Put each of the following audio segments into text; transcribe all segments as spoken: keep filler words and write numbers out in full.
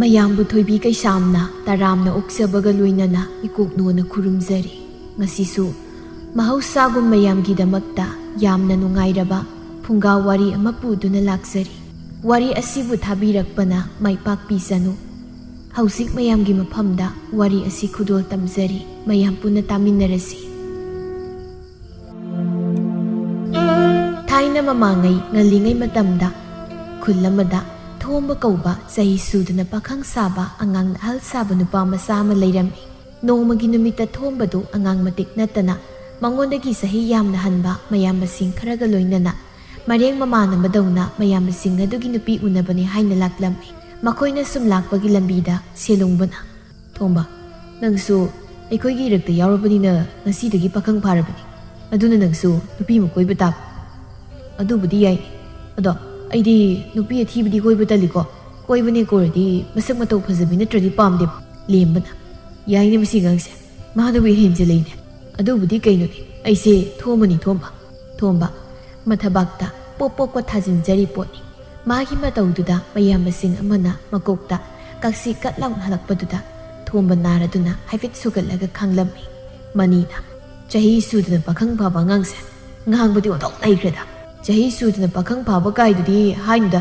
ꯃꯌꯥꯝꯕꯨ ꯊꯣꯏꯕꯤ ꯀꯩꯁꯥꯝꯅ ꯇꯔꯥꯝꯅ ꯑꯣꯛꯆꯕꯒ ꯂꯣꯏꯅꯅ ꯏꯀꯣꯛꯅꯣꯅ ꯈꯨꯔꯨꯝꯖꯔꯤ꯫ ꯉꯁꯤꯁꯨ ꯃꯍꯧꯁꯥꯒꯨꯝ ꯃꯌꯥꯝꯒꯤꯗꯃꯛꯇ ꯌꯥꯝꯅ ꯅꯨꯡꯉꯥꯏꯔꯕ ꯐꯨꯡꯒꯥ ꯋꯥꯔꯤ ꯑꯃ ꯄꯨꯗꯨꯅ ꯂꯥꯛꯆꯔꯤ꯫ ꯋꯥꯔꯤ ꯑꯁꯤꯕꯨ ꯊꯥꯕꯤꯔꯛꯄꯅ ꯃꯥꯏ ꯄꯥꯛꯄꯤꯁꯅꯨ꯫ ꯍꯧꯖꯤꯛ ꯃꯌꯥꯝꯒꯤ ꯃꯐꯝꯗ ꯋꯥꯔꯤ ꯑꯁꯤ ꯈꯨꯗꯣꯜ ꯇꯝꯖꯔꯤ, ꯃꯌꯥꯝ ꯄꯨꯟꯅ ꯇꯥꯃꯤꯟꯅꯔꯁꯤ꯫ ꯊꯥꯏꯅ ꯃꯃꯥꯡꯉꯩ ꯉꯜꯂꯤꯉꯩ ꯃꯇꯝꯗ ꯈꯨꯜ ꯑꯃꯗ ꯊꯣꯝꯕ ꯀꯧꯕ ꯆꯍꯤ ꯁꯨꯗꯅ ꯄꯥꯈꯪ ꯁꯥꯕ, ꯑꯉꯥꯡꯅ ꯑꯍꯜ ꯁꯥꯕ ꯅꯨꯄꯥ ꯃꯆꯥ ꯑꯃ ꯂꯩꯔꯝꯃꯤ꯫ ꯅꯣꯡꯃꯒꯤ ꯅꯨꯃꯤꯠꯇ ꯊꯣꯝꯕꯗꯨ ꯑꯉꯥꯡ ꯃꯇꯤꯛ ꯅꯠꯇꯅ ꯃꯉꯣꯟꯗꯒꯤ ꯆꯍꯤ ꯌꯥꯝꯅ ꯍꯟꯕ ꯃꯌꯥꯝꯕꯁꯤꯡ ꯈꯔꯒ ꯂꯣꯏꯅꯅ ꯃꯔꯦꯡ ꯃꯃꯥꯟꯅꯕꯗꯧꯅ ꯃꯌꯥꯝꯕꯁꯤꯡ ꯑꯗꯨꯒꯤ ꯅꯨꯄꯤ ꯎꯅꯕꯅꯤ ꯍꯥꯏꯅ ꯂꯥꯛꯂꯝꯃꯤ꯫ ꯃꯈꯣꯏꯅ ꯁꯨꯝ ꯂꯥꯛꯄꯒꯤ ꯂꯝꯕꯤꯗ ꯁꯦꯂꯨꯡꯕꯅ, "ꯊꯣꯝꯕ, ꯅꯪꯁꯨ ꯑꯩꯈꯣꯏꯒꯤ ꯏꯔꯛꯇ ꯌꯥꯎꯔꯕꯅꯤꯅ ꯉꯁꯤꯗꯒꯤ ꯄꯥꯈꯪ ꯐꯥꯔꯕꯅꯤ꯫ ꯑꯗꯨꯅ ꯅꯪꯁꯨ ꯅꯨꯄꯤ ꯑꯃ ꯀꯣꯏꯕ ꯇꯥꯕ꯫" "ꯑꯗꯨꯕꯨꯗꯤ ꯌꯥꯏ꯫ ꯑꯗꯣ ꯑꯩꯗꯤ ꯅꯨꯄꯤ ꯑꯊꯤꯕꯗꯤ ꯀꯣꯏꯕ ꯇꯜꯂꯤꯀꯣ꯫ ꯀꯣꯏꯕꯅꯦ ꯀꯣꯏꯔꯗꯤ ꯃꯁꯛ ꯃꯇꯧ ꯐꯖꯕꯤ ꯅꯠꯇ꯭ꯔꯗꯤ ꯄꯥꯝꯗꯦꯕ꯫" ꯂꯦꯝꯕꯅ, "ꯌꯥꯏꯅꯦ ꯃꯁꯤ ꯑꯉꯥꯡꯁꯦ꯫ ꯃꯥꯅꯕꯨ ꯍꯦꯟꯖꯤꯜꯂꯛꯏꯅꯦ꯫ ꯑꯗꯨꯕꯨꯗꯤ ꯀꯩꯅꯣꯅꯦ, ꯑꯩꯁꯦ ꯊꯣꯝꯕꯅꯤ, ꯊꯣꯝꯕ꯫" ꯊꯣꯝꯕ, ꯃꯊꯕꯥꯛꯇ ꯄꯣꯞ ꯄꯣꯞꯀ ꯊꯥꯖꯤꯟꯖꯔꯤ ꯄꯣꯠꯅꯤ꯫ ꯃꯥꯒꯤ ꯃꯇꯧꯗꯨꯗ ꯃꯌꯥꯝꯕꯁꯤꯡ ꯑꯃꯅ ꯃꯀꯣꯛꯇ ꯀꯛꯁꯤ ꯀꯠ ꯂꯥꯎꯅ ꯍꯜꯂꯛꯄꯗꯨꯗ ꯊꯣꯝꯕ ꯅꯥꯔꯗꯨꯅ ꯍꯥꯏꯐꯦꯠ ꯁꯨꯒꯠꯂꯒ ꯈꯥꯡꯂꯝꯃꯤ꯫ ꯃꯅꯤꯅ, "ꯆꯍꯤ ꯁꯨꯗꯅ ꯄꯥꯈꯪ ꯐꯥꯕ ꯑꯉꯥꯡꯁꯦ ꯉꯥꯡꯕꯗꯤ ꯑꯣꯟꯊꯣꯛ ꯂꯩꯈ꯭ꯔꯦꯗ꯫ ꯆꯍꯤ ꯁꯨꯗꯅ ꯄꯥꯈꯪ ꯐꯥꯕ ꯀꯥꯏꯗꯨꯗꯤ ꯍꯥꯏꯅꯨꯗ,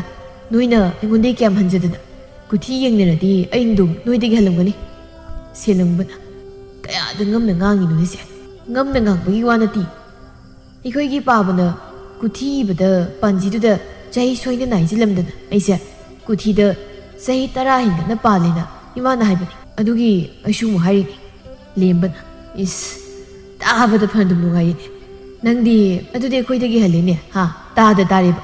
ꯅꯣꯏꯅ ꯑꯩꯉꯣꯟꯗꯩ ꯀꯌꯥꯝ ꯍꯟꯖꯗꯅ꯫ ꯀꯨꯊꯤ ꯌꯦꯡꯅꯔꯗꯤ ꯑꯩꯅ ꯑꯗꯨꯝ ꯅꯣꯏꯗꯒꯤ ꯍꯜꯂꯝꯒꯅꯤ꯫" ꯁꯦꯂꯨꯡꯕꯅ, "ꯀꯌꯥꯗ ꯉꯝꯅ ꯉꯥꯡꯉꯤꯅꯣꯅꯦ ꯁꯦ? ꯉꯝꯅ ꯉꯥꯡꯕꯒꯤ ꯋꯥ ꯅꯠꯇꯦ꯫ ꯑꯩꯈꯣꯏꯒꯤ ꯄꯥꯕꯅ ꯀꯨꯊꯤ ꯏꯕꯗ ꯄꯥꯟꯖꯤꯗꯨꯗ ꯆꯍꯤ ꯁꯣꯏꯅꯅ ꯍꯥꯏꯖꯤꯜꯂꯝꯗꯅ ꯑꯩꯁꯦ ꯀꯨꯊꯤꯗ ꯆꯍꯤ ꯇꯔꯥ ꯍꯦꯟꯒꯠꯅ ꯄꯥꯜꯂꯦꯅ ꯏꯃꯥꯅ ꯍꯥꯏꯕꯅꯤ꯫ ꯑꯗꯨꯒꯤ ꯑꯩꯁꯨ ꯑꯃꯨꯛ ꯍꯥꯏꯔꯤꯅꯤ꯫" ꯂꯦꯝꯕꯅ, "ꯏꯁ, ꯇꯥꯕꯗ ꯐꯅꯗꯨꯝ ꯅꯨꯡꯉꯥꯏꯌꯦꯅꯦ꯫ ꯅꯪꯗꯤ ꯑꯗꯨꯗꯤ ꯑꯩꯈꯣꯏꯗꯒꯤ ꯍꯜꯂꯦꯅꯦ, ꯍꯥ? ꯇꯥꯗ ꯇꯥꯔꯦꯕ꯫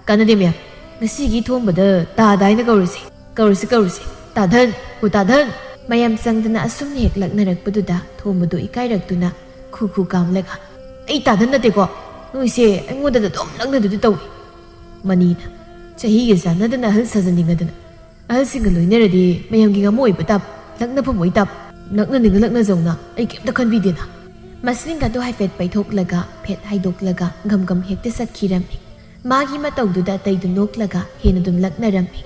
ꯀꯥꯟꯅꯗꯦ ꯃꯌꯥꯝ, ꯉꯁꯤꯒꯤ ꯊꯣꯝꯕꯗ ꯇꯥꯗ ꯍꯥꯏꯅ ꯀꯧꯔꯁꯤ꯫ ꯀꯧꯔꯁꯤ, ꯀꯧꯔꯁꯤ꯫ ꯇꯥꯗꯟ, ꯍꯣ ꯇꯥꯗꯟ!" ꯃꯌꯥꯝ ꯆꯪꯗꯅ ꯑꯁꯨꯝꯅ ꯍꯦꯛ ꯂꯛꯅꯔꯛꯄꯗꯨꯗ ꯊꯣꯝꯕꯗꯨ ꯏꯀꯥꯏꯔꯛꯇꯨꯅ ꯈꯨ ꯈꯨ ꯀꯥꯝꯂꯒ, "ꯑꯩ ꯇꯥꯗꯟ ꯅꯠꯇꯦꯀꯣ꯫ ꯅꯣꯏꯁꯦ ꯑꯩꯉꯣꯟꯗꯗ ꯑꯗꯨꯝ ꯂꯛꯅꯗꯨꯗꯤ ꯇꯧꯏ꯫" ꯃꯅꯤꯅ, "ꯆꯍꯤꯒ ꯆꯥꯟꯅꯗꯅ ꯑꯍꯜ ꯁꯥꯖꯅꯤꯡꯉꯗꯅ꯫ ꯑꯍꯜꯁꯤꯡꯒ ꯂꯣꯏꯅꯔꯗꯤ ꯃꯌꯥꯝꯒꯤ ꯉꯥꯃꯨ ꯑꯣꯏꯕ ꯇꯥꯕ, ꯂꯛꯅꯐꯝ ꯑꯣꯏ ꯇꯥꯕ꯫ ꯂꯛꯅꯅꯤꯡꯉ ꯂꯛꯅꯖꯧꯅ ꯑꯩ ꯀꯩꯝꯇ ꯈꯟꯕꯤꯗꯦꯅ꯫" ꯃꯁꯤꯡꯒꯗꯨ ꯍꯥꯏꯐꯦꯠ ꯄꯩꯊꯣꯛꯂꯒ ꯐꯦꯠ ꯍꯥꯏꯗꯣꯛꯂꯒ ꯒꯝ ꯒꯝ ꯍꯦꯛꯇ ꯆꯠꯈꯤꯔꯝꯃꯤ꯫ ꯃꯥꯒꯤ ꯃꯇꯧꯗꯨꯗ ꯑꯇꯩꯗꯨ ꯅꯣꯛꯂꯒ ꯍꯦꯟꯅ ꯑꯗꯨꯝ ꯂꯛꯅꯔꯝꯃꯤ꯫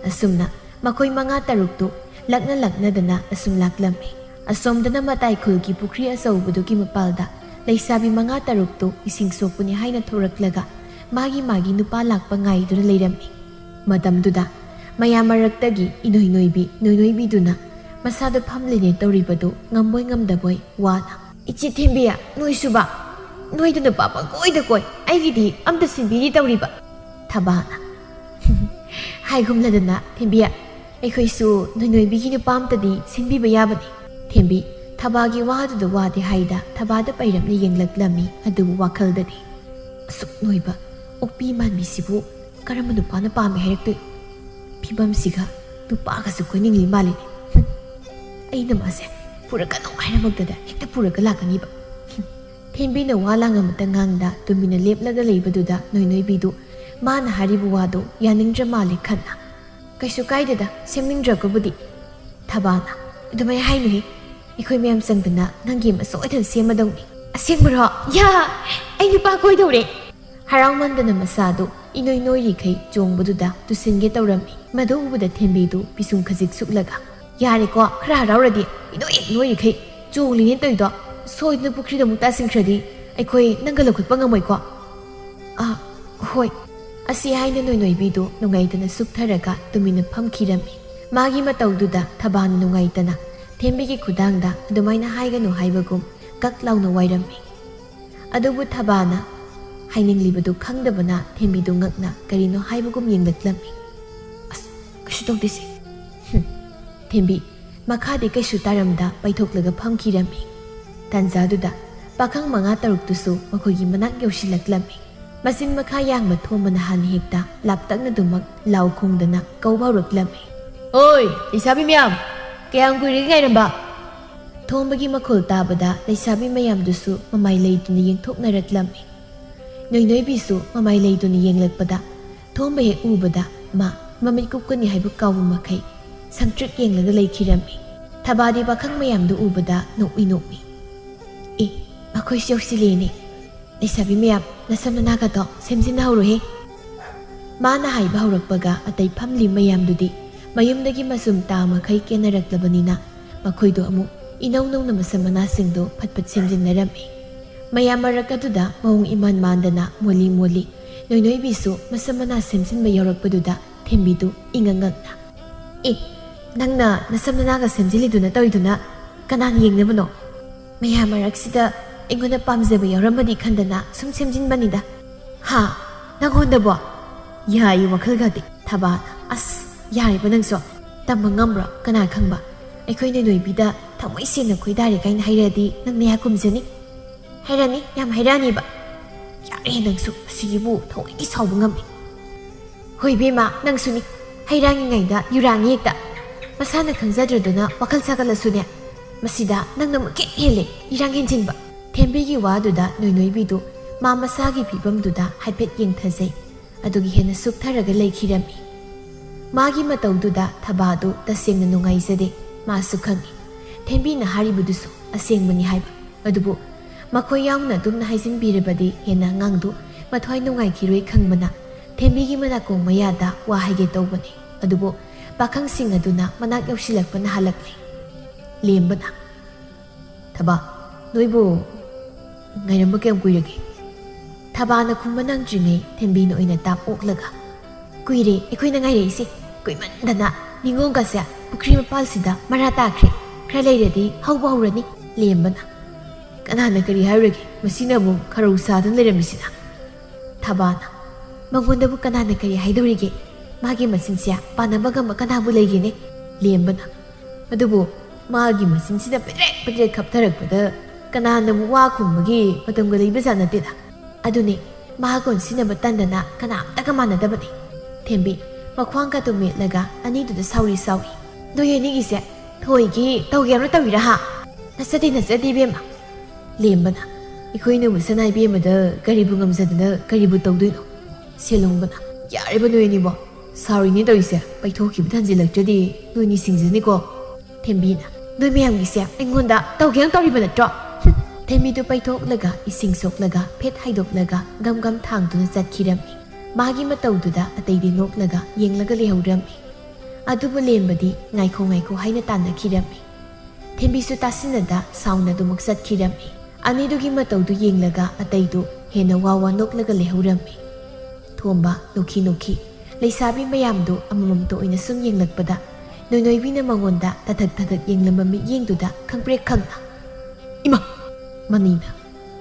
ꯑꯁꯨꯝꯅ ꯃꯈꯣꯏ ꯃꯉꯥ ꯇꯔꯨꯛꯇꯨ ꯂꯛꯅ ꯂꯛꯅꯗꯅ ꯑꯁꯨꯝ ꯂꯥꯛꯂꯝꯃꯤ꯫ ꯑꯁꯣꯝꯗꯅ ꯃꯇꯥꯏ ꯈꯨꯜꯒꯤ ꯄꯨꯈ꯭ꯔꯤ ꯑꯆꯧꯕꯗꯨꯒꯤ ꯃꯄꯥꯜꯗ ꯂꯩꯁꯥꯕꯤ ꯃꯉꯥ ꯇꯔꯨꯛꯇꯨ ꯏꯁꯤꯡ ꯁꯣꯛꯄꯅꯤ ꯍꯥꯏꯅ ꯊꯣꯔꯛꯂꯒ ꯃꯥꯒꯤ ꯃꯥꯒꯤ ꯅꯨꯄꯥ ꯂꯥꯛꯄ ꯉꯥꯏꯗꯨꯅ ꯂꯩꯔꯝꯃꯤ꯫ ꯃꯇꯝꯗꯨꯗ ꯃꯌꯥꯝ ꯃꯔꯛꯇꯒꯤ ꯏꯅꯣꯏ ꯅꯣꯏꯕꯤ ꯅꯣꯏꯅꯣꯏꯕꯤꯗꯨꯅ ꯃꯁꯥꯗ ꯐꯝꯂꯤꯅꯦ ꯇꯧꯔꯤꯕꯗꯨ ꯉꯝꯕꯣꯏ ꯉꯝꯗꯕꯣꯏ ꯋꯥꯅ, "ꯏꯆꯦ ꯊꯦꯝꯕꯤ, ꯅꯣꯏꯁꯨꯕ? ꯅꯣꯏꯗ ꯅꯨꯄꯥ ꯄꯪꯀꯣꯏꯗ ꯀꯣꯏ, ꯑꯩꯒꯤꯗꯤ ꯑꯝꯇ ꯁꯤꯟꯕꯤꯔꯤ ꯇꯧꯔꯤꯕ?" ꯊꯕꯥꯅ, "ꯍꯥꯏꯒꯨꯝꯂꯗꯅ ꯊꯦꯝꯕꯤ, ꯑꯩꯈꯣꯏꯁꯨ ꯅꯣꯏꯅꯣꯏꯕꯤꯒꯤ ꯅꯨꯄꯥ ꯑꯝꯇꯗꯤ ꯁꯤꯟꯕꯤꯕ ꯌꯥꯕꯅꯤ꯫" ꯊꯦꯝꯕꯤ ꯊꯕꯥꯒꯤ ꯋꯥꯗꯨꯗ ꯋꯥꯗꯦ ꯍꯥꯏꯗ ꯊꯕꯥꯗ ꯄꯩꯔꯞꯅ ꯌꯦꯡꯂꯛꯂꯝꯃꯤ꯫ ꯑꯗꯨꯕꯨ ꯋꯥꯈꯜꯗꯗꯤ, "ꯑꯁꯨꯛ ꯅꯣꯏꯕ ꯑꯣꯛꯄꯤ ꯃꯥꯟꯕꯤꯁꯤꯕꯨ ꯀꯔꯝꯕ ꯅꯨꯄꯥꯅ ꯄꯥꯝꯃꯦ ꯍꯥꯏꯔꯛꯇꯣꯏꯅꯣ? ꯐꯤꯕꯝꯁꯤꯒ ꯅꯨꯄꯥꯒꯁꯨ ꯀꯣꯏꯅꯤꯡꯂꯤ ꯃꯥꯜꯂꯤꯅꯦ꯫ ꯍꯨꯝ, ꯑꯩꯅ ꯃꯥꯁꯦ ꯄꯨꯔꯛꯀꯅꯨ ꯍꯥꯏꯔꯃꯛꯇꯗ ꯍꯦꯛꯇ ꯄꯨꯔꯒ ꯂꯥꯛꯀꯅꯤꯕ꯫" ꯍꯨꯝ꯫ ꯊꯦꯝꯕꯤꯅ ꯋꯥ ꯂꯥꯡ ꯑꯃꯇ ꯉꯥꯡꯗ ꯇꯨꯃꯤꯟꯅ ꯂꯦꯞꯂꯒ ꯂꯩꯕꯗꯨꯗ ꯅꯣꯏꯅꯣꯏꯕꯤꯗꯨ ꯃꯥꯅ ꯍꯥꯏꯔꯤꯕ ꯋꯥꯗꯨ ꯌꯥꯅꯤꯡꯗ꯭ꯔ ꯃꯥꯜꯂꯦ ꯈꯟꯅ, "ꯀꯩꯁꯨ ꯀꯥꯏꯗꯦꯗ, ꯁꯦꯝꯅꯤꯡꯗ꯭ꯔꯒꯕꯨꯗꯤ꯫" ꯊꯕꯥꯅ, "ꯑꯗꯨꯃꯥꯏꯅ ꯍꯥꯏꯅꯨꯍꯦ, ꯑꯩꯈꯣꯏ ꯃꯌꯥꯝ ꯆꯪꯗꯅ ꯅꯪꯒꯤ ꯑꯃ ꯁꯣꯏꯗꯅ ꯁꯦꯝꯃꯗꯧꯅꯤ꯫" "ꯑꯁꯦꯡꯕꯔꯣ? ꯌꯥ, ꯑꯩ ꯅꯨꯄꯥ ꯀꯣꯏꯗꯧꯔꯦ!" ꯍꯔꯥꯎꯃꯟꯗꯅ ꯃꯁꯥꯗꯨ ꯏꯅꯣꯏ ꯅꯣꯏꯔꯤꯈꯩ ꯆꯣꯡꯕꯗꯨꯗ ꯇꯨꯁꯤꯟꯒꯦ ꯇꯧꯔꯝꯃꯤ꯫ ꯃꯗꯨ ꯎꯕꯗ ꯊꯦꯝꯕꯤꯗꯨ ꯄꯤꯁꯨꯝ ꯈꯖꯤꯛ ꯁꯨꯛꯂꯒ, "ꯌꯥꯔꯦꯀꯣ, ꯈꯔ ꯍꯔꯥꯎꯔꯗꯤ, ꯏꯅꯣꯏ ꯍꯦꯛ ꯅꯣꯏꯔꯤꯈꯩ ꯆꯣꯡꯂꯤꯅꯦ ꯇꯧꯔꯤꯗꯣ꯫ ꯁꯣꯏꯗꯅ ꯄꯨꯈ꯭ꯔꯤꯗ ꯑꯃꯨꯛ ꯇꯥꯁꯤꯟꯈ꯭ꯔꯗꯤ ꯑꯩꯈꯣꯏ ꯅꯪꯒ ꯂꯧꯈꯠꯄ ꯉꯝꯃꯣꯏꯀꯣ꯫" "ꯑꯥ, ꯍꯣꯏ꯫" ꯑꯁꯤ ꯍꯥꯏꯅ ꯅꯣꯏꯅꯣꯏꯕꯤꯗꯨ ꯅꯨꯡꯉꯥꯏꯇꯅ ꯁꯨꯞꯊꯔꯒ ꯇꯨꯃꯤꯟꯅ ꯐꯝꯈꯤꯔꯝꯃꯤ꯫ ꯃꯥꯒꯤ ꯃꯇꯧꯗꯨꯗ ꯊꯕꯥꯅ ꯅꯨꯡꯉꯥꯏꯇꯅ ꯊꯦꯝꯕꯤꯒꯤ ꯈꯨꯗꯥꯡꯗ ꯑꯗꯨꯃꯥꯏꯅ ꯍꯥꯏꯒꯅꯨ ꯍꯥꯏꯕꯒꯨꯝ ꯀꯛ ꯂꯥꯎꯅ ꯋꯥꯏꯔꯝꯃꯤ꯫ ꯑꯗꯨꯕꯨ ꯊꯕꯥꯅ ꯍꯥꯏꯅꯤꯡꯂꯤꯕꯗꯨ ꯈꯪꯗꯕꯅ ꯊꯦꯝꯕꯤꯗꯨ ꯉꯛꯅ ꯀꯔꯤꯅꯣ ꯍꯥꯏꯕꯒꯨꯝ ꯌꯦꯡꯂꯛꯂꯝꯃꯤ꯫ "ꯑꯁ, ꯀꯩꯁꯨ ꯇꯧꯗꯦꯁꯦ꯫" ꯍꯨꯝ꯫ ꯊꯦꯝꯕꯤ ꯃꯈꯥꯗꯤ ꯀꯩꯁꯨ ꯇꯥꯔꯝꯗ ꯄꯩꯊꯣꯛꯂꯒ ꯐꯝꯈꯤꯔꯝꯃꯤ꯫ ꯇꯥꯟꯖꯥꯗꯨꯗ ꯄꯥꯈꯪ ꯃꯉꯥ ꯇꯔꯨꯛꯇꯨꯁꯨ ꯃꯈꯣꯏꯒꯤ ꯃꯅꯥꯛ ꯌꯧꯁꯤꯜꯂꯛꯂꯝꯃꯤ꯫ ꯃꯆꯤꯟ ꯃꯈꯥ ꯌꯥꯡꯕ ꯊꯣꯝꯕꯅ ꯍꯥꯟꯅ ꯍꯦꯛꯇ ꯂꯥꯞꯇꯛꯅꯗꯨꯃꯛ ꯂꯥꯎ ꯈꯣꯡꯗꯅ ꯀꯧꯕ ꯍꯧꯔꯛꯂꯝꯃꯤ꯫ "ꯑꯣꯏ, ꯂꯩꯁꯥꯕꯤ ꯃꯌꯥꯝ, ꯀꯌꯥꯝ ꯀꯨꯏꯔꯒꯦ ꯉꯥꯏꯔꯝꯕ?" ꯊꯣꯝꯕꯒꯤ ꯃꯈꯣꯜ ꯇꯥꯕꯗ ꯂꯩꯁꯥꯕꯤ ꯃꯌꯥꯝꯗꯨꯁꯨ ꯃꯃꯥꯏ ꯂꯩꯇꯅ ꯌꯦꯡꯊꯣꯛꯅꯔꯛꯂꯝꯃꯤ꯫ ꯅꯣꯏꯅꯣꯏꯕꯤꯁꯨ ꯃꯃꯥꯏ ꯂꯩꯇꯅ ꯌꯦꯡꯂꯛꯄꯗ ꯊꯣꯝꯕ ꯍꯦꯛ ꯎꯕꯗ ꯃꯥ ꯃꯃꯤꯠ ꯀꯨꯞꯀꯅꯤ ꯍꯥꯏꯕ ꯀꯥꯎꯕ ꯃꯈꯩ ꯁꯪꯇ꯭ꯔꯤꯛ ꯌꯦꯡꯂꯒ ꯂꯩꯈꯤꯔꯝꯃꯤ꯫ ꯊꯕꯥꯗꯤ ꯄꯥꯈꯪ ꯃꯌꯥꯝꯗꯨ ꯎꯕꯗ ꯅꯣꯛꯏ ꯅꯣꯛꯏ꯫ "ꯑꯦ, ꯃꯈꯣꯏꯁꯨ ꯌꯧꯁꯤꯜꯂꯦꯅꯦ꯫ ꯂꯩꯁꯥꯕꯤ ꯃꯌꯥꯝ, ꯅꯁꯝ ꯅꯅꯥꯒꯗꯣ ꯁꯦꯝꯖꯤꯟꯅꯍꯧꯔꯣꯍꯦ꯫" ꯃꯥꯅ ꯍꯥꯏꯕ ꯍꯧꯔꯛꯄꯒ ꯑꯇꯩ ꯐꯝꯂꯤ ꯃꯌꯥꯝꯗꯨꯗꯤ ꯃꯌꯨꯝꯗꯒꯤ ꯃꯁꯨꯝ ꯇꯥ ꯃꯈꯩ ꯀꯦꯟꯅꯔꯛꯂꯕꯅꯤꯅ ꯃꯈꯣꯏꯗꯣ ꯑꯃꯨꯛ ꯏꯅꯧ ꯅꯧꯅ ꯃꯁꯝ ꯃꯅꯥꯁꯤꯡꯗꯨ ꯐꯠ ꯐꯠ ꯁꯦꯝꯖꯤꯟꯅꯔꯝꯃꯤ꯫ ꯃꯌꯥꯝ ꯃꯔꯛ ꯑꯗꯨꯗ ꯃꯑꯣꯡ ꯏꯃꯥꯟ ꯃꯥꯟꯗꯅ ꯃꯣꯜꯂꯤ ꯃꯣꯜꯂꯤ ꯅꯣꯏꯅꯣꯏꯕꯤꯁꯨ ꯃꯁꯝ ꯃꯅꯥ ꯁꯦꯝꯖꯤꯟꯕ ꯌꯥꯎꯔꯛꯄꯗꯨꯗ ꯊꯦꯝꯕꯤꯗꯨ ꯏꯉꯛ ꯉꯛꯅ, "ꯑꯦ, ꯅꯪꯅ ꯅꯁꯝ ꯅꯅꯥꯒ ꯁꯦꯝꯖꯤꯜꯂꯤꯗꯨꯅ ꯇꯧꯔꯤꯗꯨꯅ ꯀꯅꯥꯅ ꯌꯦꯡꯅꯕꯅꯣ? ꯃꯌꯥꯝ ꯃꯔꯛꯁꯤꯗ ꯑꯩꯉꯣꯟꯗ ꯄꯥꯝꯖꯕ ꯌꯥꯎꯔꯝꯃꯗꯤ ꯈꯟꯗꯅ ꯁꯨꯝ ꯁꯦꯝꯖꯤꯟꯕꯅꯤꯗ"꯫ "ꯍꯥ? ꯅꯪꯉꯣꯟꯗꯕꯣ?" ꯌꯥꯏ ꯋꯥꯈꯜꯒꯗꯤ꯫ ꯊꯕꯥꯅ, "ꯑꯁ, ꯌꯥꯔꯦꯕ ꯅꯪꯁꯨ꯫ ꯇꯝꯕ ꯉꯝꯕ꯭ꯔꯣ? ꯀꯅꯥ ꯈꯪꯕ? ꯑꯩꯈꯣꯏ ꯅꯣꯏꯅꯣꯏꯕꯤꯗ ꯊꯃꯣꯏ ꯁꯦꯡꯅ ꯈꯣꯏꯗꯥꯔꯦ ꯀꯥꯏꯅ ꯍꯥꯏꯔꯛꯑꯗꯤ ꯅꯪ ꯅꯌꯥ ꯀꯨꯝꯖꯅꯤ꯫ ꯍꯥꯏꯔꯛꯑꯅꯤ, ꯌꯥꯝ ꯍꯥꯏꯔꯛꯑꯅꯤꯕ꯫ ꯌꯥꯔꯦ ꯅꯪꯁꯨ, ꯑꯁꯤꯒꯤꯕꯨ ꯊꯑꯣꯏꯒꯤ ꯁꯥꯎꯕ ꯉꯝꯃꯤ꯫ ꯍꯣꯏ ꯏꯕꯦꯝꯃ, ꯅꯪꯁꯨꯅꯤ꯫ ꯍꯩꯔꯥꯡꯉꯤꯉꯩꯗ ꯌꯨꯔꯥꯡꯉꯤ ꯍꯦꯛꯇ꯫ ꯃꯁꯥꯅ ꯈꯪꯖꯗ꯭ꯔꯗꯨꯅ ꯋꯥꯈꯜ ꯁꯥꯒꯠꯂꯁꯨꯅꯦ, ꯃꯁꯤꯗ ꯅꯪꯅ ꯑꯃꯨꯛ ꯍꯦꯟ ꯍꯦꯜꯂꯦ, ꯏꯔꯥꯡ ꯍꯦꯟꯖꯤꯟꯕ꯫ ꯊꯦꯝꯕꯤꯒꯤ ꯋꯥꯗꯨꯗ ꯅꯣꯏꯅꯣꯏꯕꯤꯗꯨ ꯃꯥ ꯃꯁꯥꯒꯤ ꯐꯤꯕꯝꯗꯨꯗ ꯍꯥꯏꯐꯦꯠ ꯌꯦꯡꯊꯖꯩ꯫ ꯑꯗꯨꯒꯤ ꯍꯦꯟꯅ ꯁꯨꯛꯊꯔꯒ ꯂꯩꯈꯤꯔꯝꯃꯤ꯫ ꯃꯥꯒꯤ ꯃꯇꯧꯗꯨꯗ ꯊꯕꯥꯗꯨ ꯇꯁꯦꯡꯅ ꯅꯨꯡꯉꯥꯏꯖꯗꯦ꯫ ꯃꯥꯁꯨ ꯈꯪꯏ, ꯊꯦꯝꯕꯤꯅ ꯍꯥꯏꯔꯤꯕꯗꯨꯁꯨ ꯑꯁꯦꯡꯕꯅꯤ ꯍꯥꯏꯕ꯫ ꯑꯗꯨꯕꯨ ꯃꯈꯣꯏ ꯌꯥꯎꯅ ꯑꯗꯨꯝꯅ ꯍꯥꯏꯖꯤꯟꯕꯤꯔꯕꯗꯤ ꯍꯦꯟꯅ ꯑꯉꯥꯡꯗꯨ ꯃꯊ꯭ꯋꯥꯏ ꯅꯨꯡꯉꯥꯏꯈꯤꯔꯣꯏ ꯈꯪꯕꯅ ꯊꯦꯝꯕꯤꯒꯤ ꯃꯅꯥꯀꯣꯡ ꯃꯌꯥꯗ ꯋꯥ ꯍꯥꯏꯒꯦ ꯇꯧꯕꯅꯤ꯫ ꯑꯗꯨꯕꯨ ꯄꯥꯈꯪꯁꯤꯡ ꯑꯗꯨꯅ ꯃꯅꯥꯛ ꯌꯧꯁꯤꯜꯂꯛꯄꯅ ꯍꯜꯂꯛꯂꯦ꯫ ꯂꯦꯝꯕꯅ, "ꯊꯕꯥ, ꯅꯣꯏꯕꯨ ꯉꯥꯏꯔꯝꯕ ꯀꯌꯥꯝ ꯀꯨꯏꯔꯒꯦ?" ꯊꯕꯥꯅ ꯈꯨꯝꯕ ꯅꯪꯗ꯭ꯔꯤꯉꯩ ꯊꯦꯝꯕꯤꯅ ꯑꯣꯏꯅ ꯇꯥꯞ ꯑꯣꯛꯂꯒ, "ꯀꯨꯏꯔꯦ ꯑꯩꯈꯣꯏꯅ ꯉꯥꯏꯔꯛꯏꯁꯦ꯫ ꯀꯨꯏꯃꯟꯗꯅ ꯅꯤꯉꯣꯜꯒꯁꯦ ꯄꯨꯈ꯭ꯔꯤ ꯃꯄꯥꯜꯁꯤꯗ ꯃꯔꯥ ꯇꯥꯈ꯭ꯔꯦ꯫ ꯈꯔ ꯂꯩꯔꯗꯤ ꯍꯧꯕ ꯍꯧꯔꯅꯤ"꯫ ꯂꯦꯝꯕꯅ, "ꯀꯅꯥꯅ ꯀꯔꯤ ꯍꯥꯏꯔꯨꯔꯒꯦ? ꯃꯁꯤꯅ ꯑꯃꯨꯛ ꯈꯔꯧ ꯁꯥꯗꯨꯅ ꯂꯩꯔꯝꯃꯤꯁꯤꯅ"꯫ ꯊꯕꯥꯅ, "ꯃꯉꯣꯟꯗꯕꯨ ꯀꯅꯥꯅ ꯀꯔꯤ ꯍꯥꯏꯗꯧꯔꯤꯒꯦ? ꯃꯥꯒꯤ ꯃꯆꯤꯟꯁꯦ ꯄꯥꯟꯅꯕ ꯉꯝꯕ ꯀꯅꯥꯕꯨ ꯂꯩꯒꯦꯅꯦ?" ꯂꯦꯝꯕꯅ, "ꯑꯗꯨꯕꯨ ꯃꯥꯒꯤ ꯃꯆꯤꯟꯁꯤꯅ ꯄꯦꯗ꯭ꯔꯦꯛ ꯄꯦꯗ꯭ꯔꯦꯛ ꯈꯞꯊꯔꯛꯄꯗ ꯀꯅꯥꯅꯕꯨ ꯋꯥ ꯈꯨꯝꯕꯒꯤ ꯃꯇꯝꯒ ꯂꯩꯕꯖꯥꯠ ꯅꯠꯇꯦꯗ꯫ ꯑꯗꯨꯅꯦ, ꯃꯍꯥꯛ ꯑꯣꯟꯁꯤꯟꯅꯕ ꯇꯟꯗꯅ ꯀꯅꯥꯝꯇꯒ ꯃꯥꯟꯅꯗꯕꯅꯦ"꯫ ꯊꯦꯝꯕꯤ ꯃꯈ꯭ꯋꯥꯡꯒꯗꯨ ꯃꯦꯠꯂꯒ ꯑꯅꯤꯗꯨꯗ ꯁꯥꯎꯔꯤ ꯁꯥꯎꯏ꯫ "ꯅꯣꯏ ꯑꯅꯤꯒꯤꯁꯦ ꯊꯣꯏꯒꯤ ꯇꯧꯒꯦ ꯍꯥꯏꯅ ꯇꯧꯔꯤꯔꯥ ꯍꯥ? ꯅꯆꯗꯦ ꯅꯆꯗꯦ ꯏꯕꯦꯝꯃ"꯫ ꯂꯦꯝꯕꯅ, "ꯑꯩꯈꯣꯏꯅꯕꯨ ꯁꯅꯥ ꯏꯕꯦꯝꯃꯗ ꯀꯔꯤꯕꯨ ꯉꯝꯖꯗꯅ ꯀꯔꯤꯕꯨ ꯇꯧꯗꯣꯏꯅꯣ?" ꯁꯦꯂꯣꯡꯕꯅ, "ꯌꯥꯔꯦꯕ ꯅꯣꯏ ꯑꯅꯤꯕꯣ꯫ ꯁꯥꯎꯔꯤꯅꯦ ꯇꯧꯔꯤꯁꯦ, ꯄꯩꯊꯣꯛꯈꯤꯕ ꯊꯟꯖꯤꯜꯂꯛꯇ꯭ꯔꯗꯤ ꯅꯣꯏꯅꯤ ꯁꯤꯡꯖꯅꯤꯀꯣ"꯫ ꯊꯦꯝꯕꯤꯅ, "ꯅꯣꯏ ꯃꯌꯥꯝꯒꯤꯁꯦ ꯑꯩꯉꯣꯟꯗ ꯇꯧꯒꯦꯅ ꯇꯧꯔꯤꯕ ꯅꯠꯇ꯭ꯔꯣ? ꯍꯨꯝ!" ꯊꯦꯝꯕꯤꯗꯨ ꯄꯩꯊꯣꯛꯂꯒ ꯏꯁꯤꯡ ꯁꯣꯛꯂꯒ ꯐꯦꯠ ꯍꯥꯏꯗꯣꯛꯂꯒ ꯒꯝ ꯒꯝ ꯊꯥꯡꯗꯨꯅ ꯆꯠꯈꯤꯔꯝꯃꯤ꯫ ꯃꯥꯒꯤ ꯃꯇꯧꯗꯨꯗ ꯑꯇꯩꯗꯤ ꯅꯣꯛꯂꯒ ꯌꯦꯡꯂꯒ ꯂꯩꯍꯧꯔꯝꯃꯤ꯫ ꯑꯗꯨꯕꯨ ꯂꯦꯝꯕꯗꯤ ꯉꯥꯏꯈꯣ ꯉꯥꯏꯈꯣ ꯍꯥꯏꯅ ꯇꯥꯟꯅꯈꯤꯔꯝꯃꯤ꯫ ꯊꯦꯝꯕꯤꯁꯨ ꯇꯥꯁꯤꯟꯅꯗ ꯁꯥꯎꯅ ꯑꯗꯨꯃꯛ ꯆꯠꯈꯤꯔꯝꯃꯤ꯫ ꯑꯅꯤꯗꯨꯒꯤ ꯃꯇꯧꯗꯨ ꯌꯦꯡꯂꯒ ꯑꯇꯩꯗꯨ ꯍꯦꯟꯅ ꯋꯥ ꯋꯥ ꯅꯣꯛꯂꯒ ꯂꯩꯍꯧꯔꯝꯃꯤ꯫ ꯊꯣꯝꯕ ꯅꯣꯛꯈꯤ ꯅꯣꯛꯈꯤ꯫ ꯂꯩꯁꯥꯕꯤ ꯃꯌꯥꯝꯗꯨ ꯑꯃꯃꯝꯇ ꯑꯣꯏꯅ ꯁꯨꯝ ꯌꯦꯡꯂꯛꯄꯗ ꯅꯣꯏꯅꯣꯏꯕꯤꯅ ꯃꯉꯣꯟꯗ ꯇꯊꯛ ꯇꯊꯛ ꯌꯦꯡꯂꯝꯕ ꯃꯤꯠꯌꯦꯡꯗꯨꯗ ꯈꯪꯄ꯭ꯔꯦꯛ ꯈꯪꯅ, "ꯏꯃꯥ!" ꯃꯅꯤꯅ,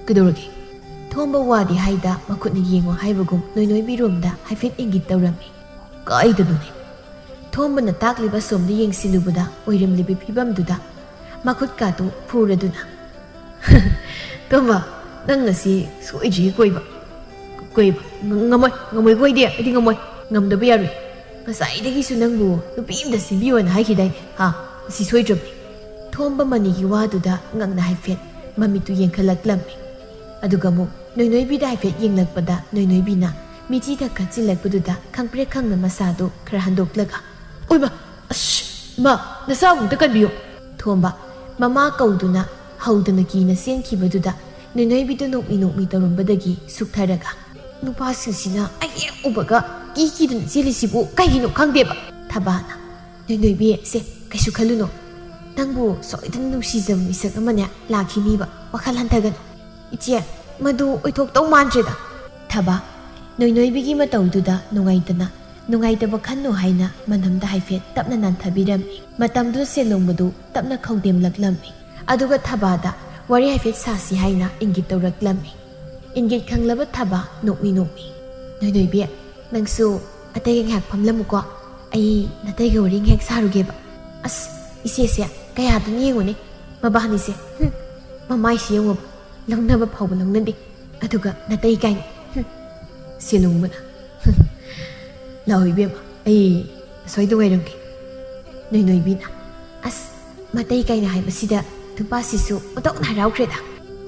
"ꯀꯩꯗꯧꯔꯒꯦ?" ꯊꯣꯝꯕ ꯋꯥꯗꯤ ꯍꯥꯏꯗ ꯃꯈꯨꯠꯅ ꯌꯦꯡꯉꯣ ꯍꯥꯏꯕꯒꯨꯝ ꯅꯣꯏꯅꯣꯏꯕꯤꯔꯣꯝꯗ ꯍꯥꯏꯐꯦꯠ ꯏꯪꯒꯤꯠ ꯇꯧꯔꯝꯃꯤ꯫ "ꯀꯥꯏꯗꯅꯣꯅꯦ?" ꯊꯣꯝꯕꯅ ꯇꯥꯛꯂꯤꯕ ꯁꯣꯝꯗ ꯌꯦꯡꯁꯤꯜꯂꯨꯕꯗ ꯑꯣꯏꯔꯝꯂꯤꯕ ꯐꯤꯕꯝꯗꯨꯗ ꯃꯈꯨꯠꯀꯥꯗꯨ ꯐꯨꯔꯗꯨꯅ, "ꯇꯣꯝꯕ, ꯅꯪ ꯉꯁꯤ ꯁꯣꯏꯗ꯭ꯔꯤ ꯀꯣꯏꯕ꯫ ꯀꯣꯏꯕ? ꯉ-, ꯉꯝꯃꯣꯏ, ꯉꯝꯃꯣꯏ ꯀꯣꯏꯗꯦ, ꯑꯩꯗꯤ ꯉꯝꯃꯣꯏ꯫ ꯉꯝꯗꯕ ꯌꯥꯔꯣꯏ꯫ ꯉꯁꯥꯏꯗꯒꯤꯁꯨ ꯅꯪꯕꯨ ꯅꯨꯄꯤ ꯑꯃꯗ ꯁꯤꯟꯕꯤꯌꯣꯅ ꯍꯥꯏꯈꯤꯗꯥꯏꯅꯦ? ꯍꯥ? ꯉꯁꯤ ꯁꯣꯏꯗ꯭ꯔꯕꯅꯤ꯫" ꯊꯣꯝꯕ ꯃꯅꯤꯒꯤ ꯋꯥꯗꯨꯗ ꯉꯛꯅ ꯍꯥꯏꯐꯦꯠ ꯃꯃꯤꯠꯇꯨ ꯌꯦꯡꯈꯠꯂꯛꯂꯝꯃꯤ꯫ ꯑꯗꯨꯒ ꯑꯃꯨꯛ ꯅꯣꯏꯅꯣꯏꯕꯤꯗ ꯍꯥꯏꯐꯦꯠ ꯌꯦꯡꯂꯛꯄꯗ ꯅꯣꯏꯅꯣꯏꯕꯤꯅ ꯃꯤꯆꯤ ꯊꯛ ꯀꯠꯁꯤꯜꯂꯛꯄꯗꯨꯗ ꯈꯪꯄ꯭ꯔꯦꯛ ꯈꯪꯅ ꯃꯁꯥꯗꯨ ꯈꯔ ꯍꯟꯗꯣꯛꯂꯒ, "ꯑꯣꯏꯃ! ꯑꯁ! ꯃꯥ, ꯅꯁꯥꯕꯨ ꯑꯝꯇ ꯀꯟꯕꯤꯌꯨ!" ꯊꯣꯝꯕ ꯃꯃꯥ ꯀꯧꯗꯨꯅ ꯍꯧꯗꯅ ꯀꯤꯅ ꯆꯦꯟꯈꯤꯕꯗꯨꯗ ꯅꯣꯏꯅꯣꯏꯕꯤꯗꯨ ꯅꯣꯛꯃꯤ ꯅꯣꯛꯃꯤ ꯇꯧꯔꯝꯕꯗꯒꯤ ꯁꯨꯛꯊꯔꯒ, "ꯅꯨꯄꯥꯁꯤꯡꯁꯤꯅ ꯑꯩ ꯍꯦꯛ ꯎꯕꯒ ꯀꯤ ꯀꯤꯗꯨꯅ ꯆꯦꯜꯂꯤꯁꯤꯕꯨ ꯀꯩꯒꯤꯅꯣ ꯈꯪꯗꯦꯕ꯫" ꯊꯕꯥꯅ, "ꯅꯣꯏꯅꯣꯏꯕꯤ, ꯁꯦ, ꯀꯩꯁꯨ ꯈꯜꯂꯨꯅꯨ꯫ ꯅꯪꯕꯨ ꯁꯣꯏꯗꯅ ꯅꯨꯡꯁꯤꯖꯕ ꯃꯤꯁꯛ ꯑꯃꯅꯦ ꯂꯥꯛꯈꯤꯅꯤꯕ, ꯋꯥꯈꯜ ꯍꯟꯊꯒꯅꯨ꯫" "ꯏꯆꯦ, ꯃꯗꯨ ꯑꯣꯏꯊꯣꯛꯇꯧ ꯃꯥꯟꯗ꯭ꯔꯦꯗ꯫" ꯊꯕ, ꯅꯣꯏꯅꯣꯏꯕꯤꯒꯤ ꯃꯇꯧꯗꯨꯗ ꯅꯨꯡꯉꯥꯏꯇꯅ, "ꯅꯨꯡꯉꯥꯏꯇꯕ ꯈꯟꯅꯨ" ꯍꯥꯏꯅ ꯃꯅꯝꯗ ꯍꯥꯏꯐꯦꯠ ꯇꯞꯅ ꯅꯥꯟꯊꯕꯤꯔꯝꯃꯤ꯫ ꯃꯇꯝꯗꯨꯗ ꯁꯦꯂꯣꯡꯕꯗꯨ ꯇꯞꯅ ꯈꯧꯗꯦꯝꯂꯛꯂꯝꯃꯤ꯫ ꯑꯗꯨꯒ ꯊꯕꯥꯗ ꯋꯥꯔꯤ ꯍꯥꯏꯐꯦꯠ ꯁꯥꯁꯤ ꯍꯥꯏꯅ ꯏꯪꯒꯤꯠ ꯇꯧꯔꯛꯂꯝꯃꯤ꯫ ꯏꯪꯒꯤꯠ ꯈꯪꯂꯕ ꯊꯕ ꯅꯣꯛꯃꯤ ꯅꯣꯛꯃꯤ, "ꯅꯣꯏꯅꯣꯏꯕꯤ, ꯅꯪꯁꯨ ꯑꯇꯩꯒ ꯉꯥꯏꯍꯥꯛ ꯐꯝꯂꯝꯃꯨꯀꯣ꯫ ꯑꯩ ꯅꯇꯩꯒ ꯋꯥꯔꯤ ꯉꯥꯏꯍꯥꯛ ꯁꯥꯔꯨꯒꯦꯕ꯫ ꯑꯁ, ꯏꯆꯦꯁꯦ ꯀꯌꯥꯗꯅ ꯌꯦꯡꯉꯨꯅꯦ꯫ ꯃꯕꯥꯅꯤꯁꯦ, ꯍꯨꯝ, ꯃꯃꯥꯏꯁꯤ ꯌꯦꯡꯉꯨꯕ, ꯂꯧꯅꯕ ꯐꯥꯎꯕ ꯂꯧꯅꯗꯦ꯫ ꯑꯗꯨꯒ ꯅꯇꯩ ꯀꯥꯏꯅ, ꯍꯨꯝ꯫" ꯁꯦꯂꯣꯡꯕꯅ, "ꯍꯨꯝ, ꯂꯥꯛꯑꯣ ꯏꯕꯦꯝꯃ, ꯑꯩ ꯑꯁ꯭ꯋꯥꯏꯗ ꯉꯥꯏꯔꯝꯒꯦ꯫" ꯅꯣꯏꯅꯣꯏꯕꯤꯅ, "ꯑꯁ, ꯃꯇꯩ ꯀꯥꯏꯅ ꯍꯥꯏꯕꯁꯤꯗ ꯅꯨꯄꯥꯁꯤꯁꯨ ꯑꯣꯟꯊꯣꯛꯅ ꯍꯔꯥꯎꯈ꯭ꯔꯦꯗ꯫"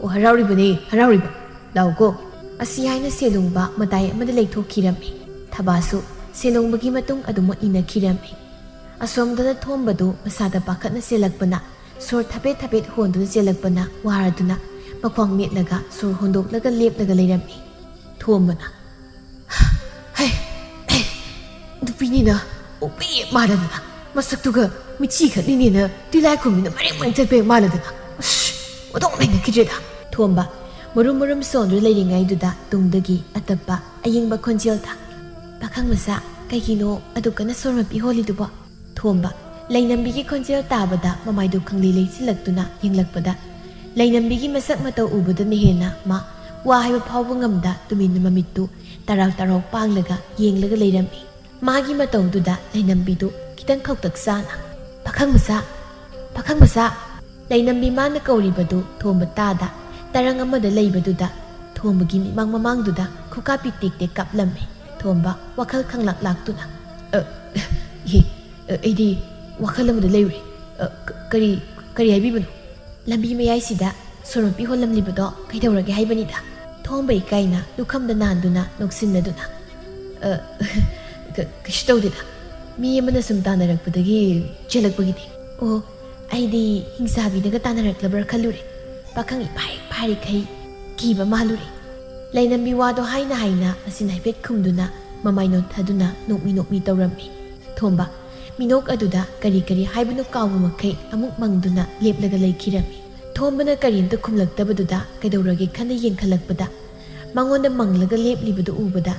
"ꯑꯣ, ꯍꯔꯥꯎꯔꯤꯕꯅꯦ, ꯍꯔꯥꯎꯔꯤꯕ꯫ ꯂꯥꯛꯑꯣꯀꯣ꯫" ꯑꯁꯤ ꯍꯥꯏꯅ ꯁꯦꯂꯣꯡꯕ ꯃꯇꯥꯏ ꯑꯃꯗ ꯂꯩꯊꯣꯛꯈꯤꯔꯝꯃꯤ꯫ ꯊꯕꯥꯁꯨ ꯁꯦꯂꯣꯡꯕꯒꯤ ꯃꯇꯨꯡ ꯑꯗꯨꯃꯛ ꯏꯟꯅꯈꯤꯔꯝꯃꯤ꯫ ꯑꯁꯣꯝꯗꯅ ꯊꯣꯝꯕꯗꯨ ꯃꯁꯥꯗ ꯄꯥꯈꯠꯅ ꯆꯦꯜꯂꯛꯄꯅ, ꯁꯣꯔ ꯊꯕꯦꯠ ꯊꯕꯦꯠ ꯍꯣꯟꯗꯨꯅ ꯆꯦꯜꯂꯛꯄꯅ ꯋꯥꯔꯗꯨꯅ ꯃꯈ꯭ꯋꯥꯡ ꯃꯦꯠꯂꯒ ꯁꯣꯔ ꯍꯣꯟꯗꯣꯛꯂꯒ ꯂꯦꯞꯂꯒ ꯂꯩꯔꯝꯃꯤ꯫ ꯊꯣꯝꯕꯅ, "ꯍꯩ, ꯍꯩ, ꯅꯨꯄꯤꯅꯤꯅ ꯎꯄꯤ ꯃꯥꯜꯂꯗꯅ, ꯃꯁꯛꯇꯨꯒ ꯃꯤꯆꯤ ꯈꯠꯂꯤꯅꯦꯅ ꯇꯤꯂꯥꯏꯈꯨꯝꯕꯤꯅ ꯃꯔꯦꯡ ꯃꯔꯦꯡ ꯆꯠꯄ ꯍꯦꯛ ꯃꯥꯜꯂꯗꯅ꯫ ꯑꯁ, ꯑꯣꯟꯊꯣꯛꯅ ꯍꯩꯅꯈꯤꯗ꯭ꯔꯦꯗ꯫ ꯊꯣꯝꯕ ꯃꯔꯨꯝ ꯃꯔꯨꯝ ꯁꯣꯟꯗꯨꯅ ꯂꯩꯔꯤꯉꯩꯗꯨꯗ ꯇꯨꯡꯗꯒꯤ ꯑꯇꯞꯄ ꯑꯌꯤꯡꯕ ꯈꯣꯟꯖꯦꯜ ꯇꯥ꯫ "ꯄꯥꯈꯪ ꯃꯆꯥ, ꯀꯩꯒꯤꯅꯣ ꯑꯗꯨꯛ ꯀꯟꯅ ꯁꯣꯔ ꯃꯄꯤ ꯍꯣꯜꯂꯤꯗꯨꯕꯣ?" ꯊꯣꯝꯕ ꯂꯩꯅꯝꯕꯤꯒꯤ ꯈꯣꯟꯖꯦꯜ ꯇꯥꯕꯗ ꯃꯃꯥꯏꯗꯨ ꯈꯪꯂꯤ ꯂꯩꯁꯤꯜꯂꯛꯇꯨꯅ ꯌꯦꯡꯂꯛꯄꯗ, ꯂꯩꯅꯝꯕꯤꯒꯤ ꯃꯁꯛ ꯃꯇꯧ ꯎꯕꯗꯅ ꯍꯦꯟꯅ ꯃꯥ ꯋꯥ ꯍꯥꯏꯕ ꯐꯥꯎꯕ ꯉꯝꯗ ꯇꯨꯃꯤꯟꯅ ꯃꯃꯤꯠꯇꯨ ꯇꯔꯥꯎ ꯇꯔꯥꯎ ꯄꯥꯡꯂꯒ ꯌꯦꯡꯂꯒ ꯂꯩꯔꯝꯃꯤ꯫ ꯃꯥꯒꯤ ꯃꯇꯧꯗꯨꯗ ꯂꯩꯅꯝꯕꯤꯗꯨ ꯈꯤꯇꯪ ꯈꯧꯇꯛ ꯆꯥꯅ, "ꯄꯥꯈꯪ ꯃꯆꯥ, ꯄꯥꯈꯪ ꯃꯆꯥ!" ꯂꯩꯅꯝꯕꯤ ꯃꯥꯅ ꯀꯧꯔꯤꯕꯗꯨ ꯊꯣꯝꯕ ꯇꯥꯗ, ꯇꯔꯪ ꯑꯃꯗ ꯂꯩꯕꯗꯨꯗ ꯊꯣꯝꯕꯒꯤ ꯃꯤꯠꯃꯥꯡ ꯃꯃꯥꯡꯗꯨꯗ ꯈꯨꯀꯥꯄꯤ ꯇꯦꯛ ꯇꯦꯛ ꯀꯥꯞꯂꯝꯃꯤ꯫ ꯊꯣꯝꯕ ꯋꯥꯈꯜ ꯈꯪꯂꯥꯛ ꯂꯥꯛꯇꯨꯅ, "ꯑ, ꯏꯍꯦ, ꯑ, ꯑꯩꯗꯤ ꯋꯥꯈꯜ ꯑꯃꯗ ꯂꯩꯔꯨꯔꯦ꯫ ꯑ, ꯀ-, ꯀꯔꯤ, ꯀꯔꯤ ꯍꯥꯏꯕꯤꯕꯅꯣ?" ꯂꯝꯕꯤ ꯃꯌꯥꯏꯁꯤꯗ ꯁꯣꯔꯣꯛꯄꯤ ꯍꯣꯜꯂꯝꯂꯤꯕꯗꯣ ꯀꯩꯗꯧꯔꯒꯦ ꯍꯥꯏꯕꯅꯤꯗ? ꯊꯣꯝꯕ ꯏꯀꯥꯏꯅ ꯂꯨꯈꯝꯗ ꯅꯥꯟꯗꯨꯅ ꯅꯣꯛꯁꯤꯟꯅꯗꯨꯅ, "ꯑ, ꯀ-, ꯀꯩꯁꯨ ꯇꯧꯗꯦꯗ꯫ ꯃꯤ ꯑꯃꯅ ꯁꯨꯝ ꯇꯥꯟꯅꯔꯛꯄꯗꯒꯤ ꯆꯦꯜꯂꯛꯄꯒꯤꯅꯤ꯫" "ꯑꯣ, ꯑꯩꯗꯤ ꯍꯤꯡꯆꯥꯕꯤꯅꯒ ꯇꯥꯟꯅꯔꯛꯂꯕ꯭ꯔꯥ ꯈꯜꯂꯨꯔꯦ꯫ ꯄꯥꯈꯪ ꯏꯐꯥ ꯍꯦꯛ ꯐꯥꯔꯤꯈꯩ ꯀꯤꯕ ꯃꯥꯜꯂꯨꯔꯦ꯫" ꯂꯩꯅꯝꯕꯤ ꯋꯥꯗꯣ ꯍꯥꯏꯅ ꯍꯥꯏꯅ ꯃꯆꯤꯟ ꯍꯥꯏꯐꯦꯠ ꯈꯨꯝꯗꯨꯅ ꯃꯃꯥꯏ ꯅꯣꯟꯊꯗꯨꯅ ꯅꯣꯛꯃꯤ ꯅꯣꯛꯃꯤ ꯇꯧꯔꯝꯃꯤ꯫ ꯊꯣꯝꯕ ꯃꯤꯅꯣꯛ ꯑꯗꯨꯗ ꯀꯔꯤ ꯀꯔꯤ ꯍꯥꯏꯕꯅꯣ ꯀꯥꯎꯕ ꯃꯈꯩ ꯑꯃꯨꯛ ꯃꯪꯗꯨꯅ ꯂꯦꯞꯂꯒ ꯂꯩꯈꯤꯔꯝꯃꯤ꯫ ꯊꯣꯝꯕꯅ ꯀꯔꯤꯝꯇ ꯈꯨꯝꯂꯛꯇꯕꯗꯨꯗ ꯀꯩꯗꯧꯔꯒꯦ ꯈꯟꯅ ꯌꯦꯡꯈꯠꯂꯛꯄꯗ, ꯃꯉꯣꯟꯗ ꯃꯪꯂꯒ ꯂꯦꯞꯂꯤꯕꯗꯨ ꯎꯕꯗ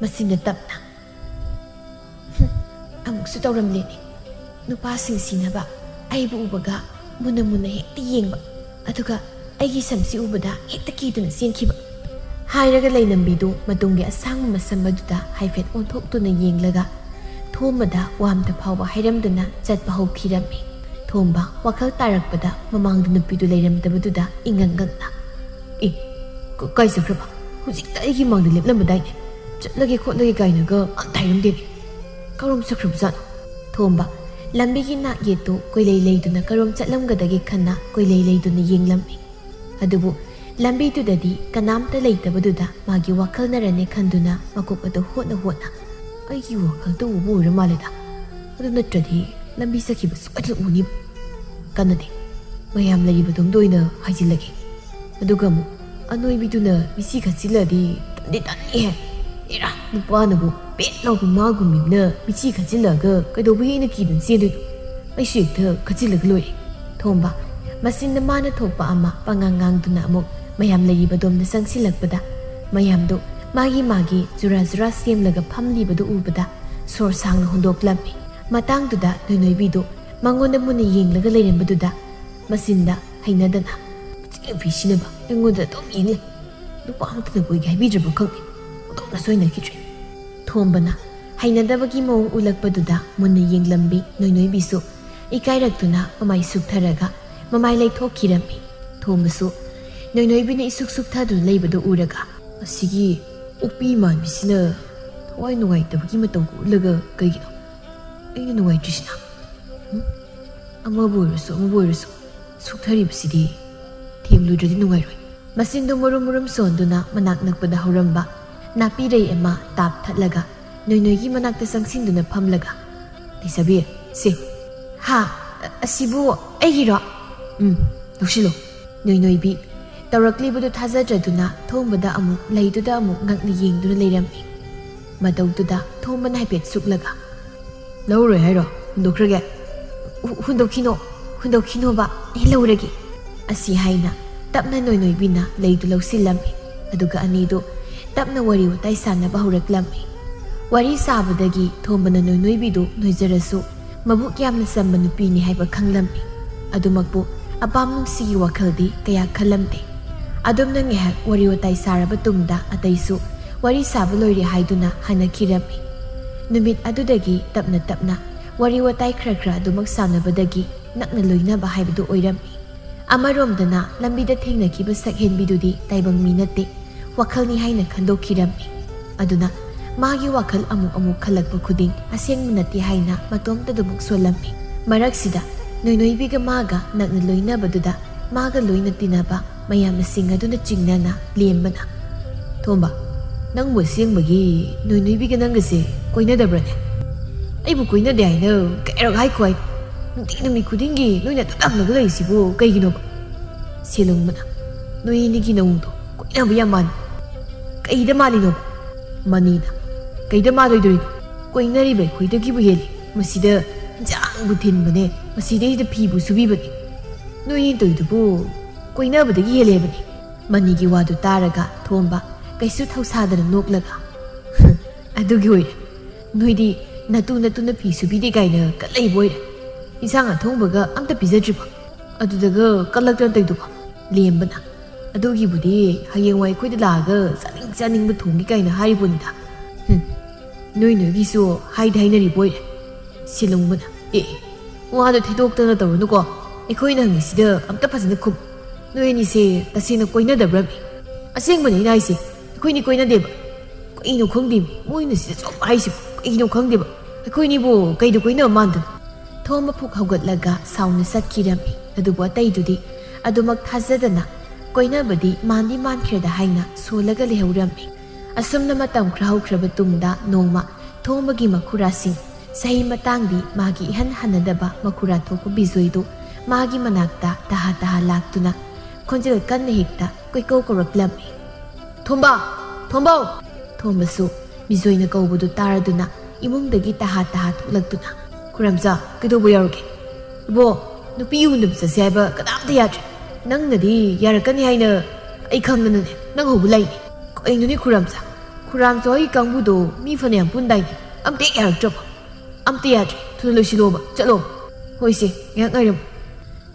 ꯃꯆꯤꯟꯗ ꯇꯞꯅ, "ꯍꯨꯝ, ꯑꯃꯨꯛꯁꯨ ꯇꯧꯔꯝꯂꯦꯅꯦ꯫ ꯅꯨꯄꯥꯁꯤꯡ ꯁꯤꯅꯕ ꯑꯩꯕꯨ ꯎꯕꯒ ꯃꯨꯟꯅ ꯃꯨꯟꯅ ꯍꯦꯛꯇ ꯌꯦꯡꯕ, ꯑꯗꯨꯒ ꯑꯩꯒꯤ ꯁꯝꯁꯤ ꯎꯕꯗ ꯍꯦꯛꯇ ꯀꯤꯗꯨꯅ ꯆꯦꯟꯈꯤꯕ꯫" ꯍꯥꯏꯔꯒ ꯂꯩꯅꯝꯕꯤꯗꯨ ꯃꯇꯨꯡꯒꯤ ꯑꯁꯥꯡꯕ ꯃꯁꯝ ꯑꯗꯨꯗ ꯍꯥꯏꯐꯦꯠ ꯑꯣꯟꯊꯣꯛꯇꯨꯅ ꯌꯦꯡꯂꯒ ꯊꯣꯝꯕꯗ ꯋꯥ ꯑꯝꯇ ꯐꯥꯎꯕ ꯍꯥꯏꯔꯝꯗꯅ ꯆꯠꯄ ꯍꯧꯈꯤꯔꯝꯃꯤ꯫ ꯊꯣꯝꯕ ꯋꯥꯈꯜ ꯇꯥꯔꯛꯄꯗ ꯃꯃꯥꯡꯗ ꯅꯨꯄꯤꯗꯨ ꯂꯩꯔꯝꯗꯕꯗꯨꯗ ꯏꯉꯛ ꯉꯛꯅ, "ꯑꯦ, ꯀ-, ꯀꯥꯏ ꯆꯠꯈ꯭ꯔꯕ? ꯍꯧꯖꯤꯛꯇ ꯑꯩꯒꯤ ꯃꯥꯡꯗ ꯂꯦꯞꯂꯝꯕꯗꯥꯏꯅꯦ꯫ ꯆꯠꯂꯒꯦ ꯈꯣꯠꯂꯒꯦ ꯀꯥꯏꯅꯒ ꯑꯝꯇ ꯍꯥꯏꯔꯝꯗꯦꯅꯦ꯫ ꯀꯔꯣꯝ ꯆꯠꯈ꯭ꯔꯕꯖꯥꯠꯅꯣ?" ꯊꯣꯝꯕ ꯂꯝꯕꯤꯒꯤ ꯅꯥꯛ ꯌꯦꯠꯇꯨ ꯀꯣꯏꯂꯩ ꯂꯩꯗꯨꯅ ꯀꯔꯣꯝ ꯆꯠꯂꯝꯒꯗꯒꯦ ꯈꯟꯅ ꯀꯣꯏꯂꯩ ꯂꯩꯗꯨꯅ ꯌꯦꯡꯂꯝꯃꯤ꯫ ꯑꯗꯨꯕꯨ ꯂꯝꯕꯤꯗꯨꯗꯗꯤ ꯀꯅꯥꯝꯇ ꯂꯩꯇꯕꯗꯨꯗ ꯃꯥꯒꯤ ꯋꯥꯈꯜꯅꯔꯅꯦ ꯈꯟꯗꯨꯅ ꯃꯀꯣꯛ ꯑꯗꯨ ꯍꯣꯠꯅ ꯍꯣꯠꯅ, "ꯑꯩꯒꯤ ꯋꯥꯈꯜꯗ ꯎꯕ ꯑꯣꯏꯔ ꯃꯥꯜꯂꯦꯗ꯫ ꯑꯗꯨ ꯅꯠꯇ꯭ꯔꯗꯤ ꯂꯝꯕꯤ ꯆꯠꯈꯤꯕ ꯁꯣꯏꯗꯅ ꯎꯅꯤꯕ꯫ ꯀꯥꯟꯅꯗꯦ, ꯃꯌꯥꯝ ꯂꯩꯔꯤꯕꯗꯣꯝꯗ ꯑꯣꯏꯅ ꯍꯥꯏꯖꯤꯜꯂꯒꯦ꯫ ꯑꯗꯨꯒ ꯑꯃꯨꯛ ꯑꯅꯣꯏꯕꯤꯗꯨꯅ ꯃꯤꯆꯤ ꯈꯠꯆꯤꯜꯂꯗꯤ ꯇꯟꯗꯤ ꯇꯟꯅꯤꯍꯦ꯫ ꯑꯦꯔꯥ, ꯅꯨꯄꯥꯅꯕꯨ ꯄꯦꯠ ꯂꯥꯎꯕ ꯃꯥꯒꯨꯝꯕꯤꯅ ꯃꯤꯠꯆꯤ ꯈꯠꯆꯤꯜꯂꯒ ꯀꯩꯗꯧꯕꯒꯤ ꯑꯩꯅ ꯀꯤꯗꯅ ꯆꯦꯟꯗꯣꯏꯅꯣ? ꯑꯩꯁꯨ ꯍꯦꯛꯇ ꯈꯠꯆꯤꯜꯂꯒ ꯂꯣꯏꯔꯦ꯫ ꯊꯣꯝꯕ, ꯃꯆꯤꯟꯗ ꯃꯥꯅ ꯊꯣꯛꯄ ꯑꯃ ꯄꯉꯥꯡ ꯉꯥꯡꯗꯨꯅ ꯑꯃꯨꯛ ꯃꯌꯥꯝ ꯂꯩꯔꯤꯕꯗꯣꯝꯗ ꯆꯪꯁꯤꯜꯂꯛꯄꯗ, ꯃꯌꯥꯝꯗꯣ ꯃꯥꯒꯤ ꯃꯥꯒꯤ ꯖꯨꯔꯥ ꯖꯨꯔꯥ ꯁꯦꯝꯂꯒ ꯐꯝꯂꯤꯕꯗꯨ ꯎꯕꯗ ꯁꯣꯔ ꯁꯥꯡꯅ ꯍꯣꯟꯗꯣꯛꯂꯝꯃꯤ꯫ ꯃꯇꯥꯡꯗꯨꯗ ꯅꯣꯏꯅꯣꯏꯕꯤꯗꯣ ꯃꯉꯣꯟꯗ ꯃꯨꯟꯅ ꯌꯦꯡꯂꯒ ꯂꯩꯔꯝꯕꯗꯨꯗ ꯃꯆꯤꯟꯗ ꯍꯩꯅꯗꯅ, "ꯃꯁꯤ ꯅꯨꯄꯤꯁꯤꯅꯕ ꯑꯩꯉꯣꯟꯗ ꯑꯗꯨꯝ ꯌꯦꯡꯂꯦ꯫ ꯅꯨꯄꯥ ꯑꯃꯠꯇꯅ ꯀꯣꯏꯒꯦ ꯍꯥꯏꯕꯤꯗ꯭ꯔꯕ ꯈꯪꯗꯦ꯫ ꯑꯣꯟꯊꯣꯛꯅ ꯁꯣꯏꯅꯈꯤꯗ꯭ꯔꯦ꯫" ꯊꯣꯝꯕꯅ ꯍꯩꯅꯗꯕꯒꯤ ꯃꯑꯣꯡ ꯎꯠꯂꯛꯄꯗꯨꯗ ꯃꯨꯟꯅ ꯌꯦꯡꯂꯝꯕꯤ ꯅꯣꯏꯅꯣꯏꯕꯤꯁꯨ ꯏꯀꯥꯏꯔꯛꯇꯨꯅ ꯃꯃꯥꯏ ꯁꯨꯛꯊꯔꯒ ꯃꯃꯥꯏ ꯂꯩꯊꯣꯛꯈꯤꯔꯝꯃꯤ꯫ ꯊꯣꯝꯕꯁꯨ ꯅꯣꯏꯅꯣꯏꯕꯤꯅ ꯏꯁꯨꯛ ꯁꯨꯛꯊꯗꯨꯅ ꯂꯩꯕꯗꯨ ꯎꯔꯒ, "ꯑꯁꯤꯒꯤ ꯑꯣꯛꯄꯤ ꯃꯥꯟꯕꯤꯁꯤꯅ ꯊꯋꯥꯏ ꯅꯨꯡꯉꯥꯏꯇꯕꯒꯤ ꯃꯇꯧꯒ ꯎꯠꯂꯒ ꯀꯩꯒꯤꯅꯣ ꯑꯩꯅ ꯅꯨꯡꯉꯥꯏꯇ꯭ꯔꯤꯁꯤꯅ? ꯎꯝ? ꯑꯃꯕꯨ ꯑꯣꯏꯔꯁꯨ ꯑꯃꯕꯨ ꯑꯣꯏꯔꯁꯨ ꯁꯨꯛꯊꯔꯤꯕꯁꯤꯗꯤ ꯊꯦꯝꯂꯨꯗ꯭ꯔꯗꯤ ꯅꯨꯡꯉꯥꯏꯔꯣꯏ꯫" ꯃꯆꯤꯟꯗꯨ ꯃꯨꯔꯨꯝ ꯃꯨꯔꯨꯝ ꯁꯣꯟꯗꯨꯅ ꯃꯅꯥꯛ ꯅꯛꯄꯗ ꯍꯧꯔꯝꯕ ꯅꯥꯄꯤꯔꯩ ꯑꯃ ꯇꯥꯞ ꯊꯠꯂꯒ ꯅꯣꯏꯅꯣꯏꯒꯤ ꯃꯅꯥꯛꯇ ꯆꯪꯁꯤꯟꯗꯨꯅ ꯐꯝꯂꯒ, "ꯂꯩꯁꯥꯕꯤ, ꯁꯦ꯫" "ꯍꯥ? ꯑ-, ꯑꯁꯤꯕꯨ ꯑꯩꯒꯤꯔꯣ?" "ꯎꯝ, ꯂꯧꯁꯤꯜꯂꯣ꯫" ꯅꯣꯏꯅꯣꯏꯕꯤ ꯇꯧꯔꯛꯂꯤꯕꯗꯨ ꯊꯥꯖꯗ꯭ꯔꯗꯨꯅ ꯊꯣꯝꯕꯗ ꯑꯃꯨꯛ ꯂꯩꯗꯨꯗ ꯑꯃꯨꯛ ꯉꯛꯅ ꯌꯦꯡꯗꯨꯅ ꯂꯩꯔꯝꯃꯤ꯫ ꯃꯇꯧꯗꯨꯗ ꯊꯣꯝꯕꯅ ꯍꯥꯏꯐꯦꯠ ꯁꯨꯛꯂꯒ, "ꯂꯧꯔꯣꯏ ꯍꯥꯏꯔꯣ? ꯍꯨꯟꯗꯣꯛꯈ꯭ꯔꯒꯦ?" "ꯍꯨ-, ꯍꯨꯟꯗꯣꯛꯈꯤꯅꯣ, ꯍꯨꯟꯗꯣꯛꯈꯤꯅꯣꯕ, ꯑꯩ ꯂꯧꯔꯒꯦ꯫" ꯑꯁꯤ ꯍꯥꯏꯅ ꯇꯞꯅ ꯅꯣꯏꯅꯣꯏꯕꯤꯅ ꯂꯩꯗꯨ ꯂꯧꯁꯤꯜꯂꯝꯃꯤ꯫ ꯑꯗꯨꯒ ꯑꯅꯤꯗꯨ ꯇꯞꯅ ꯋꯥꯔꯤ ꯋꯥꯇꯥꯏ ꯁꯥꯟꯅꯕ ꯍꯧꯔꯛꯂꯝꯃꯤ꯫ ꯋꯥꯔꯤ ꯁꯥꯕꯗꯒꯤ ꯊꯣꯝꯕꯅ ꯅꯣꯏꯅꯣꯏꯕꯤꯗꯨ ꯅꯣꯏꯖꯔꯁꯨ ꯃꯕꯨꯛ ꯌꯥꯝꯅ ꯆꯝꯕ ꯅꯨꯄꯤꯅꯤ ꯍꯥꯏꯕ ꯈꯪꯂꯝꯃꯤ꯫ ꯑꯗꯨꯃꯛꯄꯨ ꯑꯄꯥꯝ ꯅꯨꯡꯁꯤꯒꯤ ꯋꯥꯈꯜꯗꯤ ꯀꯌꯥ ꯈꯜꯂꯝꯗꯦ꯫ ꯑꯗꯨꯝꯅ ꯉꯥꯏꯍꯥꯛ ꯋꯥꯔꯤ ꯋꯥꯇꯥꯏ ꯁꯥꯔꯕ ꯇꯨꯡꯗ ꯑꯇꯩꯁꯨ ꯋꯥꯔꯤ ꯁꯥꯕ ꯂꯣꯏꯔꯦ ꯍꯥꯏꯗꯨꯅ ꯍꯟꯅꯈꯤꯔꯝꯃꯤ꯫ ꯅꯨꯃꯤꯠ ꯑꯗꯨꯗꯒꯤ ꯇꯞꯅ ꯇꯞꯅ ꯋꯥꯔꯤ ꯋꯥꯇꯥꯏ ꯈꯔ ꯈꯔ ꯑꯗꯨꯃꯛ ꯁꯥꯟꯅꯕꯗꯒꯤ ꯅꯛꯅ ꯂꯣꯏꯅꯕ ꯍꯥꯏꯕꯗꯨ ꯑꯣꯏꯔꯝꯃꯤ꯫ ꯑꯃꯔꯣꯝꯗꯅ ꯂꯝꯕꯤꯗ ꯊꯦꯡꯅꯈꯤꯕ ꯁꯛꯍꯦꯟꯕꯤꯗꯨꯗꯤ ꯇꯥꯏꯕꯪ ꯃꯤ ꯅꯠꯇꯦ, ꯋꯥꯈꯜꯅꯤ ꯍꯥꯏꯅ ꯈꯟꯗꯣꯛꯈꯤꯔꯝꯃꯤ꯫ ꯑꯗꯨꯅ ꯃꯥꯒꯤ ꯋꯥꯈꯜ ꯑꯃꯨꯛ ꯑꯃꯨꯛ ꯈꯜꯂꯛꯄ ꯈꯨꯗꯤꯡ ꯑꯁꯦꯡꯕ ꯅꯠꯇꯦ ꯍꯥꯏꯅ ꯃꯇꯣꯝꯇꯗꯨꯃꯛ ꯁꯣꯜꯂꯝꯃꯤ꯫ ꯃꯔꯛꯁꯤꯗ ꯅꯣꯏꯅꯣꯏꯕꯤꯒ ꯃꯥꯒ ꯅꯛꯅ ꯂꯣꯏꯅꯕꯗꯨꯗ ꯃꯥꯒ ꯂꯣꯏꯅ ꯇꯤꯟꯅꯕ ꯃꯌꯥꯝꯅ ꯁꯤꯡ ꯑꯗꯨꯅ ꯆꯤꯡꯅꯅ ꯂꯦꯝꯕꯅ, "ꯊꯣꯝꯕ, ꯅꯪꯕꯨ ꯑꯁꯦꯡꯕꯒꯤ ꯅꯣꯏꯅꯣꯏꯕꯤꯒ ꯅꯪꯒꯁꯦ ꯀꯣꯏꯅꯗꯕ꯭ꯔꯅꯦ?" "ꯑꯩꯕꯨ ꯀꯣꯏꯅꯗꯦ ꯍꯥꯏꯅ ꯀꯌꯥꯔꯛ ꯍꯥꯏꯈꯣ ꯍꯥꯏ? ꯅꯨꯡꯇꯤ ꯅꯨꯃꯤꯠ ꯈꯨꯗꯤꯡꯒꯤ ꯅꯣꯏꯅ ꯑꯗꯨꯝ ꯍꯪꯂꯒ ꯂꯩꯔꯤꯁꯤꯕꯨ ꯀꯩꯒꯤꯅꯣꯕ?" ꯁꯦꯂꯨꯡꯕꯅ, "ꯅꯣꯏ ꯑꯅꯤꯒꯤ ꯅꯑꯣꯡꯗꯣ ꯀꯣꯏꯅꯕ ꯌꯥꯝ ꯃꯥꯜꯂꯤ꯫" "ꯀꯩꯗ ꯃꯥꯜꯂꯤꯅꯣꯕ?" ꯃꯅꯤꯅ, ꯀꯩꯗ ꯃꯥꯗꯣꯏꯗꯣꯔꯤꯅꯣ? ꯀꯣꯏꯅꯔꯤꯕ ꯑꯩꯈꯣꯏꯗꯒꯤꯕꯨ ꯍꯦꯜꯂꯤ꯫ ꯃꯁꯤꯗ ꯏꯟꯖꯥꯡꯕꯨ ꯊꯤꯟꯕꯅꯦ, ꯃꯁꯤꯗꯩꯗ ꯐꯤꯕꯨ ꯁꯨꯕꯤꯕꯅꯦ꯫ ꯅꯣꯏꯅꯤ ꯇꯧꯏꯗꯨꯕꯨ ꯀꯣꯏꯅꯕꯗꯒꯤ ꯍꯦꯜꯂꯦꯕꯅꯤ꯫ ꯃꯅꯤꯒꯤ ꯋꯥꯗꯨ ꯇꯥꯔꯒ ꯊꯣꯝꯕ ꯀꯩꯁꯨ ꯊꯧꯁꯥꯗꯅ ꯅꯣꯛꯂꯒ, "ꯑꯗꯨꯒꯤ ꯑꯣꯏꯔꯦ꯫ ꯅꯣꯏꯗꯤ ꯅꯇꯨ ꯅꯇꯨꯅ ꯐꯤ ꯁꯨꯕꯤꯗꯦ ꯀꯥꯏꯅ ꯀꯠꯂꯛꯏꯕ ꯑꯣꯏꯔꯦ꯫ ꯏꯟꯁꯥꯡ ꯑꯊꯣꯡꯕꯒ ꯑꯝꯇ ꯄꯤꯖꯗ꯭ꯔꯤꯕꯣ? ꯑꯗꯨꯗꯒ ꯀꯜꯂꯛꯇꯅ ꯇꯧꯏꯗꯨꯕꯣ?" ꯂꯦꯝꯕꯅ, "ꯑꯗꯨꯒꯤꯕꯨꯗꯤ ꯍꯌꯦꯡꯋꯥꯏ ꯑꯩꯈꯣꯏꯗ ꯂꯥꯛꯑꯒ ꯆꯥꯅꯤꯡ ꯆꯥꯅꯤꯡꯕ ꯊꯣꯡꯒꯦ ꯀꯥꯏꯅ ꯍꯥꯏꯔꯤꯕꯣꯅꯤꯗ꯫ ꯍꯨꯝ, ꯅꯣꯏ ꯅꯣꯏꯒꯤꯁꯨ ꯍꯥꯏꯗꯤ ꯍꯥꯏꯅꯔꯤꯕ ꯑꯣꯏꯔꯦ꯫" ꯁꯤꯂꯨꯡꯕꯅ, "ꯑꯦ, ꯋꯥꯗꯣ ꯊꯦꯗꯣꯛꯇꯅ ꯇꯧꯔꯨꯅꯨꯀꯣ꯫ ꯑꯩꯈꯣꯏꯅ ꯍꯪꯉꯤꯁꯤꯗ ꯑꯝꯇ ꯐꯖꯅ ꯈꯨꯝ꯫ ꯅꯣꯏ ꯑꯅꯤꯁꯦ ꯇꯁꯦꯡꯅ ꯀꯣꯏꯅꯗꯕ꯭ꯔꯃꯤ? ꯑꯁꯦꯡꯕꯅꯤ ꯑꯩꯅ ꯍꯥꯏꯁꯦ, ꯑꯩꯈꯣꯏꯅꯤ ꯀꯣꯏꯅꯗꯦꯕ꯫" "ꯀꯩꯅꯣ ꯈꯪꯗꯦꯃꯤ, ꯃꯣꯏꯅ ꯁꯤꯗ ꯁꯨꯝ ꯍꯥꯏꯁꯤꯕꯣ꯫ ꯀꯩꯅꯣ ꯈꯪꯗꯦꯕ꯫ ꯑꯩꯈꯣꯏꯅꯤꯕꯨ ꯀꯩꯗ ꯀꯣꯏꯅꯕ ꯃꯥꯟꯗꯅꯣ?" ꯊꯣꯝꯕ ꯐꯨꯛ ꯍꯧꯒꯠꯂꯒ ꯁꯥꯎꯅ ꯆꯠꯈꯤꯔꯝꯃꯤ꯫ ꯑꯗꯨꯕꯨ ꯑꯇꯩꯗꯨꯗꯤ ꯑꯗꯨꯃꯛ ꯊꯥꯖꯗꯅ ꯀꯣꯏꯅꯕꯗꯤ ꯃꯥꯟꯗꯤ ꯃꯥꯟꯈ꯭ꯔꯦꯗ ꯍꯥꯏꯅ ꯁꯣꯜꯂꯒ ꯂꯩꯍꯧꯔꯝꯃꯤ꯫ ꯑꯁꯨꯝꯅ ꯃꯇꯝ ꯈꯔ ꯍꯧꯈ꯭ꯔꯕ ꯇꯨꯡꯗ ꯅꯣꯡꯃ ꯊꯣꯝꯕꯒꯤ ꯃꯈꯨꯔꯥꯁꯤꯡ, ꯆꯍꯤ ꯃꯇꯥꯡꯗꯤ ꯃꯥꯒꯤ ꯏꯍꯟ ꯍꯟꯅꯗꯕ ꯃꯈꯨꯔꯥ ꯊꯣꯛꯄ ꯕꯤꯖꯣꯏꯗꯨ ꯃꯥꯒꯤ ꯃꯅꯥꯛꯇ ꯇꯍꯥ ꯇꯍꯥ ꯂꯥꯛꯇꯨꯅ ꯈꯣꯟꯖꯦꯜ ꯀꯟꯅ ꯍꯦꯛꯇ ꯀꯣꯏꯀꯧ ꯀꯧꯔꯛꯂꯝꯃꯤ꯫ "ꯊꯣꯝꯕ! ꯊꯣꯝꯕꯧ!" ꯊꯣꯝꯕꯁꯨ ꯕꯤꯖꯣꯏꯅ ꯀꯧꯕꯗꯨ ꯇꯥꯔꯗꯨꯅ ꯏꯃꯨꯡꯗꯒꯤ ꯇꯍꯥ ꯇꯍꯥ ꯊꯣꯛꯂꯛꯇꯨꯅ, "ꯈꯨꯔꯝꯆꯥ, ꯀꯩꯗꯧꯕ ꯌꯥꯎꯔꯒꯦ?" "ꯏꯕꯣ, ꯅꯨꯄꯤ ꯎꯅꯕ ꯆꯠꯁꯦ ꯍꯥꯏꯕ ꯀꯅꯥꯝꯇ ꯌꯥꯗ꯭ꯔꯦ꯫ ꯅꯪꯅꯗꯤ ꯌꯥꯔꯛꯀꯅꯤ ꯍꯥꯏꯅ ꯑꯩ ꯈꯪꯗꯅꯅꯦ ꯅꯪ ꯍꯧꯕ ꯂꯥꯛꯏꯅꯦ꯫" "ꯀꯩꯅꯣꯅꯦ ꯈꯨꯔꯝꯆꯥ? ꯈꯨꯔꯥꯝꯆꯥ ꯍꯣꯏꯒꯤ ꯀꯥꯡꯕꯨꯗꯣ ꯃꯤ ꯐꯅꯌꯥꯝ ꯄꯨꯟꯗꯥꯏꯅꯦ꯫ ꯑꯝꯇ ꯍꯦꯛ ꯌꯥꯔꯛꯇ꯭ꯔꯕꯣ?" "ꯑꯝꯇ ꯌꯥꯗ꯭ꯔꯦ꯫ ꯊꯨꯅ ꯂꯣꯏꯁꯤꯜꯂꯣꯕ꯫ ꯆꯠꯂꯣ꯫" "ꯍꯣꯏꯁꯦ, ꯉꯥꯏꯍꯥꯛ ꯉꯥꯏꯔꯝꯃꯨ꯫"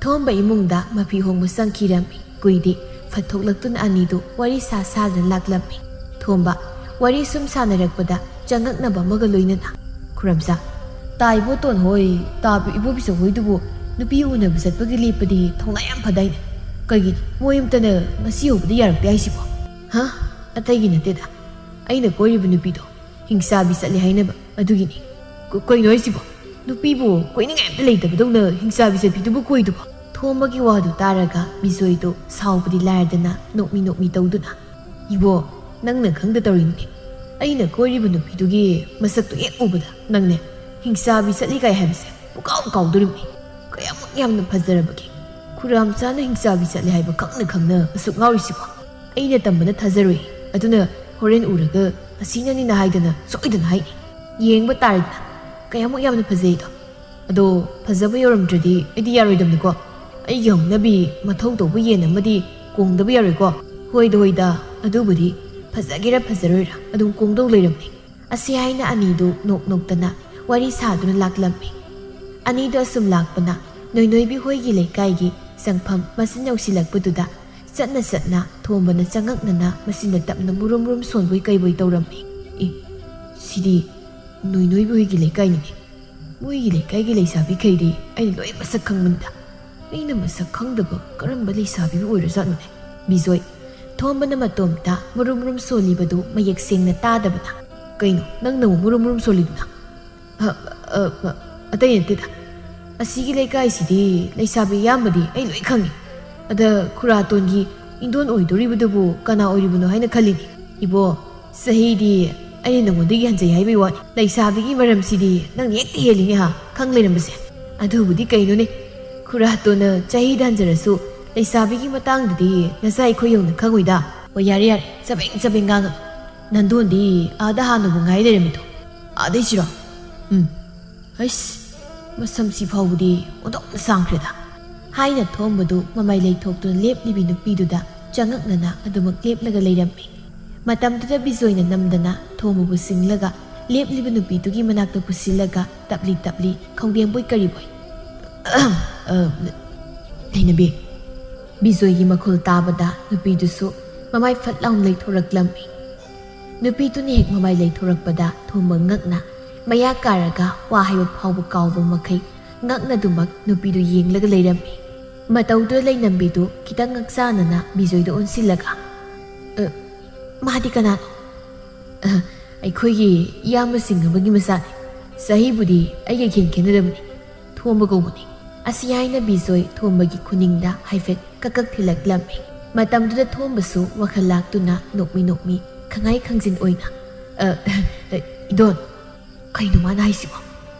ꯊꯣꯝꯕ ꯏꯃꯨꯡꯗ ꯃꯐꯤ ꯍꯣꯡꯕ ꯆꯪꯈꯤꯔꯝꯃꯤ꯫ ꯀꯨꯏꯗꯦ ꯐꯠ ꯊꯣꯛꯂꯛꯇꯨꯅ ꯑꯅꯤꯗꯨ ꯋꯥꯔꯤ ꯁꯥ ꯁꯥꯗꯨꯅ ꯂꯥꯛꯂꯝꯃꯤ꯫ ꯊꯣꯝꯕ ꯋꯥꯔꯤ ꯁꯨꯝ ꯁꯥꯟꯅꯔꯛꯄꯗ ꯆꯉꯛꯅꯕ ꯑꯃꯒ ꯂꯣꯏꯅꯅ, "ꯈꯨꯔꯝꯆꯥ, ꯇꯥ ꯏꯕꯣꯇꯣꯟ ꯍꯣꯏ, ꯇꯥ ꯏꯕꯣꯕꯤꯁꯣ ꯍꯣꯏꯗꯨꯕꯨ ꯅꯨꯄꯤ ꯎꯅꯕ ꯆꯠꯄꯒꯤ ꯂꯦꯞꯄꯗꯤ ꯊꯧꯅꯥ ꯌꯥꯝ ꯐꯗꯥꯏꯅꯦ? ꯀꯩꯒꯤꯅꯣ ꯃꯣꯏ ꯑꯝꯇꯅ ꯉꯁꯤ ꯍꯧꯕꯗ ꯌꯥꯔꯛꯇꯦ ꯍꯥꯏꯁꯤꯕꯣ?" "ꯍꯥ? ꯑꯇꯩꯒꯤ ꯅꯠꯇꯦꯗ꯫ ꯑꯩꯅ ꯀꯣꯏꯔꯤꯕ ꯅꯨꯄꯤꯗꯣ ꯍꯤꯡꯆꯥꯕꯤ ꯆꯠꯂꯦ ꯍꯥꯏꯅꯕ ꯑꯗꯨꯒꯤꯅꯤ꯫" "ꯀ-, ꯀꯩꯅꯣ ꯍꯥꯏꯁꯤꯕꯣ? ꯅꯨꯄꯤꯕꯨ ꯀꯣꯏꯅꯤꯡꯉꯥꯏ ꯑꯝꯇ ꯂꯩꯇꯕꯗꯧꯅ ꯍꯤꯡꯆꯥꯕꯤ ꯆꯠꯄꯤꯗꯨꯕꯨ ꯀꯣꯏꯗꯨꯕꯣ?" ꯊꯣꯝꯕꯒꯤ ꯋꯥꯗꯨ ꯇꯥꯔꯒ ꯕꯤꯖꯣꯏꯗꯨ ꯁꯥꯎꯕꯗꯤ ꯂꯥꯏꯔꯗꯅ ꯅꯣꯛꯃꯤ ꯅꯣꯛꯃꯤ ꯇꯧꯗꯨꯅ, "ꯏꯕꯣ, ꯅꯪꯅ ꯈꯪꯗ ꯇꯧꯔꯤꯅꯤꯅꯦ꯫ ꯑꯩꯅ ꯀꯣꯏꯔꯤꯕ ꯅꯨꯄꯤꯗꯨꯒꯤ ꯃꯁꯛꯇꯨ ꯍꯦꯛ ꯎꯕꯗ ꯅꯪꯅꯦ ꯍꯤꯡꯆꯥꯕꯤ ꯆꯠꯂꯤ ꯀꯥꯏ ꯍꯥꯏꯕꯁꯦ ꯄꯨꯀꯥꯎ ꯀꯥꯎꯗꯣꯔꯤꯕꯅꯤ꯫ ꯀꯌꯥꯃꯨꯛ ꯌꯥꯝꯅ ꯐꯖꯔꯕꯒꯦ? ꯈꯨꯔꯥꯝꯆꯥꯅ ꯍꯤꯡꯆꯥꯕꯤ ꯆꯠꯂꯦ ꯍꯥꯏꯕ ꯈꯪꯅ ꯈꯪꯅ ꯑꯁꯨꯛ ꯉꯥꯎꯔꯤꯁꯤꯕꯣ? ꯑꯩꯅ ꯇꯝꯕꯅ ꯊꯥꯖꯔꯣꯏ꯫ ꯑꯗꯨꯅ ꯍꯣꯔꯦꯟ ꯎꯔꯒ "ꯑꯁꯤꯅꯅꯤꯅ ꯍꯥꯏꯗꯅ ꯁꯣꯏꯗꯅ ꯍꯥꯏꯅꯤ꯫ ꯌꯦꯡꯕ ꯇꯥꯔꯦꯗꯅ, ꯀꯌꯥꯃꯨꯛ ꯌꯥꯝꯅ ꯐꯖꯩꯗꯣ꯫ ꯑꯗꯣ ꯐꯖꯕ ꯌꯧꯔꯝꯗ꯭ꯔꯗꯤ ꯑꯩꯗꯤ ꯌꯥꯔꯣꯏꯗꯕꯅꯤꯀꯣ꯫ ꯑꯩꯒꯤ ꯍꯧꯅꯕꯤ ꯃꯊꯧ ꯇꯧꯕ ꯌꯦꯟ ꯑꯃꯗꯤ ꯀꯣꯡꯗꯕ ꯌꯥꯔꯣꯏꯀꯣ꯫" "ꯍꯣꯏꯗ ꯍꯣꯏꯗ, ꯑꯗꯨꯕꯨꯗꯤ ꯐꯖꯒꯦꯔꯥ ꯐꯖꯔꯣꯏꯔꯥ ꯑꯗꯨꯝ ꯀꯣꯡꯗꯧ ꯂꯩꯔꯝꯅꯤ꯫" ꯑꯁꯤ ꯍꯥꯏꯅ ꯑꯅꯤꯗꯨ ꯅꯣꯛ ꯅꯣꯛꯇꯅ ꯋꯥꯔꯤ ꯁꯥꯗꯨꯅ ꯂꯥꯛꯂꯝꯃꯤ꯫ ꯑꯅꯤꯗꯨ ꯑꯁꯨꯝ ꯂꯥꯛꯄꯅ ꯅꯣꯏꯅꯣꯏꯕꯤ ꯍꯣꯏꯒꯤ ꯂꯩꯀꯥꯏꯒꯤ ꯆꯪꯐꯝ ꯃꯆꯤꯟ ꯌꯧꯁꯤꯜꯂꯛꯄꯗꯨꯗ ꯆꯠꯅ ꯆꯠꯅ ꯊꯣꯝꯕꯅ ꯆꯉꯛꯅꯅ ꯃꯆꯤꯟꯗ ꯇꯞꯅ ꯃꯨꯔꯨꯝ ꯃꯨꯔꯨꯝ ꯁꯣꯟꯕꯣꯏ ꯀꯩꯕꯣꯏ ꯇꯧꯔꯝꯃꯤ꯫ "ꯑꯦ, ꯁꯤꯗꯤ ꯅꯣꯏꯅꯣꯏꯕꯤ ꯍꯣꯏꯒꯤ ꯂꯩꯀꯥꯏꯅꯤꯅꯦ꯫ ꯃꯣꯏꯒꯤ ꯂꯩꯀꯥꯏꯒꯤ ꯂꯩꯁꯥꯕꯤꯈꯩꯗꯤ ꯑꯩꯅ ꯂꯣꯏ ꯃꯁꯛ ꯈꯪꯕꯅꯤꯗ꯫ ꯑꯩꯅ ꯃꯁꯛ ꯈꯪꯗꯕ ꯀꯔꯝꯕ ꯂꯩꯁꯥꯕꯤꯕꯨ ꯑꯣꯏꯔꯖꯥꯠꯅꯣꯅꯦ?" ꯕꯤꯖꯣꯏ ꯊꯣꯝꯕꯅ ꯃꯇꯣꯝꯇ ꯃꯨꯔꯨꯝ ꯃꯨꯔꯨꯝ ꯁꯣꯜꯂꯤꯕꯗꯨ ꯃꯌꯦꯛ ꯁꯦꯡꯅ ꯇꯥꯗꯕꯅ, "ꯀꯩꯅꯣ ꯅꯪꯅ ꯑꯃꯨꯛ ꯃꯨꯔꯨꯝ ꯃꯨꯔꯨꯝ ꯁꯣꯜꯂꯤꯗꯨꯅ?" "ꯑ, ꯑ, ꯑ, ꯑꯇꯩ ꯅꯠꯇꯦꯗ꯫ ꯑꯁꯤꯒꯤ ꯂꯩꯀꯥꯏꯁꯤꯗꯤ ꯂꯩꯁꯥꯕꯤ ꯑꯌꯥꯝꯕꯗꯤ ꯑꯩ ꯂꯣꯏ ꯈꯪꯉꯤ꯫ ꯑꯗ ꯈꯨꯔꯥꯇꯣꯟꯒꯤ ꯏꯟꯗꯣꯟ ꯑꯣꯏꯗꯣꯔꯤꯕꯗꯨꯕꯨ ꯀꯅꯥ ꯑꯣꯏꯔꯤꯕꯅꯣ ꯍꯥꯏꯅ ꯈꯜꯂꯤꯅꯤ? ꯏꯕꯣ, ꯆꯍꯤꯗꯤ ꯑꯩꯅ ꯅꯉꯣꯟꯗꯒꯤ ꯍꯟꯖꯩ ꯍꯥꯏꯕꯩ ꯋꯥꯅꯤ꯫ ꯂꯩꯁꯥꯕꯤꯒꯤ ꯃꯔꯝꯁꯤꯗꯤ ꯅꯪꯅ ꯍꯦꯛꯇ ꯍꯦꯜꯂꯤꯅꯦ ꯍꯥ, ꯈꯪ ꯂꯩꯔꯝꯕꯁꯦ꯫ ꯑꯗꯨꯕꯨꯗꯤ ꯀꯩꯅꯣꯅꯦ, ꯈꯨꯔꯥꯇꯣꯟꯅ ꯆꯍꯤꯗ ꯍꯟꯖꯔꯁꯨ ꯂꯩꯁꯥꯕꯤꯒꯤ ꯃꯇꯥꯡꯗꯗꯤ ꯅꯆꯥ ꯑꯩꯈꯣꯏ ꯌꯧꯅ ꯈꯪꯉꯣꯏꯗ꯫" "ꯑꯣ, ꯌꯥꯔꯦ ꯌꯥꯔꯦ, ꯆꯕꯦꯡ ꯆꯕꯦꯡ ꯉꯥꯡꯉ꯫ ꯅꯟꯗꯣꯟꯗꯤ ꯑꯥꯗ ꯍꯥꯟꯅꯕꯨ ꯉꯥꯏ ꯂꯩꯔꯝꯃꯤꯗꯣ꯫ ꯑꯥꯗꯩꯁꯤꯔꯣ? ꯎꯝ꯫ ꯍꯩꯁ, ꯃꯁꯝꯁꯤ ꯐꯥꯎꯕꯗꯤ ꯑꯣꯟꯊꯣꯛꯅ ꯁꯥꯡꯈ꯭ꯔꯦꯗ" ꯍꯥꯏꯅ ꯊꯣꯝꯕꯗꯨ ꯃꯃꯥꯏ ꯂꯩꯊꯣꯛꯇꯨꯅ ꯂꯦꯞꯂꯤꯕꯤ ꯅꯨꯄꯤꯗꯨꯗ ꯆꯉꯛꯅꯅ ꯑꯗꯨꯃꯛ ꯂꯦꯞꯂꯒ ꯂꯩꯔꯝꯃꯤ꯫ ꯃꯇꯝꯗꯨꯗ ꯕꯤꯖꯣꯏꯅ ꯅꯝꯗꯅ ꯊꯣꯝꯕꯕꯨ ꯁꯤꯡꯂꯒ ꯂꯦꯞꯂꯤꯕ ꯅꯨꯄꯤꯗꯨꯒꯤ ꯃꯅꯥꯛꯇ ꯄꯨꯁꯤꯜꯂꯒ ꯇꯞꯂꯤ ꯇꯞꯂꯤ ꯈꯧꯗꯦꯝꯕꯣꯏ ꯀꯔꯤꯕꯣꯏ, "ꯑ, ꯂꯩꯅꯕꯤ꯫" ꯕꯤꯖꯣꯏꯒꯤ ꯃꯈꯣꯜ ꯇꯥꯕꯗ ꯅꯨꯄꯤꯗꯨꯁꯨ ꯃꯃꯥꯏ ꯐꯠ ꯂꯥꯎꯅ ꯂꯩꯊꯣꯔꯛꯂꯝꯃꯤ꯫ ꯅꯨꯄꯤꯗꯨꯅ ꯍꯦꯛ ꯃꯃꯥꯏ ꯂꯩꯊꯣꯔꯛꯄꯗ ꯊꯣꯝꯕ ꯉꯛꯅ ꯃꯌꯥ ꯀꯥꯔꯒ ꯋꯥ ꯍꯥꯏꯕ ꯐꯥꯎꯕ ꯀꯥꯎꯕ ꯃꯈꯩ ꯉꯛꯅꯗꯨꯃꯛ ꯅꯨꯄꯤꯗꯨ ꯌꯦꯡꯂꯒ ꯂꯩꯔꯝꯃꯤ꯫ ꯃꯇꯧꯗꯨꯗ ꯂꯩꯅꯝꯕꯤꯗꯨ ꯈꯤꯇꯪ ꯉꯛꯆꯥꯅꯅ ꯕꯤꯖꯣꯏꯗ ꯑꯣꯟꯁꯤꯜꯂꯒ, "ꯑ, ꯃꯥꯗꯤ ꯀꯅꯥꯅꯣ?" "ꯑ, ꯑꯩꯈꯣꯏꯒꯤ ꯏꯌꯥꯝꯕꯁꯤꯡ ꯑꯃꯒꯤ ꯃꯆꯥꯅꯤ꯫ ꯆꯍꯤꯕꯨꯗꯤ ꯑꯩꯒ ꯏꯈꯦꯟ ꯈꯦꯟꯅꯗꯕꯅꯤ꯫ ꯊꯣꯝꯕ ꯀꯧꯕꯅꯤ꯫" ꯑꯁꯤ ꯍꯥꯏꯅ ꯕꯤꯖꯣꯏ ꯊꯣꯝꯕꯒꯤ ꯈꯨꯅꯤꯡꯗ ꯍꯥꯏꯐꯦꯠ ꯀꯛ ꯀꯛ ꯊꯤꯜꯂꯛꯂꯝꯃꯤ꯫ ꯃꯇꯝꯗꯨꯗ ꯊꯣꯝꯕꯁꯨ ꯋꯥꯈꯜ ꯂꯥꯛꯇꯨꯅ ꯅꯣꯛꯃꯤ ꯅꯣꯛꯃꯤ ꯈꯪꯍꯥꯏ ꯈꯪꯖꯤꯟ ꯑꯣꯏꯅ, "ꯑ, ꯑ, ꯏꯗꯣꯟ, ꯀꯩꯅꯣ ꯃꯥꯅ ꯍꯥꯏꯁꯤꯕꯣ?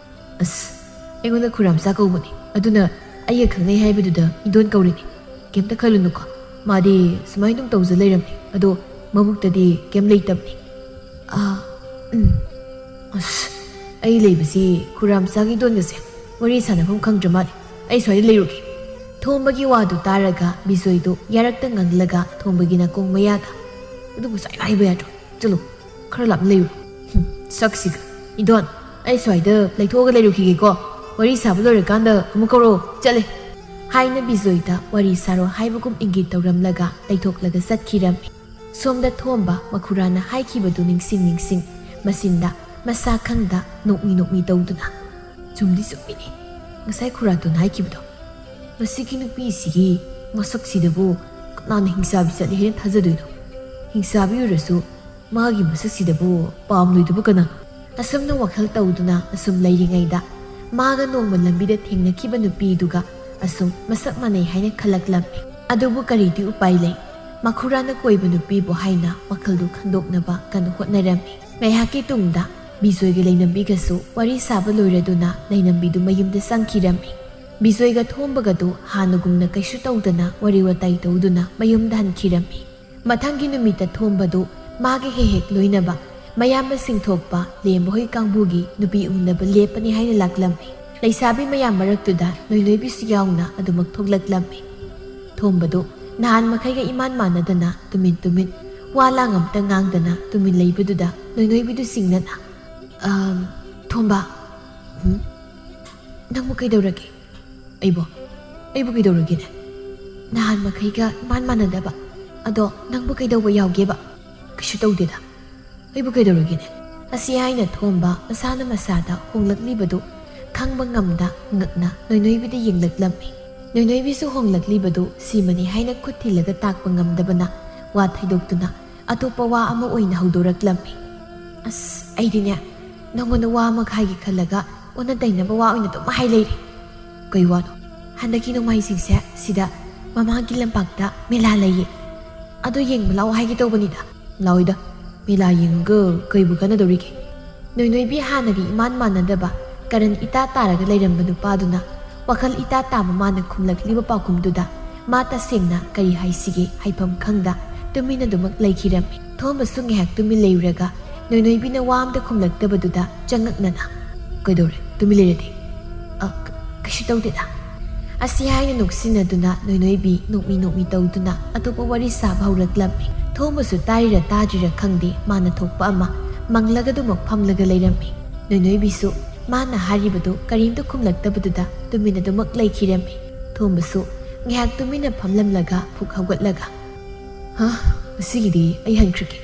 ꯑꯁ, ꯑꯩꯉꯣꯟꯗ ꯈꯨꯔꯥꯝꯆꯥ ꯀꯧꯕꯅꯤ, ꯑꯗꯨꯅ ꯑꯩꯒ ꯈꯪꯅꯩ ꯍꯥꯏꯕꯗꯨꯗ ꯏꯗꯣꯟ ꯀꯧꯔꯤꯅꯤ꯫ ꯀꯩꯝꯇ ꯈꯜꯂꯨꯅꯨꯀꯣ, ꯃꯥꯗꯤ ꯁꯨꯃꯥꯏꯅ ꯑꯗꯨꯝ ꯇꯧꯖ ꯂꯩꯔꯝꯅꯤ, ꯑꯗꯣ ꯃꯕꯨꯛꯇꯗꯤ ꯀꯩꯝ ꯂꯩꯇꯕꯅꯤ꯫" ꯑꯥ, ꯎꯝ꯫ ꯑꯁ, ꯑꯩ ꯂꯩꯕꯁꯤ ꯈꯨꯔꯥꯝꯆꯥꯒꯤ ꯗꯣꯟꯒꯁꯦ ꯋꯥꯔꯤ ꯁꯥꯟꯅꯐꯝ ꯈꯪꯗ꯭ꯔ ꯃꯥꯜꯂꯦ꯫ ꯑꯩ ꯁ꯭ꯋꯥꯏꯗ ꯂꯩꯔꯨꯒꯦ꯫ ꯊꯣꯝꯕꯒꯤ ꯋꯥꯗꯨ ꯇꯥꯔꯒ ꯕꯤꯖꯣꯏꯗꯨ ꯌꯥꯔꯛꯇ ꯉꯥꯡꯂꯒ ꯊꯣꯝꯕꯒꯤ ꯅꯥꯀꯣꯡ ꯃꯌꯥꯗ, "ꯑꯗꯨꯕꯨ ꯁꯨꯃꯥꯏꯅ ꯍꯥꯏꯕ ꯌꯥꯗ꯭ꯔꯣ? ꯆꯠꯂꯨ, ꯈꯔ ꯂꯥꯞꯅ ꯂꯩꯔꯨ꯫ ꯍꯨꯝ, ꯁꯛꯁꯤꯒ꯫ ꯏꯗꯣꯟ, ꯑꯩ ꯁ꯭ꯋꯥꯏꯗ ꯂꯩꯊꯣꯛꯑꯒ ꯂꯩꯔꯨꯈꯤꯒꯦꯀꯣ꯫ ꯋꯥꯔꯤ ꯁꯥꯕ ꯂꯣꯏꯔꯀꯥꯟꯗ ꯑꯃꯨꯛ ꯀꯧꯔꯛꯑꯣ꯫ ꯆꯠꯂꯦ," ꯍꯥꯏꯅ ꯕꯤꯖꯣꯏꯗ ꯋꯥꯔꯤ ꯁꯥꯔꯣ ꯍꯥꯏꯕꯒꯨꯝ ꯏꯪꯒꯤꯠ ꯇꯧꯔꯝꯂꯒ ꯂꯩꯊꯣꯛꯂꯒ ꯆꯠꯈꯤꯔꯝꯃꯤ꯫ ꯁꯣꯝꯗ ꯊꯣꯝꯕ ꯃꯈꯨꯔꯥꯅ ꯍꯥꯏꯈꯤꯕꯗꯨ ꯅꯤꯡꯁꯤꯡ ꯅꯤꯡꯁꯤꯡ ꯃꯆꯤꯟꯗ ꯃꯁꯥ ꯈꯪꯗ ꯅꯣꯛꯃꯤ ꯅꯣꯛꯃꯤ ꯇꯧꯗꯨꯅ, "ꯆꯨꯝꯗꯤ ꯆꯨꯝꯃꯤꯅꯦ ꯉꯁꯥꯏ ꯈꯨꯔꯥꯇꯣꯟꯅ ꯍꯥꯏꯈꯤꯕꯗꯣ꯫ ꯃꯁꯤꯒꯤ ꯅꯨꯄꯤꯁꯤꯒꯤ ꯃꯁꯛꯁꯤꯗꯕꯨ ꯀꯅꯥꯅ ꯍꯤꯡꯆꯥꯕꯤ ꯆꯠꯂꯤ ꯍꯥꯏꯅ ꯊꯥꯖꯗꯣꯏꯅꯣ? ꯍꯤꯡꯆꯥꯕꯤ ꯑꯣꯏꯔꯁꯨ ꯃꯥꯒꯤ ꯃꯁꯛꯁꯤꯗꯕꯨ ꯄꯥꯝꯂꯣꯏꯗꯕ ꯀꯅꯥ?" ꯑꯁꯨꯝꯅ ꯋꯥꯈꯜ ꯇꯧꯗꯨꯅ ꯑꯁꯨꯝ ꯂꯩꯔꯤꯉꯩꯗ ꯃꯥꯒ ꯅꯣꯡꯃ ꯂꯝꯕꯤꯗ ꯊꯦꯡꯅꯈꯤꯕ ꯅꯨꯄꯤꯗꯨꯒ ꯑꯁꯨꯝ ꯃꯁꯛ ꯃꯥꯟꯅꯩ ꯍꯥꯏꯅ ꯈꯜꯂꯛꯂꯝꯃꯤ꯫ ꯑꯗꯨꯕꯨ ꯀꯔꯤꯗꯤ ꯎꯄꯥꯏ ꯂꯩ? ꯃꯈꯨꯔꯥꯅ ꯀꯣꯏꯕ ꯅꯨꯄꯤꯕꯨ ꯍꯥꯏꯅ ꯋꯥꯈꯜꯗꯨ ꯈꯟꯗꯣꯛꯅꯕ ꯀꯟꯅ ꯍꯣꯠꯅꯔꯝꯃꯤ꯫ ꯉꯥꯏꯍꯥꯛꯀꯤ ꯇꯨꯡꯗ ꯕꯤꯖꯣꯏꯒ ꯂꯩꯅꯝꯕꯤꯒꯁꯨ ꯋꯥꯔꯤ ꯁꯥꯕ ꯂꯣꯏꯔꯗꯨꯅ ꯂꯩꯅꯝꯕꯤꯗꯨ ꯃꯌꯨꯝꯗ ꯆꯪꯈꯤꯔꯝꯃꯤ꯫ ꯕꯤꯖꯣꯏꯒ ꯊꯣꯝꯕꯒꯗꯨ ꯍꯥꯟꯅꯒꯨꯝꯅ ꯀꯩꯁꯨ ꯇꯧꯗꯅ ꯋꯥꯔꯤ ꯋꯥꯇꯥꯏ ꯇꯧꯗꯨꯅ ꯃꯌꯨꯝꯗ ꯍꯟꯈꯤꯔꯝꯃꯤ꯫ ꯃꯊꯪꯒꯤ ꯅꯨꯃꯤꯠꯇ ꯊꯣꯝꯕꯗꯨ ꯃꯥꯒꯤ ꯍꯦꯛ ꯍꯦꯛ ꯂꯣꯏꯅꯕ ꯃꯌꯥꯝꯕꯁꯤꯡ ꯊꯣꯛꯄ ꯂꯦꯝꯕ ꯍꯣꯏ ꯀꯥꯡꯕꯨꯒꯤ ꯅꯨꯄꯤ ꯎꯅꯕ ꯂꯦꯞꯄꯅꯤ ꯍꯥꯏꯅ ꯂꯥꯛꯂꯝꯃꯤ꯫ ꯂꯩꯁꯥꯕꯤ ꯃꯌꯥꯝ ꯃꯔꯛꯇꯨꯗ ꯅꯣꯏꯅꯣꯏꯕꯤꯁꯨ ꯌꯥꯎꯅ ꯑꯗꯨꯃꯛ ꯊꯣꯛꯂꯛꯂꯝꯃꯤ꯫ ꯊꯣꯝꯕꯗꯨ ꯅꯍꯥꯟ ꯃꯈꯩꯒ ꯏꯃꯥꯟ ꯃꯥꯟꯅꯗꯅ ꯇꯨꯃꯤꯟ ꯇꯨꯃꯤꯟ, ꯋꯥ ꯂꯥꯡ ꯑꯝꯇ ꯉꯥꯡꯗꯅ ꯇꯨꯃꯤꯟ ꯂꯩꯕꯗꯨꯗ ꯅꯣꯏꯅꯣꯏꯕꯤꯗꯨ ꯆꯤꯡꯅꯅ, "ꯑꯝ, ꯊꯣꯝꯕ, ꯎꯝ? ꯅꯪꯕꯨ ꯀꯩꯗꯧꯔꯒꯦ?" "ꯑꯩꯕꯣ? ꯑꯩꯕꯨ ꯀꯩꯗꯧꯔꯒꯦꯅꯦ? ꯅꯍꯥꯟ ꯃꯈꯩꯒ ꯏꯃꯥꯟ ꯃꯥꯟꯅꯗꯕ꯫ ꯑꯗꯣ ꯅꯪꯕꯨ ꯀꯩꯗꯧꯕ ꯌꯥꯎꯒꯦꯕ?" "ꯀꯩꯁꯨ ꯇꯧꯗꯦꯗ꯫ ꯑꯩꯕꯨ ꯀꯩꯗꯧꯔꯒꯦꯅꯦ?" ꯑꯁꯤ ꯍꯥꯏꯅ ꯊꯣꯝꯕ ꯃꯁꯥꯅ ꯃꯁꯥꯗ ꯍꯣꯡꯂꯛꯂꯤꯕꯗꯨ ꯈꯪꯕ ꯉꯝꯗ ꯉꯛꯅ ꯅꯣꯏꯅꯣꯏꯕꯤꯗ ꯌꯦꯡꯂꯛꯂꯝꯃꯤ꯫ ꯅꯣꯏꯅꯣꯏꯕꯤꯁꯨ ꯍꯣꯡꯂꯛꯂꯤꯕꯗꯨ ꯁꯤꯃꯅꯤ ꯍꯥꯏꯅ ꯈꯨꯠ ꯊꯤꯜꯂꯒ ꯇꯥꯛꯄ ꯉꯝꯗꯕꯅ ꯋꯥ ꯊꯩꯗꯣꯛꯇꯨꯅ ꯑꯇꯣꯞꯄ ꯋꯥ ꯑꯃ ꯑꯣꯏꯅ ꯍꯧꯗꯣꯔꯛꯂꯝꯃꯤ꯫ "ꯑꯁ, ꯑꯩꯗꯤꯅꯦ, ꯅꯪꯉꯣꯟꯗ ꯋꯥ ꯑꯃ ꯍꯥꯏꯒꯦ ꯈꯜꯂꯒ ꯑꯣꯟꯅ ꯇꯩꯅꯕ ꯋꯥ ꯑꯣꯏꯅ ꯑꯗꯨꯝ ꯍꯥꯏ ꯂꯩꯔꯦ꯫ ꯀꯩ ꯋꯥꯅꯣ?" "ꯍꯟꯗꯛꯀꯤ ꯅꯣꯡꯃꯥꯏꯖꯤꯡꯁꯦ ꯁꯤꯗ ꯃꯃꯥꯡꯒꯤ ꯂꯝꯄꯥꯛꯇ ꯃꯦꯂꯥ ꯂꯩꯌꯦ꯫ ꯑꯗꯣ ꯌꯦꯡꯕ ꯂꯥꯛꯑꯣ ꯍꯥꯏꯒꯦ ꯇꯧꯕꯅꯤꯗ꯫" "ꯂꯥꯛꯑꯣꯏꯗ, ꯃꯦꯂꯥ ꯌꯦꯡꯉꯒ ꯀꯩꯕꯨ ꯀꯥꯟꯅꯗꯧꯔꯤꯒꯦ?" ꯅꯣꯏꯅꯣꯏꯕꯤ ꯍꯥꯟꯅꯒꯤ ꯏꯃꯥꯟ ꯃꯥꯟꯅꯗꯕ, ꯀꯔꯟ ꯏꯇꯥ ꯇꯥꯔꯒ ꯂꯩꯔꯝꯕ ꯅꯨꯄꯥꯗꯨꯅ ꯋꯥꯈꯜ ꯏꯇꯥ ꯇꯥꯕ ꯃꯥꯅ ꯈꯨꯝꯂꯛꯂꯤꯕ ꯄꯥꯎꯈꯨꯝꯗꯨꯗ ꯃꯥ ꯇꯁꯦꯡꯅ ꯀꯔꯤ ꯍꯥꯏꯁꯤꯒꯦ ꯍꯥꯏꯐꯝ ꯈꯪꯗ ꯇꯨꯃꯤꯟꯅꯗꯨꯃꯛ ꯂꯩꯈꯤꯔꯝꯃꯤ꯫ ꯊꯣꯝꯕꯁꯨ ꯉꯥꯏꯍꯥꯛ ꯇꯨꯃꯤꯟ ꯂꯩꯔꯨꯔꯒ ꯅꯣꯏꯅꯣꯏꯕꯤꯅ ꯋꯥ ꯑꯝꯇ ꯈꯨꯝꯂꯛꯇꯕꯗꯨꯗ ꯆꯉꯛꯅꯅ, "ꯀꯩꯗꯧꯔꯦ? ꯇꯨꯃꯤꯟ ꯂꯩꯔꯗꯤ?" "ꯑ, ꯀ-, ꯀꯩꯁꯨ ꯇꯧꯗꯦꯗ"꯫ ꯑꯁꯤ ꯍꯥꯏꯅ ꯅꯣꯛꯁꯤꯟꯅꯗꯨꯅ ꯅꯣꯏꯅꯣꯏꯕꯤ ꯅꯣꯛꯃꯤ ꯅꯣꯛꯃꯤ ꯇꯧꯗꯨꯅ ꯑꯇꯣꯞꯄ ꯋꯥꯔꯤ ꯁꯥꯕ ꯍꯧꯔꯛꯂꯝꯃꯤ꯫ ꯊꯣꯝꯕꯁꯨ ꯇꯥꯔꯤꯔ ꯇꯥꯗ꯭ꯔꯤꯔ ꯈꯪꯗꯦ, ꯃꯥꯅ ꯊꯣꯛꯄ ꯑꯃ ꯃꯪꯂꯒ ꯑꯗꯨꯃꯛ ꯐꯝꯂꯒ ꯂꯩꯔꯝꯃꯤ꯫ ꯅꯣꯏꯅꯣꯏꯕꯤꯁꯨ ꯃꯥꯅ ꯍꯥꯏꯔꯤꯕꯗꯨ ꯀꯔꯤꯝꯇ ꯈꯨꯝꯂꯛꯇꯕꯗꯨꯗ ꯇꯨꯃꯤꯟꯅ ꯑꯗꯨꯃꯛ ꯂꯩꯈꯤꯔꯝꯃꯤ꯫ ꯊꯣꯝꯕꯁꯨ ꯉꯥꯏꯍꯥꯛ ꯇꯨꯃꯤꯟꯅ ꯐꯝꯂꯝꯂꯒ ꯐꯨꯛ ꯍꯧꯒꯠꯂꯒ, "ꯍꯥ? ꯉꯁꯤꯒꯤꯗꯤ ꯑꯩ ꯍꯟꯈ꯭ꯔꯒꯦ꯫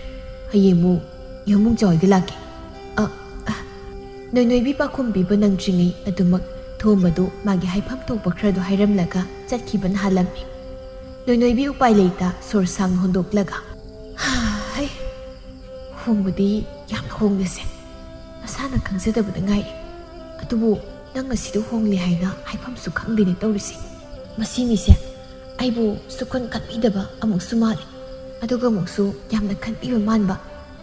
ꯍꯌꯦꯡ ꯑꯃꯨꯛ ꯌꯥꯝꯕꯨꯡ ꯆꯥꯎꯏꯒ ꯂꯥꯛꯀꯦ"꯫ ꯑ, ꯑ꯫ ꯅꯣꯏꯅꯣꯏꯕꯤ ꯄꯥꯈꯨꯝ ꯄꯤꯕ ꯅꯪꯗ꯭ꯔꯤꯉꯩ ꯑꯗꯨꯃꯛ ꯊꯣꯝꯕꯗꯨ ꯃꯥꯒꯤ ꯍꯥꯏꯐꯝ ꯊꯣꯛꯄ ꯈꯔꯗꯨ ꯍꯥꯏꯔꯝꯂꯒ ꯆꯠꯈꯤꯕꯅ ꯍꯥꯜꯂꯝꯃꯤ꯫ ꯅꯣꯏꯅꯣꯏꯕꯤ ꯎꯄꯥꯏ ꯂꯩꯇ ꯁꯣꯔ ꯁꯥꯡꯅ ꯍꯣꯟꯗꯣꯛꯂꯒ, "ꯍꯩ, ꯍꯣꯡꯕꯗꯤ ꯌꯥꯝꯅ ꯍꯣꯡꯂꯦꯁꯦ꯫ ꯃꯁꯥꯅ ꯈꯪꯖꯗꯕꯗ ꯉꯥꯏꯔꯤ꯫ ꯑꯗꯨꯕꯨ ꯅꯪ ꯑꯁꯤꯗ ꯍꯣꯡꯂꯦ ꯍꯥꯏꯅ ꯍꯥꯏꯐꯝꯁꯨ ꯈꯪꯗꯦꯅꯦ ꯇꯧꯔꯤꯁꯦ꯫ ꯃꯁꯤ ꯃꯤꯁꯦ ꯑꯩꯕꯨ ꯁꯨꯛꯈꯟ ꯈꯟꯕꯤꯗꯕ ꯑꯃꯨꯛꯁꯨ ꯃꯥꯜꯂꯤ, ꯑꯗꯨꯒ ꯑꯃꯨꯛꯁꯨ ꯌꯥꯝꯅ ꯈꯟꯕꯤꯕ ꯃꯥꯟꯕ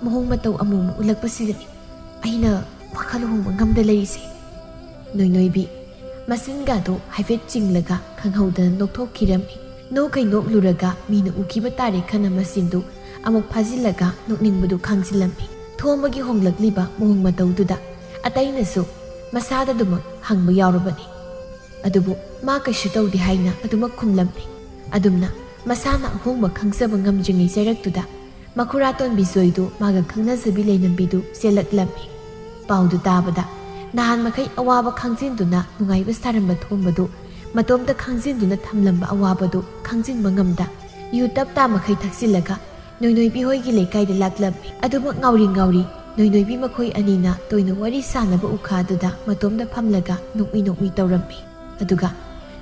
ꯃꯑꯣꯡ ꯃꯇꯧ ꯑꯃꯨꯛ ꯑꯃꯨꯛ ꯎꯠꯂꯛꯄꯁꯤꯗꯅꯤ ꯑꯩꯅ ꯋꯥꯈꯜ ꯍꯣꯡꯕ ꯉꯝꯗ ꯂꯩꯔꯤꯁꯦ"꯫ ꯅꯣꯏꯅꯣꯏꯕꯤ ꯃꯆꯤꯟꯒꯗꯣ ꯍꯥꯏꯐꯦꯠ ꯆꯤꯡꯂꯒ ꯈꯪꯍꯧꯗꯅ ꯅꯣꯛꯊꯣꯛꯈꯤꯔꯝꯃꯤ꯫ ꯅꯣꯛꯈꯩ ꯅꯣꯛꯂꯨꯔꯒ ꯃꯤꯅ ꯎꯈꯤꯕ ꯇꯥꯔꯦ ꯈꯟꯅ ꯃꯆꯤꯟꯗꯨ ꯑꯃꯨꯛ ꯐꯥꯖꯤꯜꯂꯒ ꯅꯣꯛꯅꯤꯡꯕꯗꯨ ꯈꯥꯡꯖꯤꯜꯂꯝꯃꯤ꯫ ꯊꯣꯝꯕꯒꯤ ꯍꯣꯡꯂꯛꯂꯤꯕ ꯃꯑꯣꯡ ꯃꯇꯧꯗꯨꯗ ꯑꯇꯩꯅꯁꯨ ꯃꯁꯥꯗ ꯑꯗꯨꯃꯛ ꯍꯪꯕ ꯌꯥꯎꯔꯕꯅꯤ꯫ ꯑꯗꯨꯕꯨ ꯃꯥ ꯀꯩꯁꯨ ꯇꯧꯗꯦ ꯍꯥꯏꯅ ꯑꯗꯨꯃꯛ ꯈꯨꯝꯂꯝꯃꯤ꯫ ꯑꯗꯨꯝꯅ ꯃꯁꯥꯅ ꯑꯍꯣꯡꯕ ꯈꯪꯖꯕ ꯉꯝꯗ꯭ꯔꯤꯉꯩ ꯆꯩꯔꯛꯇꯨꯗ ꯃꯈꯨꯔꯥꯇꯣꯟ ꯕꯤꯖꯣꯏꯗꯨ ꯃꯥꯒ ꯈꯪꯅꯖꯕꯤ ꯂꯩꯅꯝꯕꯤꯗꯨ ꯆꯦꯜꯂꯛꯂꯝꯃꯤ꯫ ꯄꯥꯎꯗꯨ ꯇꯥꯕꯗ ꯅꯍꯥꯟ ꯃꯈꯩ ꯑꯋꯥꯕ ꯈꯥꯡꯖꯤꯟꯗꯨꯅ ꯅꯨꯡꯉꯥꯏꯕ ꯁꯥꯔꯝꯕ ꯊꯣꯝꯕꯗꯨ ꯃꯇꯣꯝꯇ ꯈꯥꯡꯖꯤꯟꯗꯨꯅ ꯊꯝꯂꯝꯕ ꯑꯋꯥꯕꯗꯨ ꯈꯥꯡꯖꯤꯟꯕ ꯉꯝꯗ ꯌꯨ ꯇꯞ ꯇꯥ ꯃꯈꯩ ꯊꯛꯆꯤꯜꯂꯒ ꯅꯣꯏꯅꯣꯏꯕꯤ ꯍꯣꯏꯒꯤ ꯂꯩꯀꯥꯏꯗ ꯂꯥꯛꯂꯝꯃꯤ꯫ ꯑꯗꯨꯃꯛ ꯉꯥꯎꯔꯤ ꯉꯥꯎꯔꯤ ꯅꯣꯏꯅꯣꯏꯕꯤ ꯃꯈꯣꯏ ꯑꯅꯤꯅ ꯇꯣꯏꯅ ꯋꯥꯔꯤ ꯁꯥꯟꯅꯕ ꯎꯈꯥꯗꯨꯗ ꯃꯇꯣꯝꯗ ꯐꯝꯂꯒ ꯅꯣꯛꯃꯤ ꯅꯣꯛꯃꯤ ꯇꯧꯔꯝꯃꯤ꯫ ꯑꯗꯨꯒ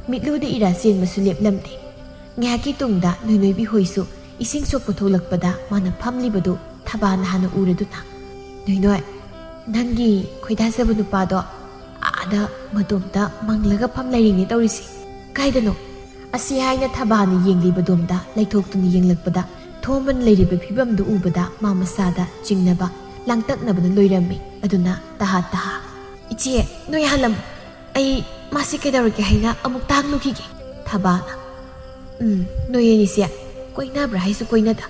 ꯃꯤꯠꯂꯨꯗ ꯏꯔꯥ ꯆꯦꯟꯕꯁꯨ ꯂꯦꯞꯂꯝꯗꯦ꯫ ꯉꯥꯏꯍꯥꯛꯀꯤ ꯇꯨꯡꯗ ꯅꯣꯏꯅꯣꯏꯕꯤ ꯍꯣꯏꯁꯨ ꯏꯁꯤꯡ ꯁꯣꯛꯄ ꯊꯣꯛꯂꯛꯄꯗ ꯃꯥꯅ ꯐꯝꯂꯤꯕꯗꯨ ꯊꯕꯥꯅ ꯍꯥꯟꯅ ꯎꯔꯗꯨꯅ, "ꯅꯣꯏꯅꯣꯏ, ꯅꯪꯒꯤ ꯈꯣꯏꯗꯥꯖꯕ ꯅꯨꯄꯥꯗꯣ ꯑꯥꯗ ꯃꯇꯣꯝꯇ ꯃꯪꯂꯒ ꯐꯝ ꯂꯩꯔꯤꯅꯦ ꯇꯧꯔꯤꯁꯤ꯫ ꯀꯥꯏꯗꯅꯣ?" ꯑꯁꯤ ꯍꯥꯏꯅ ꯊꯕꯥꯅ ꯌꯦꯡꯂꯤꯕꯗꯣꯝꯗ ꯂꯩꯊꯣꯛꯇꯨꯅ ꯌꯦꯡꯂꯛꯄꯗ ꯊꯣꯝꯕꯅ ꯂꯩꯔꯤꯕ ꯐꯤꯕꯝꯗꯨ ꯎꯕꯗ ꯃꯥ ꯃꯁꯥꯗ ꯆꯤꯡꯅꯕ ꯂꯥꯡꯇꯛꯅꯕꯅ ꯂꯣꯏꯔꯝꯃꯤ꯫ ꯑꯗꯨꯅ ꯇꯍꯥ ꯇꯍꯥ, "ꯏꯆꯦ, ꯅꯣꯏ ꯍꯥꯜꯂꯝꯃꯨ꯫ ꯑꯩ ꯃꯥꯁꯤ ꯀꯩꯗꯧꯔꯒꯦ ꯍꯥꯏꯅ ꯑꯃꯨꯛꯇ ꯍꯪꯂꯨꯈꯤꯒꯦ"꯫ ꯊꯕꯥꯅ, "ꯎꯝ, ꯅꯣꯏ ꯑꯅꯤꯁꯦ ꯀꯣꯏꯅꯕ꯭ꯔꯥ ꯍꯥꯏꯁꯨ ꯀꯣꯏꯅꯗ,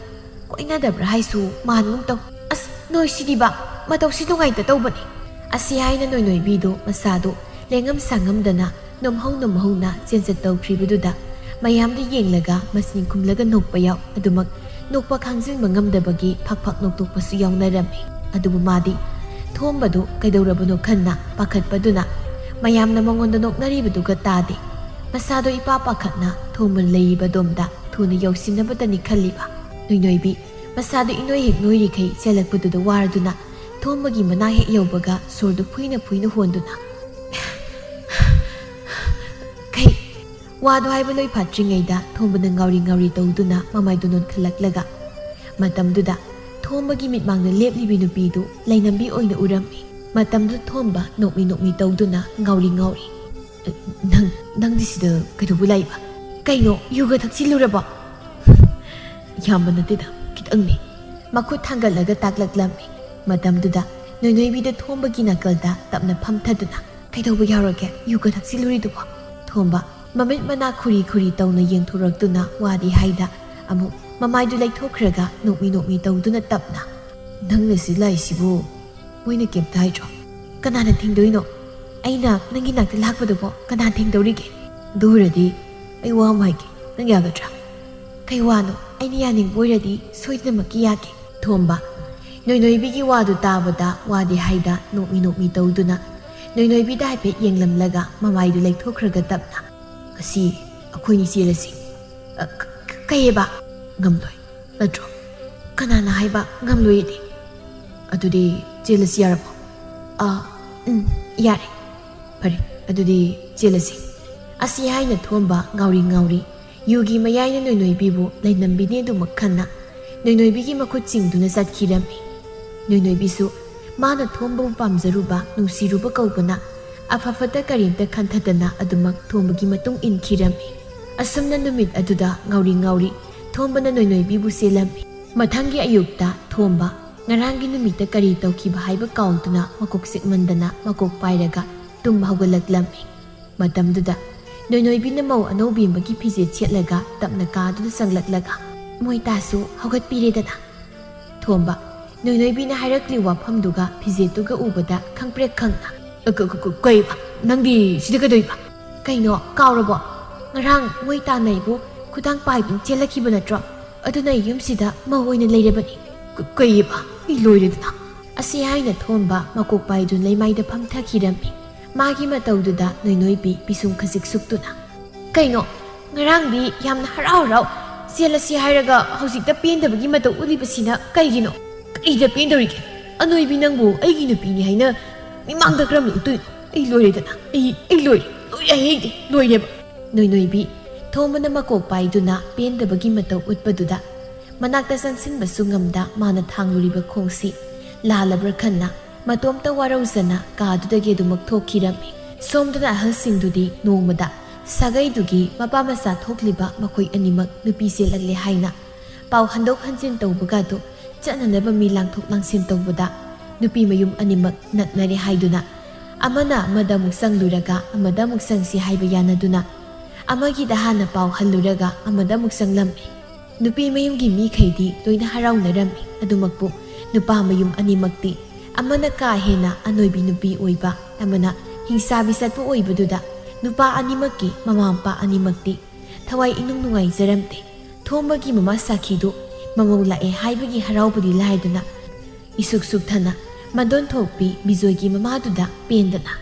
ꯀꯣꯏꯅꯗꯕ꯭ꯔꯥ ꯍꯥꯏꯁꯨ ꯃꯥꯟꯒꯨꯝ ꯇꯧ꯫ ꯑꯁ, "ꯅꯣꯏꯁꯤꯗꯤꯕ, ꯃꯇꯧꯁꯤ ꯅꯨꯡꯉꯥꯏꯇ ꯇꯧꯕꯅꯤ"꯫ ꯑꯁꯤ ꯍꯥꯏꯅ ꯅꯣꯏꯅꯣꯏꯕꯤꯗꯨ ꯃꯁꯥꯗꯨ ꯂꯦꯡꯉꯝ ꯁꯥꯡꯉꯝꯗꯅ ꯅꯣꯝꯍꯧ ꯅꯣꯝꯍꯧꯅ ꯆꯦꯟꯖꯠ ꯇꯧꯈ꯭ꯔꯤꯕꯗꯨꯗ ꯃꯌꯥꯝꯗ ꯌꯦꯡꯂꯒ ꯃꯆꯤꯟ ꯈꯨꯝꯂꯒ ꯅꯣꯛꯄ ꯌꯥꯎ꯫ ꯑꯗꯨꯃꯛ ꯅꯣꯛꯄ ꯈꯥꯡꯖꯤꯟꯕ ꯉꯝꯗꯕꯒꯤ ꯐꯛ ꯐꯛ ꯅꯣꯛꯇꯣꯛꯄꯁꯨ ꯌꯥꯎꯅꯔꯝꯃꯤ꯫ ꯑꯗꯨꯕꯨ ꯃꯥꯗꯤ ꯊꯣꯝꯕꯗꯨ ꯀꯩꯗꯧꯔꯕꯅꯣ ꯈꯟꯅ ꯄꯥꯈꯠꯄꯗꯨꯅ ꯃꯌꯥꯝꯅ ꯃꯉꯣꯟꯗ ꯅꯣꯛꯅꯔꯤꯕꯗꯨꯒ ꯇꯥꯗꯦ꯫ ꯃꯁꯥꯗꯣ ꯏꯄꯥ ꯄꯥꯈꯠꯅ ꯊꯣꯝꯕ ꯂꯩꯔꯤꯕ ꯑꯗꯣꯝꯗ ꯊꯨꯅ ꯌꯧꯁꯤꯟꯅꯕꯇꯅꯤ ꯈꯜꯂꯤꯕ꯫ ꯅꯣꯏꯅꯣꯏꯕꯤ ꯃꯁꯥꯗꯣ ꯏꯅꯣꯏ ꯍꯦꯛ ꯅꯣꯏꯔꯤꯈꯩ ꯆꯦꯜꯂꯛꯄꯗꯨꯗ ꯋꯥꯔꯗꯨꯅ ꯊꯣꯝꯕꯒꯤ ꯃꯅꯥ ꯍꯦꯛ ꯌꯧꯕꯒ ꯁꯣꯔꯗꯨ ꯐꯨꯏꯅ ꯐꯨꯏꯅ ꯍꯣꯟꯗꯨꯅ, "ꯀꯩ?" ꯋꯥꯗꯨ ꯍꯥꯏꯕ ꯂꯣꯏ ꯐꯥꯠꯇ꯭ꯔꯤꯉꯩꯗ ꯊꯣꯝꯕꯅ ꯉꯥꯎꯔꯤ ꯉꯥꯎꯔꯤ ꯇꯧꯗꯨꯅ ꯃꯃꯥꯏꯗꯨ ꯅꯣꯟꯈꯠꯂꯛꯂꯒ ꯃꯇꯝꯗꯨꯗ ꯊꯣꯝꯕꯒꯤ ꯃꯤꯠꯃꯥꯡꯗ ꯂꯦꯞꯂꯤꯕꯤ ꯅꯨꯄꯤꯗꯨ ꯂꯩꯅꯝꯕꯤ ꯑꯣꯏꯅ ꯎꯔꯝꯃꯤ꯫ ꯃꯇꯝꯗꯨ ꯊꯣꯝꯕ ꯅꯣꯛꯃꯤ ꯅꯣꯛꯃꯤ ꯇꯧꯗꯨꯅ ꯉꯥꯎꯔꯤ ꯉꯥꯎꯔꯤ, "ꯅꯪ, ꯅꯪꯗꯤ ꯁꯤꯗ ꯀꯩꯗꯧꯕ ꯂꯥꯛꯏꯕ? ꯀꯩꯅꯣ, ꯌꯨꯒ ꯊꯛꯆꯤꯜꯂꯨꯔꯕꯣ?" "ꯌꯥꯝꯕ ꯅꯠꯇꯦꯗ, ꯈꯤꯇꯪꯅꯤ"꯫ ꯃꯈꯨꯠ ꯊꯥꯡꯒꯠꯂꯒ ꯇꯥꯛꯂꯛꯂꯝꯃꯤ꯫ ꯃꯇꯝꯗꯨꯗ ꯅꯣꯏꯅꯣꯏꯕꯤꯗ ꯊꯣꯝꯕꯒꯤ ꯅꯥꯀꯜꯗ ꯇꯞꯅ ꯐꯝꯊꯗꯨꯅ, "ꯀꯩꯗꯧꯕ ꯌꯥꯎꯔꯒꯦ ꯌꯨꯒ ꯊꯛꯆꯤꯜꯂꯨꯔꯤꯗꯨꯕꯣ?" ꯊꯣꯝꯕ ꯃꯃꯤꯠ ꯃꯅꯥ ꯈꯨꯔꯤ ꯈꯨꯔꯤ ꯇꯧꯅ ꯌꯦꯡꯊꯣꯔꯛꯇꯨꯅ ꯋꯥꯗꯤ ꯍꯥꯏꯗ ꯑꯃꯨꯛ ꯃꯃꯥꯏꯗꯨ ꯂꯩꯊꯣꯛꯈ꯭ꯔꯒ ꯅꯣꯛꯃꯤ ꯅꯣꯛꯃꯤ ꯇꯧꯗꯨꯅ ꯇꯞꯅ, "ꯅꯪꯅ ꯁꯤ ꯂꯥꯛꯏꯁꯤꯕꯨ ꯃꯣꯏꯅ ꯀꯩꯝꯇ ꯍꯥꯏꯗ꯭ꯔꯣ?" "ꯀꯅꯥꯅ ꯊꯤꯡꯗꯣꯏꯅꯣ? ꯑꯩꯅ ꯅꯪꯒꯤ ꯅꯥꯛꯇ ꯂꯥꯛꯄꯗꯨꯕꯣ ꯀꯅꯥꯅ ꯊꯤꯡꯗꯧꯔꯤꯒꯦ? ꯑꯗꯨ ꯑꯣꯏꯔꯗꯤ ꯑꯩ ꯋꯥ ꯑꯃ ꯍꯥꯏꯒꯦ, ꯅꯪ ꯌꯥꯒꯗ꯭ꯔꯥ?" "ꯀꯩ ꯋꯥꯅꯣ? ꯑꯩꯅ ꯌꯥꯅꯤꯡꯕ ꯑꯣꯏꯔꯗꯤ ꯁꯣꯏꯗꯅꯃꯛꯀꯤ ꯌꯥꯒꯦ"꯫ ꯊꯣꯝꯕ ꯅꯣꯏꯅꯣꯏꯕꯤꯒꯤ ꯋꯥꯗꯨ ꯇꯥꯕꯗ ꯋꯥꯗꯤ ꯍꯥꯏꯗ ꯅꯣꯛꯃꯤ ꯅꯣꯛꯃꯤ ꯇꯧꯗꯨꯅ ꯅꯣꯏꯅꯣꯏꯕꯤꯗ ꯍꯥꯏꯐꯦꯠ ꯌꯦꯡꯂꯝꯂꯒ ꯃꯃꯥꯏꯗꯨ ꯂꯩꯊꯣꯛꯈ꯭ꯔꯒ ꯇꯞꯅ, "ꯉꯁꯤ ꯑꯩꯈꯣꯏꯅꯤ ꯆꯦꯜꯂꯁꯤ"꯫ "ꯑ, ꯀ-, ꯀ-, ꯀꯩꯑꯕ?" "ꯉꯝꯂꯣꯏ ꯅꯠꯇ꯭ꯔꯣ?" "ꯀꯅꯥꯅ ꯍꯥꯏꯕ ꯉꯝꯂꯣꯏꯗꯤ?" "ꯑꯗꯨꯗꯤ ꯆꯦꯜꯂꯁꯤ ꯌꯥꯔꯕꯣ?" "ꯑ, ꯎꯝ, ꯌꯥꯔꯦ"꯫ "ꯐꯔꯦ, ꯑꯗꯨꯗꯤ ꯆꯦꯜꯂꯁꯤ"꯫ ꯑꯁꯤ ꯍꯥꯏꯅ ꯊꯣꯝꯕ ꯉꯥꯎꯔꯤ ꯉꯥꯎꯔꯤ ꯌꯨꯒꯤ ꯃꯌꯥꯏꯅ ꯅꯣꯏꯅꯣꯏꯕꯤꯕꯨ ꯂꯩꯅꯝꯕꯤꯅꯦ ꯑꯗꯨꯃꯛ ꯈꯟꯅ ꯅꯣꯏꯅꯣꯏꯕꯤꯒꯤ ꯃꯈꯨꯠ ꯆꯤꯡꯗꯨꯅ ꯆꯠꯈꯤꯔꯝꯃꯤ꯫ ꯅꯣꯏꯅꯣꯏꯕꯤꯁꯨ ꯃꯥꯅ ꯊꯣꯝꯕꯕꯨ ꯄꯥꯝꯖꯔꯨꯕ, ꯅꯨꯡꯁꯤꯔꯨꯕ ꯀꯧꯕꯅ ꯑꯐ ꯐꯠꯇ ꯀꯔꯤꯝꯇ ꯈꯟꯊꯗꯅ ꯑꯗꯨꯃꯛ ꯊꯣꯝꯕꯒꯤ ꯃꯇꯨꯡ ꯏꯟꯈꯤꯔꯝꯃꯤ꯫ ꯑꯁꯨꯝꯅ ꯅꯨꯃꯤꯠ ꯑꯗꯨꯗ ꯉꯥꯎꯔꯤ ꯉꯥꯎꯔꯤ ꯊꯣꯝꯕꯅ ꯅꯣꯏꯅꯣꯏꯕꯤꯕꯨ ꯆꯦꯜꯂꯝꯃꯤ꯫ ꯃꯊꯪꯒꯤ ꯑꯌꯨꯛꯇ ꯊꯣꯝꯕ ꯉꯔꯥꯡꯒꯤ ꯅꯨꯃꯤꯠꯇ ꯀꯔꯤ ꯇꯧꯈꯤꯕ ꯍꯥꯏꯕ ꯀꯥꯎꯗꯨꯅ ꯃꯀꯣꯛ ꯆꯤꯛꯃꯟꯗꯅ ꯃꯀꯣꯛ ꯄꯥꯏꯔꯒ ꯇꯨꯝ ꯍꯧꯒꯠꯂꯛꯂꯝꯃꯤ꯫ ꯃꯇꯝꯗꯨꯗ ꯅꯣꯏꯅꯣꯏꯕꯤꯅ ꯃꯧ ꯑꯅꯧꯕꯤ ꯑꯃꯒꯤ ꯐꯤꯖꯦꯠ ꯁꯦꯠꯂꯒ ꯇꯞꯅ ꯀꯥꯗꯨꯗ ꯆꯪꯂꯛꯂꯒ, "ꯃꯣꯏ ꯇꯥꯁꯨ ꯍꯧꯒꯠꯄꯤꯔꯦꯗꯅ"꯫ ꯊꯣꯝꯕ, ꯅꯣꯏꯅꯣꯏꯕꯤꯅ ꯍꯥꯏꯔꯛꯂꯤꯕ ꯋꯥꯐꯝꯗꯨꯒ ꯐꯤꯖꯦꯠꯇꯨꯒ ꯎꯕꯗ ꯈꯪꯄ꯭ꯔꯦꯛ ꯈꯪꯅ, "ꯑ, ꯀ-, ꯀ-, ꯀ-, ꯀꯩꯕ? ꯅꯪꯗꯤ ꯁꯤꯗ ꯀꯩꯗꯧꯏꯕ?" "ꯀꯩꯅꯣ, ꯀꯥꯎꯔꯕꯣ? ꯉꯔꯥꯡ ꯃꯣꯏ ꯇꯥꯟꯅꯩꯕꯨ ꯈꯨꯗꯥꯡ ꯄꯥꯏꯗꯨꯅ ꯆꯦꯜꯂꯛꯈꯤꯕ ꯅꯠꯇ꯭ꯔꯣ? ꯑꯗꯨꯅ ꯑꯩ ꯌꯨꯝꯁꯤꯗ ꯃꯧ ꯑꯣꯏꯅ ꯂꯩꯔꯕꯅꯤ꯫" "ꯀ-, ꯀꯩꯕ? ꯑꯩ ꯂꯣꯏꯔꯦꯗꯅ!" ꯑꯁꯤ ꯍꯥꯏꯅ ꯊꯣꯝꯕ ꯃꯀꯣꯛ ꯄꯥꯏꯗꯨꯅ ꯂꯩꯃꯥꯏꯗ ꯐꯝꯊꯈꯤꯔꯝꯃꯤ꯫ ꯃꯥꯒꯤ ꯃꯇꯧꯗꯨꯗ ꯅꯣꯏꯅꯣꯏꯕꯤ ꯄꯤꯁꯨꯝ ꯈꯖꯤꯛ ꯁꯨꯛꯇꯨꯅ, "ꯀꯩꯅꯣ? ꯉꯔꯥꯡꯗꯤ ꯌꯥꯝꯅ ꯍꯔꯥꯎ ꯍꯔꯥꯎ ꯆꯦꯜꯂꯁꯤ ꯍꯥꯏꯔꯒ ꯍꯧꯖꯤꯛꯇ ꯄꯦꯟꯗꯕꯒꯤ ꯃꯇꯧ ꯎꯠꯂꯤꯕꯁꯤꯅ ꯀꯩꯒꯤꯅꯣ? ꯀꯔꯤꯗ ꯄꯦꯟꯗꯧꯔꯤꯒꯦ? ꯑꯅꯣꯏꯕꯤ ꯅꯪꯕꯨ ꯑꯩꯒꯤ ꯅꯨꯄꯤꯅꯤ ꯍꯥꯏꯅ ꯃꯤꯃꯥꯡꯗ ꯀꯔꯝꯅ ꯎꯠꯇꯣꯏꯅꯣ? ꯑꯩ ꯂꯣꯏꯔꯦꯗꯅ꯫ ꯑꯩ, ꯑꯩ ꯂꯣꯏꯔꯦ꯫ ꯂꯣꯏꯔꯦ ꯍꯥꯏꯗꯤ ꯂꯣꯏꯔꯦꯕ꯫" ꯅꯣꯏꯅꯣꯏꯕꯤ ꯊꯣꯝꯕꯅ ꯃꯀꯣꯛ ꯄꯥꯏꯗꯨꯅ ꯄꯦꯟꯗꯕꯒꯤ ꯃꯇꯧ ꯎꯠꯄꯗꯨꯗ ꯃꯅꯥꯛꯇ ꯆꯪꯁꯤꯟꯕꯁꯨ ꯉꯝꯗ ꯃꯥꯅ ꯊꯥꯡꯂꯨꯔꯤꯕ ꯈꯣꯡꯁꯤ ꯂꯥꯜꯂꯕ꯭ꯔꯥ ꯈꯟꯅ ꯃꯇꯣꯝꯇ ꯋꯥꯔꯧꯖꯅ ꯀꯥꯗꯨꯗꯒꯤ ꯑꯗꯨꯃꯛ ꯊꯣꯛꯈꯤꯔꯝꯃꯤ꯫ ꯁꯣꯝꯗꯅ ꯑꯍꯜꯁꯤꯡꯗꯨꯗꯤ ꯅꯣꯡꯃꯗ ꯁꯥꯒꯩꯗꯨꯒꯤ ꯃꯄꯥ ꯃꯆꯥ ꯊꯣꯛꯂꯤꯕ ꯃꯈꯣꯏ ꯑꯅꯤꯃꯛ ꯅꯨꯄꯤ ꯆꯦꯜꯂꯛꯂꯦ ꯍꯥꯏꯅ ꯄꯥꯎ ꯍꯟꯗꯣꯛ ꯍꯟꯖꯤꯟ ꯇꯧꯕꯒꯗꯨ ꯆꯠꯅꯅꯕ ꯃꯤ ꯂꯥꯡꯊꯣꯛ ꯂꯥꯡꯁꯤꯟ ꯇꯧꯕꯗ ꯅꯨꯄꯤ ꯃꯌꯨꯝ ꯑꯅꯤꯃꯛ ꯅꯛꯅꯔꯦ ꯍꯥꯏꯗꯨꯅ ꯑꯃꯅ ꯑꯃꯗ ꯑꯃꯨꯛ ꯆꯪꯂꯨꯔꯒ ꯑꯃꯗ ꯑꯃꯨꯛ ꯆꯪꯁꯤ ꯍꯥꯏꯕ ꯌꯥꯅꯗꯨꯅ ꯑꯃꯒꯤꯗ ꯍꯥꯟꯅ ꯄꯥꯎ ꯍꯜꯂꯨꯔꯒ ꯑꯃꯗ ꯑꯃꯨꯛ ꯆꯪꯂꯝꯃꯤ꯫ ꯅꯨꯄꯤ ꯃꯌꯨꯝꯒꯤ ꯃꯤꯈꯩꯗꯤ ꯂꯣꯏꯅ ꯍꯔꯥꯎꯅꯔꯝꯃꯤ꯫ ꯑꯗꯨꯃꯛꯄꯨ ꯅꯨꯄꯥ ꯃꯌꯨꯝ ꯑꯅꯤꯃꯛꯇꯤ ꯑꯃꯅ ꯀꯥ ꯍꯦꯟꯅ ꯑꯅꯣꯏꯕꯤ ꯅꯨꯄꯤ ꯑꯣꯏꯕ, ꯑꯃꯅ ꯍꯤꯡꯁꯥꯕꯤ ꯆꯠꯄ ꯑꯣꯏꯕꯗꯨꯗ ꯅꯨꯄꯥ ꯑꯅꯤꯃꯛꯀꯤ ꯃꯃꯥ ꯃꯄꯥ ꯑꯅꯤꯃꯛꯇꯤ ꯊꯋꯥꯏ ꯏꯅꯨꯡ ꯅꯨꯡꯉꯥꯏꯖꯔꯝꯗꯦ꯫ ꯊꯣꯝꯕꯒꯤ ꯃꯃꯥ ꯁꯥꯈꯤꯗꯨ ꯃꯃꯧ ꯂꯥꯛꯑꯦ ꯍꯥꯏꯕꯒꯤ ꯍꯔꯥꯎꯕꯗꯤ ꯂꯥꯏꯗꯅ ꯏꯁꯨꯛ ꯁꯨꯛꯊꯅ ꯃꯗꯣꯟ ꯊꯣꯛꯄꯤ ꯕꯤꯖꯣꯏꯒꯤ ꯃꯃꯥꯗꯨꯗ ꯄꯦꯟꯗꯅ,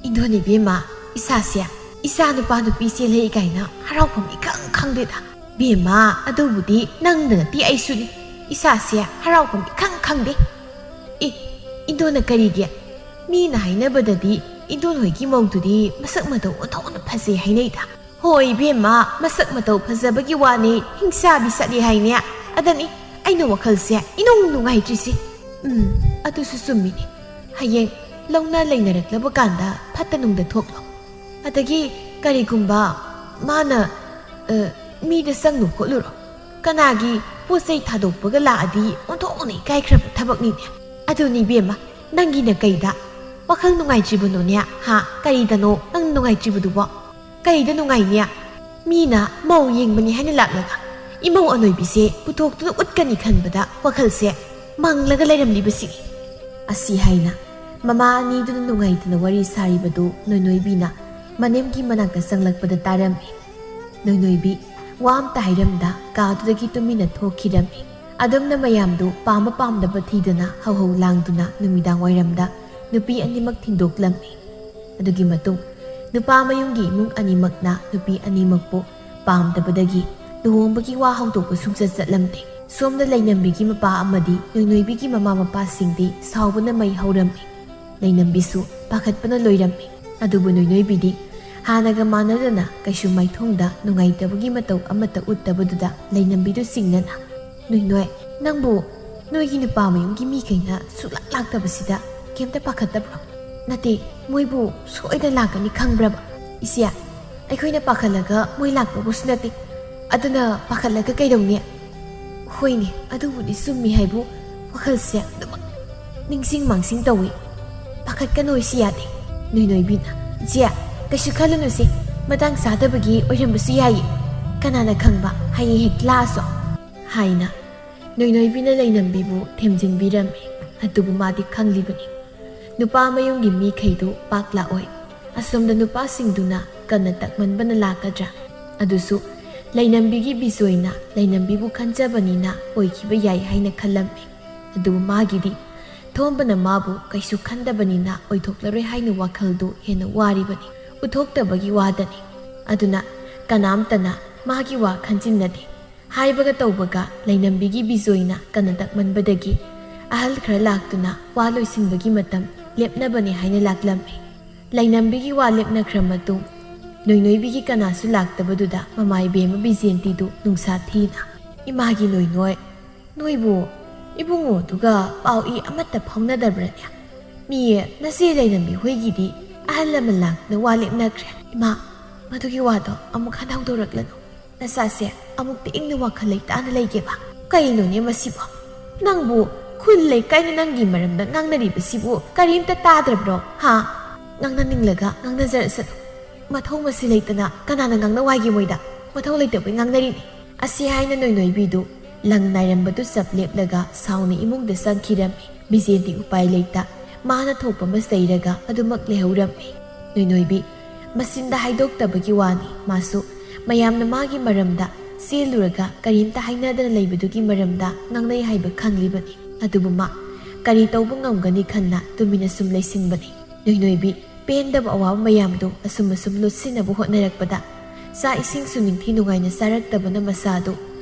"ꯏꯟꯗꯣꯟ ꯏꯕꯦꯝꯃ, ꯏꯁꯥꯁꯦ ꯏꯆꯥ ꯅꯨꯄꯥ ꯅꯨꯄꯤ ꯆꯦꯜꯂꯛꯏ ꯀꯥꯏꯅ ꯍꯔꯥꯎꯐꯝ ꯏꯈꯪ ꯈꯪꯗꯦꯗ꯫" "ꯕꯦꯝꯃ, ꯑꯗꯨꯕꯨꯗꯤ ꯅꯪꯗ ꯅꯠꯇꯦ, ꯑꯩꯁꯨꯅꯤ꯫ ꯏꯁꯥꯁꯦ ꯍꯔꯥꯎꯐꯝ ꯏꯈꯪ ꯈꯪꯗꯦ꯫" "ꯑꯦ, ꯏꯟꯗꯣꯟꯅ ꯀꯔꯤꯒꯤ? ꯃꯤꯅ ꯍꯥꯏꯅꯕꯗꯗꯤ ꯏꯟꯗꯣꯟ ꯍꯣꯏꯒꯤ ꯃꯧꯗꯨꯗꯤ ꯃꯁꯛ ꯃꯇꯧ ꯑꯣꯟꯊꯣꯛꯅ ꯐꯖꯩ ꯍꯥꯏꯅꯩꯗ꯫" "ꯍꯣꯏ ꯏꯕꯦꯝꯃ, ꯃꯁꯛ ꯃꯇꯧ ꯐꯖꯕꯒꯤ ꯋꯥꯅꯤ, ꯍꯤꯡꯁꯥꯕꯤ ꯆꯠꯂꯤ ꯍꯥꯏꯅꯦ꯫ ꯑꯗꯅꯤ ꯑꯩꯅ ꯋꯥꯈꯜꯁꯦ ꯏꯅꯨꯡ ꯅꯨꯡꯉꯥꯏꯇ꯭ꯔꯤꯁꯦ꯫" "ꯎꯝ, ꯑꯗꯨꯁꯨ ꯆꯨꯝꯃꯤꯅꯦ꯫ ꯍꯌꯦꯡ ꯂꯧꯅ ꯂꯩꯅꯔꯛꯂꯕ ꯀꯥꯟꯗ ꯐꯠꯇ ꯅꯨꯡꯗ ꯊꯣꯛꯂꯣ꯫ ꯑꯗꯒꯤ ꯀꯔꯤꯒꯨꯝꯕ ꯃꯥꯅ, ꯑ, ꯃꯤꯗ ꯆꯪꯉꯨ ꯈꯣꯠꯂꯨꯔꯣ, ꯀꯅꯥꯒꯤ ꯄꯣꯠ ꯆꯩ ꯊꯥꯗꯣꯛꯄꯒ ꯂꯥꯛꯑꯗꯤ ꯑꯣꯟꯊꯣꯛꯅ ꯏꯀꯥꯏꯈ꯭ꯔꯕ ꯊꯕꯛꯅꯤꯅꯦ꯫" "ꯑꯗꯨꯅꯤ ꯏꯕꯦꯝꯃ, ꯅꯪꯒꯤꯅ ꯀꯩꯗ ꯋꯥꯈꯜ ꯅꯨꯡꯉꯥꯏꯇ꯭ꯔꯤꯕꯅꯣꯅꯦ? ꯍꯥ? ꯀꯔꯤꯗꯅꯣ ꯅꯪ ꯅꯨꯡꯉꯥꯏꯇ꯭ꯔꯤꯕꯗꯨꯕꯣ? ꯀꯩꯗ ꯅꯨꯡꯉꯥꯏꯅꯤ? ꯃꯤꯅ ꯃꯧ ꯌꯦꯡꯕꯅꯤ ꯍꯥꯏꯅ ꯂꯥꯛꯂꯒ ꯏꯃꯧ ꯑꯅꯣꯏꯕꯤꯁꯦ ꯄꯨꯊꯣꯛꯇꯨꯅ ꯎꯠꯀꯅꯤ ꯈꯟꯕꯗ ꯋꯥꯈꯜꯁꯦ ꯃꯪꯂꯒ ꯂꯩꯔꯝꯂꯤꯕꯁꯤꯅꯤ꯫ ꯑꯁꯤ ꯍꯥꯏꯅ ꯃꯃꯥ ꯑꯅꯤꯗꯨꯅ ꯅꯨꯡꯉꯥꯏꯇꯅ ꯋꯥꯔꯤ ꯁꯥꯔꯤꯕꯗꯨ ꯅꯣꯏꯅꯣꯏꯕꯤꯅ ꯃꯅꯦꯝꯒꯤ ꯃꯅꯥꯛꯇ ꯆꯪꯂꯛꯄꯗ ꯇꯥꯔꯝꯃꯤ꯫ ꯅꯣꯏꯅꯣꯏꯕꯤ ꯋꯥ ꯑꯝꯇ ꯍꯥꯏꯔꯝꯗ ꯀꯥꯗꯨꯗꯒꯤ ꯇꯨꯃꯤꯟꯅ ꯊꯣꯛꯈꯤꯔꯝꯃꯤ꯫ ꯑꯗꯨꯝꯅ ꯃꯌꯥꯝꯗꯨ ꯄꯥꯝꯕ ꯄꯥꯝꯗꯕ ꯊꯤꯗꯅ ꯍꯧꯍꯧ ꯂꯥꯡꯗꯨꯅ ꯅꯨꯃꯤꯗꯥꯡ ꯋꯥꯏꯔꯝꯗ ꯅꯨꯄꯤ ꯑꯅꯤꯃꯛ ꯊꯤꯟꯗꯣꯛꯂꯝꯃꯤ꯫ ꯑꯗꯨꯒꯤ ꯃꯇꯨꯡ ꯅꯨꯄꯥ ꯃꯌꯨꯝꯒꯤ ꯏꯃꯨꯡ ꯑꯅꯤꯃꯛꯅ ꯅꯨꯄꯤ ꯑꯅꯤꯃꯛꯄꯨ ꯄꯥꯝꯗꯕꯗꯒꯤ ꯂꯨꯍꯣꯡꯕꯒꯤ ꯋꯥ ꯍꯧꯗꯣꯛꯄ ꯁꯨꯡꯆꯠ ꯆꯠꯂꯝꯗꯦ꯫ ꯁꯣꯝꯗ ꯂꯩꯅꯝꯕꯤꯒꯤ ꯃꯄꯥ ꯑꯃꯗꯤ ꯅꯣꯏꯅꯣꯏꯕꯤꯒꯤ ꯃꯃꯥ ꯃꯄꯥꯁꯤꯡꯗꯤ ꯁꯥꯎꯕꯅ ꯃꯩ ꯍꯧꯔꯝꯃꯤ꯫ ꯂꯩꯅꯝꯕꯤꯁꯨ ꯄꯥꯈꯠꯄꯅ ꯂꯣꯏꯔꯝꯃꯤ꯫ ꯑꯗꯨꯕꯨ ꯅꯣꯏꯅꯣꯏꯕꯤꯗꯤ ꯍꯥꯟꯅꯒ ꯃꯥꯟꯅꯗꯅ ꯀꯩꯁꯨ ꯃꯥꯏꯊꯣꯡꯗ ꯅꯨꯡꯉꯥꯏꯇꯕꯒꯤ ꯃꯇꯧ ꯑꯃꯠꯇ ꯎꯠꯇꯕꯗꯨꯗ ꯂꯩꯅꯝꯕꯤꯗꯨ ꯆꯤꯡꯅꯅ, "ꯅꯣꯏꯅꯣꯏ, ꯅꯪꯕꯨ ꯅꯣꯏꯒꯤ ꯅꯨꯄꯥ ꯃꯌꯨꯝꯒꯤ ꯃꯤꯈꯩꯅ ꯁꯨꯛꯂꯥꯛ ꯂꯥꯛꯇꯕꯁꯤꯗ ꯀꯩꯝꯇ ꯄꯥꯈꯠꯇꯕ꯭ꯔꯣ? ꯅꯠꯇꯦ, ꯃꯣꯏꯕꯨ ꯁꯣꯏꯗꯅ ꯂꯥꯛꯀꯅꯤ ꯈꯪꯕ꯭ꯔꯕ?" "ꯏꯆꯦ, ꯑꯩꯈꯣꯏꯅ ꯄꯥꯈꯠꯂꯒ ꯃꯣꯏ ꯂꯥꯛꯇꯧꯕꯁꯨ ꯅꯠꯇꯦ꯫ ꯑꯗꯨꯅ ꯄꯥꯈꯠꯂꯒ ꯀꯩꯗꯧꯅꯤ?" "ꯍꯣꯏꯅꯦ, ꯑꯗꯨꯕꯨꯗꯤ ꯆꯨꯝꯃꯤ ꯍꯥꯏꯕꯨ, ꯋꯥꯈꯜꯁꯦ ꯑꯗꯨꯃꯛ ꯅꯤꯡꯁꯤꯡ ꯃꯥꯡꯁꯤꯡ ꯇꯧꯏ꯫ ꯄꯥꯈꯠꯀꯅꯣ, ꯏꯆꯦ ꯌꯥꯗꯦ꯫" ꯅꯣꯏꯅꯣꯏꯕꯤꯅ, "ꯏꯆꯦ, ꯀꯩꯁꯨ ꯈꯜꯂꯨꯅꯨꯁꯦ, ꯃꯇꯥꯡ ꯆꯥꯗꯕꯒꯤ ꯑꯣꯏꯔꯝꯕꯁꯨ ꯌꯥꯏꯌꯦ꯫ ꯀꯅꯥꯅ ꯈꯪꯕ, ꯍꯌꯦꯡ ꯍꯦꯛ ꯂꯥꯛꯑꯁꯨ" ꯍꯥꯏꯅ ꯅꯣꯏꯅꯣꯏꯕꯤꯅ ꯂꯩꯅꯝꯕꯤꯕꯨ ꯊꯦꯝꯖꯤꯟꯕꯤꯔꯝꯃꯤ꯫ ꯑꯗꯨꯕꯨ ꯃꯥꯗꯤ ꯈꯪꯂꯤꯕꯅꯤ, ꯅꯨꯄꯥ ꯃꯌꯨꯝꯒꯤ ꯃꯤꯈꯩꯗꯨ ꯄꯥꯛ ꯂꯥꯛꯑꯣꯏ꯫ ꯑꯁꯣꯝꯗ ꯅꯨꯄꯥꯁꯤꯡꯗꯨꯅ ꯀꯟꯅ ꯇꯛꯃꯟꯕꯅ ꯂꯥꯛꯀꯗ꯭ꯔꯥ? ꯑꯗꯨꯁꯨ ꯂꯩꯅꯝꯕꯤꯒꯤ ꯕꯤꯖꯣꯏꯅ ꯂꯩꯅꯝꯕꯤꯕꯨ ꯈꯟꯖꯕꯅꯤꯅ ꯑꯣꯏꯈꯤꯕ ꯌꯥꯏ ꯍꯥꯏꯅ ꯈꯜꯂꯝꯃꯤ꯫ ꯑꯗꯨꯕꯨ ꯃꯥꯒꯤꯗꯤ ꯊꯣꯝꯕꯅ ꯃꯥꯕꯨ ꯀꯩꯁꯨ ꯈꯟꯗꯕꯅꯤꯅ ꯑꯣꯏꯊꯣꯛꯂꯔꯣꯏ ꯍꯥꯏꯅ ꯋꯥꯈꯜꯗꯨ ꯍꯦꯟꯅ ꯋꯥꯔꯤꯕꯅꯤ, ꯎꯠꯊꯣꯛꯇꯕꯒꯤ ꯋꯥꯗꯅꯤ꯫ ꯑꯗꯨꯅ ꯀꯅꯥꯝꯇꯅ ꯃꯥꯒꯤ ꯋꯥ ꯈꯟꯖꯤꯟꯅꯗꯦ꯫ ꯍꯥꯏꯕꯒ ꯇꯧꯕꯒ ꯂꯩꯅꯝꯕꯤꯒꯤ ꯕꯤꯖꯣꯏꯅ ꯀꯟꯅ ꯇꯛꯃꯟꯕꯗꯒꯤ ꯑꯍꯜ ꯈꯔ ꯂꯥꯛꯇꯨꯅ ꯋꯥ ꯂꯣꯏꯁꯤꯟꯕꯒꯤ ꯃꯇꯝ ꯂꯦꯞꯅꯕꯅꯤ ꯍꯥꯏꯅ ꯂꯥꯛꯂꯝꯃꯤ꯫ ꯂꯩꯅꯝꯕꯤꯒꯤ ꯋꯥ ꯂꯦꯞꯅꯈ꯭ꯔ ꯃꯇꯨꯡ ꯅꯣꯏꯅꯣꯏꯕꯤꯒꯤ ꯀꯅꯥꯁꯨ ꯂꯥꯛꯇꯕꯗꯨꯗ ꯃꯃꯥ ꯏꯕꯦꯝꯃ ꯕꯤꯖꯦꯟꯇꯤꯗꯨ ꯅꯨꯡꯁꯥ ꯊꯤꯅ, "ꯏꯃꯥꯒꯤ ꯅꯣꯏꯅꯣꯏ, ꯅꯣꯏꯕꯨ ꯏꯕꯨꯡꯉꯣꯗꯨꯒ ꯄꯥꯎ ꯏ ꯑꯃꯠꯇ ꯐꯥꯎꯅꯗꯕ꯭ꯔꯅꯦ? ꯃꯤ ꯅꯆꯦ ꯂꯩꯔꯝꯕꯤ ꯍꯣꯏꯒꯤꯗꯤ ꯑꯍꯜ ꯂꯃꯟ ꯂꯥꯛꯇꯅ ꯋꯥ ꯂꯦꯞꯅꯈ꯭ꯔꯦ꯫ ꯏꯃꯥ, ꯃꯗꯨꯒꯤ ꯋꯥꯗꯣ ꯑꯃꯨꯛ ꯍꯟꯅ ꯍꯧꯗꯣꯔꯛꯂꯅꯨ꯫ ꯅꯆꯥꯁꯦ ꯑꯃꯨꯛꯇ ꯏꯪꯅ ꯋꯥꯈꯜ ꯂꯩꯇꯥꯅ ꯂꯩꯒꯦꯕ꯫" "ꯀꯩꯅꯣꯅꯦ ꯃꯁꯤꯕꯣ? ꯅꯪꯕꯨ ꯈꯨꯜ ꯂꯩꯀꯥꯏꯅ ꯅꯪꯒꯤ ꯃꯔꯝꯗ ꯉꯥꯡꯅꯔꯤꯕꯁꯤꯕꯨ ꯀꯔꯤꯝꯇ ꯇꯥꯗ꯭ꯔꯕ꯭ꯔꯣ? ꯍꯥ? ꯉꯥꯡꯅꯅꯤꯡꯂꯒ ꯉꯥꯡꯅꯖꯔꯁꯅꯨ꯫ ꯃꯊꯧ ꯃꯁꯤ ꯂꯩꯇꯅ ꯀꯅꯥꯅ ꯉꯥꯡꯅꯧ ꯍꯥꯏꯒꯦ ꯃꯣꯏꯗ? ꯃꯊꯧ ꯂꯩꯇꯕꯩ ꯉꯥꯡꯅꯔꯤꯅꯤ꯫" ꯑꯁꯤ ꯍꯥꯏꯅ ꯅꯣꯏꯅꯣꯏꯕꯤꯗꯨ ꯂꯪ ꯅꯥꯏꯔꯝꯕꯗꯨ ꯆꯞ ꯂꯦꯞꯂꯒ ꯁꯥꯎꯅ ꯏꯃꯨꯡꯗ ꯆꯪꯈꯤꯔꯝꯃꯤ꯫ ꯕꯤꯖꯦꯟꯗꯤ ꯎꯄꯥꯏ ꯂꯩꯇ ꯃꯥꯅ ꯊꯣꯛꯄ ꯑꯃ ꯆꯩꯔꯒ ꯑꯗꯨꯃꯛ ꯂꯩꯍꯧꯔꯝꯃꯤ꯫ ꯅꯣꯏꯅꯣꯏꯕꯤ ꯃꯆꯤꯟꯗ ꯍꯥꯏꯗꯣꯛꯇꯕꯒꯤ ꯋꯥꯅꯤ, ꯃꯥꯁꯨ ꯃꯌꯥꯝꯅ ꯃꯥꯒꯤ ꯃꯔꯝꯗ ꯆꯦꯜꯂꯨꯔꯒ ꯀꯔꯤꯝꯇ ꯍꯥꯏꯅꯗꯅ ꯂꯩꯕꯗꯨꯒꯤ ꯃꯔꯝꯗ ꯉꯥꯡꯅꯩ ꯍꯥꯏꯕ ꯈꯪꯂꯤꯕꯅꯤ꯫ ꯑꯗꯨꯕꯨ ꯃꯥ ꯀꯔꯤ ꯇꯧꯕ ꯉꯝꯒꯅꯤ ꯈꯟꯅ ꯇꯨꯃꯤꯟꯅ ꯁꯨꯝ ꯂꯩꯁꯤꯟꯕꯅꯤ꯫ ꯅꯣꯏꯅꯣꯏꯕꯤ ꯄꯦꯟꯗꯕ ꯑꯋꯥꯕ ꯃꯌꯥꯝꯗꯨ ꯑꯁꯨꯝ ꯑꯁꯨꯝ ꯂꯣꯠꯁꯤꯟꯅꯕ ꯍꯣꯠꯅꯔꯛꯄꯗ ꯆꯥꯛ ꯏꯁꯤꯡꯁꯨ ꯅꯤꯡꯊꯤ ꯅꯨꯡꯉꯥꯏꯅ ꯆꯥꯔꯛꯇꯕꯅ ꯃꯁꯥꯗꯨ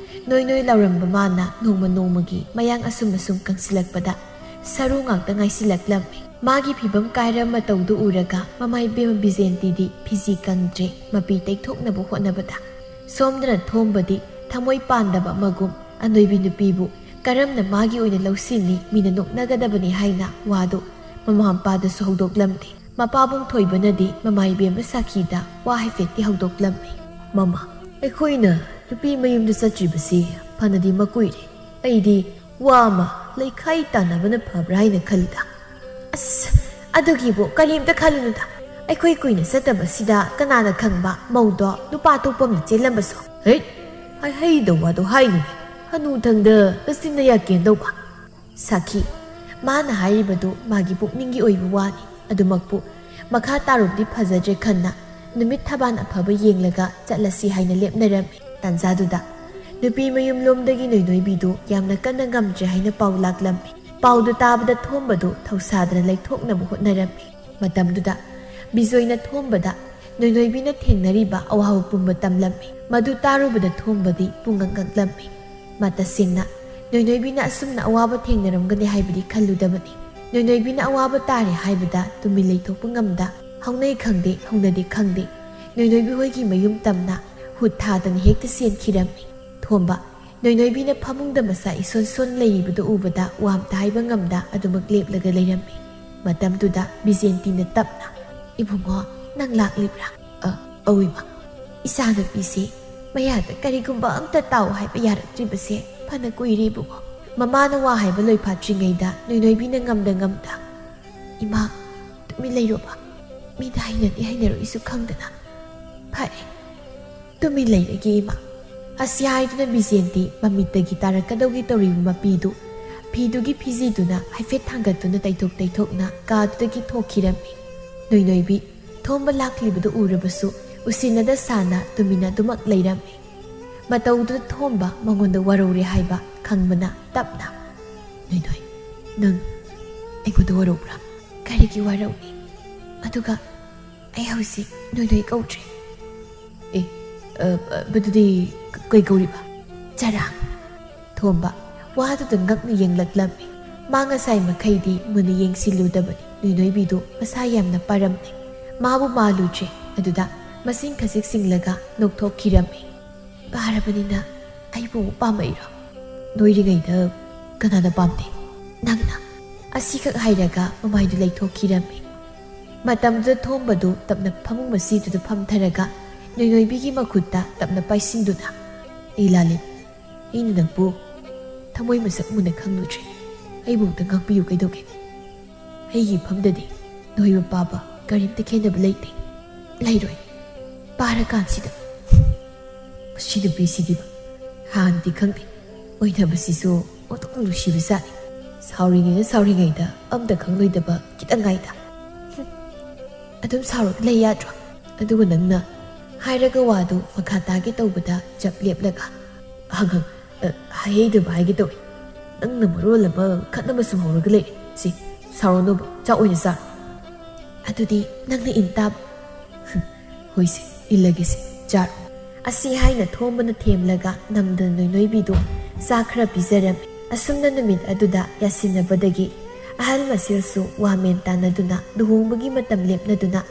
ꯅꯣꯏ ꯅꯣꯏ ꯂꯥꯎꯔꯝꯕ ꯃꯥꯅ ꯅꯣꯡꯃ ꯅꯣꯡꯃꯒꯤ ꯃꯌꯥꯡ ꯑꯁꯨꯝ ꯑꯁꯨꯝ ꯀꯪꯁꯤꯜꯂꯛꯄꯗ ꯁꯔꯨ ꯉꯥꯛꯇ ꯉꯥꯏꯁꯤꯜꯂꯛꯂꯝꯃꯤ꯫ ꯃꯥꯒꯤ ꯐꯤꯕꯝ ꯀꯥꯏꯔ ꯃꯇꯧꯗꯨ ꯎꯔꯒ ꯃꯃꯥ ꯏꯕꯦꯝꯃ ꯕꯤꯖꯦꯟꯇꯤꯗꯤ ꯐꯤꯖꯤ ꯀꯪꯗ꯭ꯔꯦ, ꯃꯄꯤ ꯇꯩꯊꯣꯛꯅꯕ ꯍꯣꯠꯅꯕꯗ ꯁꯣꯝꯗꯅ ꯊꯣꯝꯕꯗꯤ ꯊꯃꯣꯏ ꯄꯥꯟꯗꯕ ꯑꯃꯒꯨꯝ ꯑꯅꯣꯏꯕꯤ ꯅꯨꯄꯤꯕꯨ ꯀꯔꯝꯅ ꯃꯥꯒꯤ ꯑꯣꯏꯅ ꯂꯧꯁꯤꯟꯅꯤ, ꯃꯤꯅ ꯅꯣꯛꯅꯒꯗꯕꯅꯤ ꯍꯥꯏꯅ ꯋꯥꯗꯨ ꯃꯃꯥ ꯃꯄꯥꯗꯁꯨ ꯍꯧꯗꯣꯛꯂꯝꯗꯦ꯫ ꯃꯄꯥꯕꯨꯡ ꯊꯣꯏꯕꯅꯗꯤ ꯃꯃꯥ ꯏꯕꯦꯝꯃ ꯁꯥꯈꯤꯗ ꯋꯥ ꯍꯥꯏꯐꯦꯠꯇꯤ ꯍꯧꯗꯣꯛꯂꯝꯃꯤ꯫ "ꯃꯃꯥ, ꯑꯩꯈꯣꯏꯅ ꯅꯨꯄꯤ ꯃꯌꯨꯝꯗ ꯆꯠꯇ꯭ꯔꯤꯕꯁꯤ ꯐꯅꯗꯤ ꯃꯀꯨꯏꯔꯦ꯫ ꯑꯩꯗꯤ ꯋꯥ ꯑꯃ ꯂꯩꯈꯥꯏ ꯇꯥꯟꯅꯕꯅ ꯐꯕ꯭ꯔꯥ ꯍꯥꯏꯅ ꯈꯜꯂꯤꯗ꯫" "ꯑꯁ, ꯑꯗꯨꯒꯤꯕꯨ ꯀꯔꯤꯝꯇ ꯈꯜꯂꯨꯅꯨꯗ꯫ ꯑꯩꯈꯣꯏ ꯀꯨꯏꯅ ꯆꯠꯇꯕꯁꯤꯗ ꯀꯅꯥꯅ ꯈꯪꯕ, ꯃꯧꯗꯣ ꯅꯨꯄꯥ ꯑꯇꯣꯞꯄ ꯑꯃꯅ ꯆꯦꯜꯂꯝꯕꯁꯨ?" "ꯍꯩꯠ, ꯍꯥꯏꯍꯩꯗꯧ ꯋꯥꯗꯣ ꯍꯥꯏꯅꯨꯅꯦ꯫ ꯍꯅꯨꯊꯪꯗ ꯅꯆꯤꯟ ꯅꯌꯥ ꯀꯦꯟꯗꯧꯕ꯫" ꯁꯥꯈꯤ, ꯃꯥꯅ ꯍꯥꯏꯔꯤꯕꯗꯨ ꯃꯥꯒꯤ ꯄꯨꯛꯅꯤꯡꯒꯤ ꯑꯣꯏꯕ ꯋꯥꯅꯤ꯫ ꯑꯗꯨꯃꯛꯄꯨ ꯃꯈꯥ ꯇꯥꯔꯨꯕꯗꯤ ꯐꯖꯗ꯭ꯔꯦ ꯈꯟꯅ ꯅꯨꯃꯤꯠ ꯊꯕꯥꯟ ꯑꯐꯕ ꯌꯦꯡꯂꯒ ꯆꯠꯂꯁꯤ ꯍꯥꯏꯅ ꯂꯦꯞꯅꯔꯝꯃꯤ꯫ ꯇꯥꯟꯖꯥꯗꯨꯗ ꯅꯨꯄꯤ ꯃꯌꯨꯝꯂꯣꯝꯗꯒꯤ ꯅꯣꯏꯅꯣꯏꯕꯤꯗꯨ ꯌꯥꯝꯅ ꯀꯟꯅ ꯉꯝꯗ꯭ꯔꯦ ꯍꯥꯏꯅ ꯄꯥꯎ ꯂꯥꯛꯂꯝꯃꯤ꯫ ꯄꯥꯎꯗꯨ ꯇꯥꯕꯗ ꯊꯣꯝꯕꯗꯨ ꯊꯧꯁꯥꯗꯅ ꯂꯩꯊꯣꯛꯅꯕ ꯍꯣꯠꯅꯔꯝꯃꯤ꯫ ꯃꯇꯝꯗꯨꯗ ꯕꯤꯖꯣꯏꯅ ꯊꯣꯝꯕꯗ ꯅꯣꯏꯅꯣꯏꯕꯤꯅ ꯊꯦꯡꯅꯔꯤꯕ ꯑꯋꯥꯕ ꯄꯨꯝꯕ ꯇꯝꯂꯝꯃꯤ꯫ ꯃꯗꯨ ꯇꯥꯔꯨꯕꯗ ꯊꯣꯝꯕꯗꯤ ꯄꯨꯡꯉꯛ ꯉꯛꯂꯝꯃꯤ꯫ ꯃꯥ ꯇꯁꯦꯡꯅ ꯅꯣꯏꯅꯣꯏꯕꯤꯅ ꯑꯁꯨꯝꯅ ꯑꯋꯥꯕ ꯊꯦꯡꯅꯔꯝꯒꯅꯤ ꯍꯥꯏꯕꯗꯤ ꯈꯜꯂꯨꯗꯕꯅꯤ꯫ ꯅꯣꯏꯅꯣꯏꯕꯤꯅ ꯑꯋꯥꯕ ꯇꯥꯔꯦ ꯍꯥꯏꯕꯗ ꯇꯨꯃꯤꯟ ꯂꯩꯊꯣꯛꯄ ꯉꯝꯗ, ꯍꯧꯅꯩ ꯈꯪꯗꯦ, ꯍꯧꯅꯗꯦ ꯈꯪꯗꯦ, ꯅꯣꯏꯅꯣꯏꯕꯤ ꯍꯣꯏꯒꯤ ꯃꯌꯨꯝ ꯇꯝꯅ ꯍꯨꯠ ꯊꯥꯗꯅ ꯍꯦꯛꯇ ꯆꯦꯟꯈꯤꯔꯝꯃꯤ꯫ ꯊꯣꯝꯕ, ꯅꯣꯏꯅꯣꯏꯕꯤꯅ ꯐꯃꯨꯡꯗ ꯃꯁꯥ ꯏꯁꯣꯟ ꯁꯣꯟ ꯂꯩꯔꯤꯕꯗꯨ ꯎꯕꯗ ꯋꯥ ꯑꯝꯇ ꯍꯥꯏꯕ ꯉꯝꯗ ꯑꯗꯨꯃꯛ ꯂꯦꯞꯂꯒ ꯂꯩꯔꯝꯃꯤ꯫ ꯃꯇꯝꯗꯨꯗ ꯕꯤꯖꯦꯟꯇꯤꯅ ꯇꯞꯅ, "ꯏꯕꯨꯡꯉꯣ, ꯅꯪ ꯂꯥꯛꯂꯤꯕ꯭ꯔꯥ?" "ꯑ, ꯑꯧ ꯏꯃꯥ꯫ ꯏꯆꯥꯅꯨꯄꯤꯁꯤ ꯃꯌꯥꯗ ꯀꯔꯤꯒꯨꯝꯕ ꯑꯝꯇ ꯇꯥꯎ ꯍꯥꯏꯕ ꯌꯥꯔꯛꯇ꯭ꯔꯤꯕꯁꯦ ꯐꯅ ꯀꯨꯏꯔꯦ ꯏꯕꯨꯡꯉꯣ꯫" ꯃꯃꯥꯅ ꯋꯥ ꯍꯥꯏꯕ ꯂꯣꯏꯐꯥꯠꯇ꯭ꯔꯤꯉꯩꯗ ꯅꯣꯏꯅꯣꯏꯕꯤꯅ ꯉꯝꯗ ꯉꯝꯗ, "ꯏꯃꯥ, ꯇꯨꯃꯤꯟ ꯂꯩꯔꯣꯕ꯫ ꯃꯤꯗ ꯍꯩꯅꯗꯦ ꯍꯩꯅꯔꯣꯏꯁꯨ ꯈꯪꯗꯅ꯫ ꯐꯔꯦ, ꯇꯨꯃꯤꯟ ꯂꯩꯔꯒꯦ ꯏꯃꯥ꯫ ꯑꯁꯤ ꯍꯥꯏꯗꯨꯅ ꯕꯤꯖꯦꯟꯗꯤ ꯃꯃꯤꯠꯇꯒꯤ ꯇꯥꯔꯛꯀꯗꯧꯒꯤ ꯇꯧꯔꯤꯕ ꯃꯄꯤꯗꯨ ꯐꯤꯗꯨꯒꯤ ꯐꯤꯖꯤꯗꯨꯅ ꯍꯥꯏꯐꯦꯠ ꯊꯥꯡꯒꯠꯇꯨꯅ ꯇꯩꯊꯣꯛ ꯇꯩꯊꯣꯛꯅ ꯀꯥꯗꯨꯗꯒꯤ ꯊꯣꯛꯈꯤꯔꯝꯃꯤ꯫ ꯅꯣꯏꯅꯣꯏꯕꯤ ꯊꯣꯝꯕ ꯂꯥꯛꯂꯤꯕꯗꯨ ꯎꯔꯕꯁꯨ ꯎꯁꯤꯟꯅꯗ ꯁꯥꯅ ꯇꯨꯃꯤꯟꯅ ꯑꯗꯨꯃꯛ ꯂꯩꯔꯝꯃꯤ꯫ ꯃꯇꯧꯗꯨꯗ ꯊꯣꯝꯕ ꯃꯉꯣꯟꯗ ꯋꯥꯔꯧꯔꯦ ꯍꯥꯏꯕ ꯈꯪꯕꯅ ꯇꯞꯅ, "ꯅꯣꯏꯅꯣꯏ, ꯅꯪ ꯑꯩꯉꯣꯟꯗ ꯋꯥꯔꯧꯕ꯭ꯔꯥ?" "ꯀꯔꯤꯒꯤ ꯋꯥꯔꯧꯅꯤ? ꯑꯗꯨꯒ ꯑꯩ ꯍꯧꯖꯤꯛ ꯅꯣꯏꯅꯣꯏ ꯀꯧꯗ꯭ꯔꯦ꯫" "ꯑꯦ, ꯑ, ꯑ, ꯑꯗꯨꯗꯤ ꯀ-, ꯀꯩ ꯀꯧꯔꯤꯕ?" "ꯆꯔꯥꯡ꯫" ꯊꯣꯝꯕ ꯋꯥꯗꯨꯗ ꯉꯛꯅ ꯌꯦꯡꯂꯛꯂꯝꯃꯤ꯫ ꯃꯥ ꯉꯁꯥꯏ ꯃꯈꯩꯗꯤ ꯃꯨꯟꯅ ꯌꯦꯡꯁꯤꯜꯂꯨꯗꯕꯅꯤ꯫ ꯅꯣꯏꯅꯣꯏꯕꯤꯗꯨ ꯃꯁꯥ ꯌꯥꯝꯅ ꯄꯥꯔꯝꯃꯤ꯫ ꯃꯥꯕꯨ ꯃꯥꯜꯂꯨꯗ꯭ꯔꯦ꯫ ꯑꯗꯨꯗ ꯃꯁꯤꯡ ꯈꯖꯤꯛ ꯁꯤꯡꯂꯒ ꯅꯣꯛꯊꯣꯛꯈꯤꯔꯝꯃꯤ꯫ "ꯄꯥꯔꯕꯅꯤꯅ ꯑꯩꯕꯨ ꯑꯃꯨꯛ ꯄꯥꯝꯃꯛꯏꯔꯣ?" "ꯅꯣꯏꯔꯤꯉꯩꯗ ꯀꯅꯥꯅ ꯄꯥꯝꯗꯦ?" "ꯅꯪꯅ꯫" ꯑꯁꯤꯈꯛ ꯍꯥꯏꯔꯒ ꯃꯃꯥꯏꯗꯨ ꯂꯩꯊꯣꯛꯈꯤꯔꯝꯃꯤ꯫ ꯃꯇꯝꯗꯨꯗ ꯊꯣꯝꯕꯗꯨ ꯇꯞꯅ ꯐꯃꯨꯡ ꯃꯁꯤꯗꯨꯗ ꯐꯝꯊꯔꯒ ꯅꯣꯏꯅꯣꯏꯕꯤꯒꯤ ꯃꯈꯨꯠꯇ ꯇꯞꯅ ꯄꯥꯏꯁꯤꯟꯗꯨꯅ, "ꯑꯩ ꯂꯥꯜꯂꯦ꯫ ꯑꯩꯅ ꯅꯪꯕꯨ ꯊꯃꯣꯏ ꯃꯁꯛ ꯃꯨꯟꯅ ꯈꯪꯂꯨꯗ꯭ꯔꯦ꯫ ꯑꯩꯕꯨ ꯑꯝꯇ ꯉꯥꯛꯄꯤꯌꯨ ꯀꯩꯗꯧꯒꯦ? ꯑꯩꯒꯤ ꯏꯐꯝꯗꯗꯤ ꯅꯣꯏꯕ ꯄꯥꯕ ꯀꯔꯤꯝꯇ ꯈꯦꯠꯅꯕ ꯂꯩꯇꯦ꯫" "ꯂꯩꯔꯣꯏ꯫ ꯄꯥꯔꯀꯥꯟꯁꯤꯗ꯫" "ꯃꯁꯤ ꯅꯨꯄꯤꯁꯤꯗꯤꯕ ꯍꯥꯟꯅꯗꯤ ꯈꯪꯗꯦ꯫ ꯑꯣꯏꯅꯕꯁꯤꯁꯨ ꯑꯣꯟꯊꯣꯛꯅ ꯅꯨꯡꯁꯤꯕ ꯖꯥꯠꯅꯤ꯫ ꯁꯥꯎꯔꯤꯉꯩꯅ ꯁꯥꯎꯔꯤꯉꯩꯗ ꯑꯝꯇ ꯈꯪꯂꯣꯏꯗꯕ ꯈꯤꯇꯪ ꯉꯥꯏꯗ꯫ ꯍꯨꯝ꯫ ꯑꯗꯨꯝ ꯁꯥꯎꯔꯒ ꯂꯩ ꯌꯥꯗ꯭ꯔꯣ? ꯑꯗꯨꯒ ꯅꯪꯅ" ꯍꯥꯏꯔꯒ ꯋꯥꯗꯨ ꯃꯈꯥ ꯇꯥꯒꯦ ꯇꯧꯕꯗ ꯆꯞ ꯂꯦꯞꯂꯒ, "ꯑꯍꯪ, ꯑ, ꯍꯥꯏꯍꯩꯗꯕ ꯍꯥꯏꯒꯦ ꯇꯧꯏ꯫ ꯅꯪꯅ ꯃꯔꯣꯜ ꯑꯃ ꯈꯠꯅꯕꯁꯨ ꯍꯧꯔꯒ ꯂꯩꯔꯦ꯫ ꯁꯤ, ꯁꯥꯎꯔꯅꯣꯕ, ꯆꯥꯛ ꯑꯣꯏꯅ ꯆꯥꯔꯣ꯫" "ꯑꯗꯨꯗꯤ ꯅꯪꯅ ꯏꯟ ꯇꯥꯕ꯫" "ꯍꯣꯏꯁꯦ, ꯏꯜꯂꯒꯦꯁꯦ, ꯆꯥꯔꯣ꯫" ꯑꯁꯤ ꯍꯥꯏꯅ ꯊꯣꯝꯕꯅ ꯊꯦꯝꯂꯒ ꯅꯝꯗꯅ ꯅꯣꯏꯅꯣꯏꯕꯤꯗꯨ ꯆꯥꯛ ꯈꯔ ꯄꯤꯖꯔꯝꯃꯤ꯫ ꯑꯁꯨꯝꯅ ꯅꯨꯃꯤꯠ ꯑꯗꯨꯗ ꯌꯥꯁꯤꯟꯅꯕꯗꯒꯤ ꯑꯍꯜ ꯃꯁꯦꯜꯁꯨ ꯋꯥꯃꯦꯟ ꯇꯥꯟꯅꯗꯨꯅ ꯂꯨꯍꯣꯡꯕꯒꯤ ꯃꯇꯝ ꯂꯦꯞꯅꯗꯨꯅ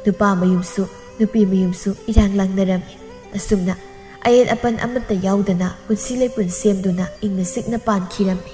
ꯅꯨꯄꯥ ꯃꯌꯨꯝꯁꯨ ꯅꯨꯄꯤ ꯃꯌꯨꯝꯁꯨ ꯏꯔꯥꯡ ꯂꯥꯡꯅꯔꯝꯃꯤ꯫ ꯑꯁꯨꯝꯅ ꯑꯌꯦꯠ ꯑꯄꯟ ꯑꯃꯠꯇ ꯌꯥꯎꯗꯅ ꯄꯨꯟꯁꯤ ꯂꯩꯄꯨꯟ ꯁꯦꯝꯗꯨꯅ ꯏꯪꯅ ꯆꯤꯛꯅ ꯄꯥꯟꯈꯤꯔꯝꯃꯤ꯫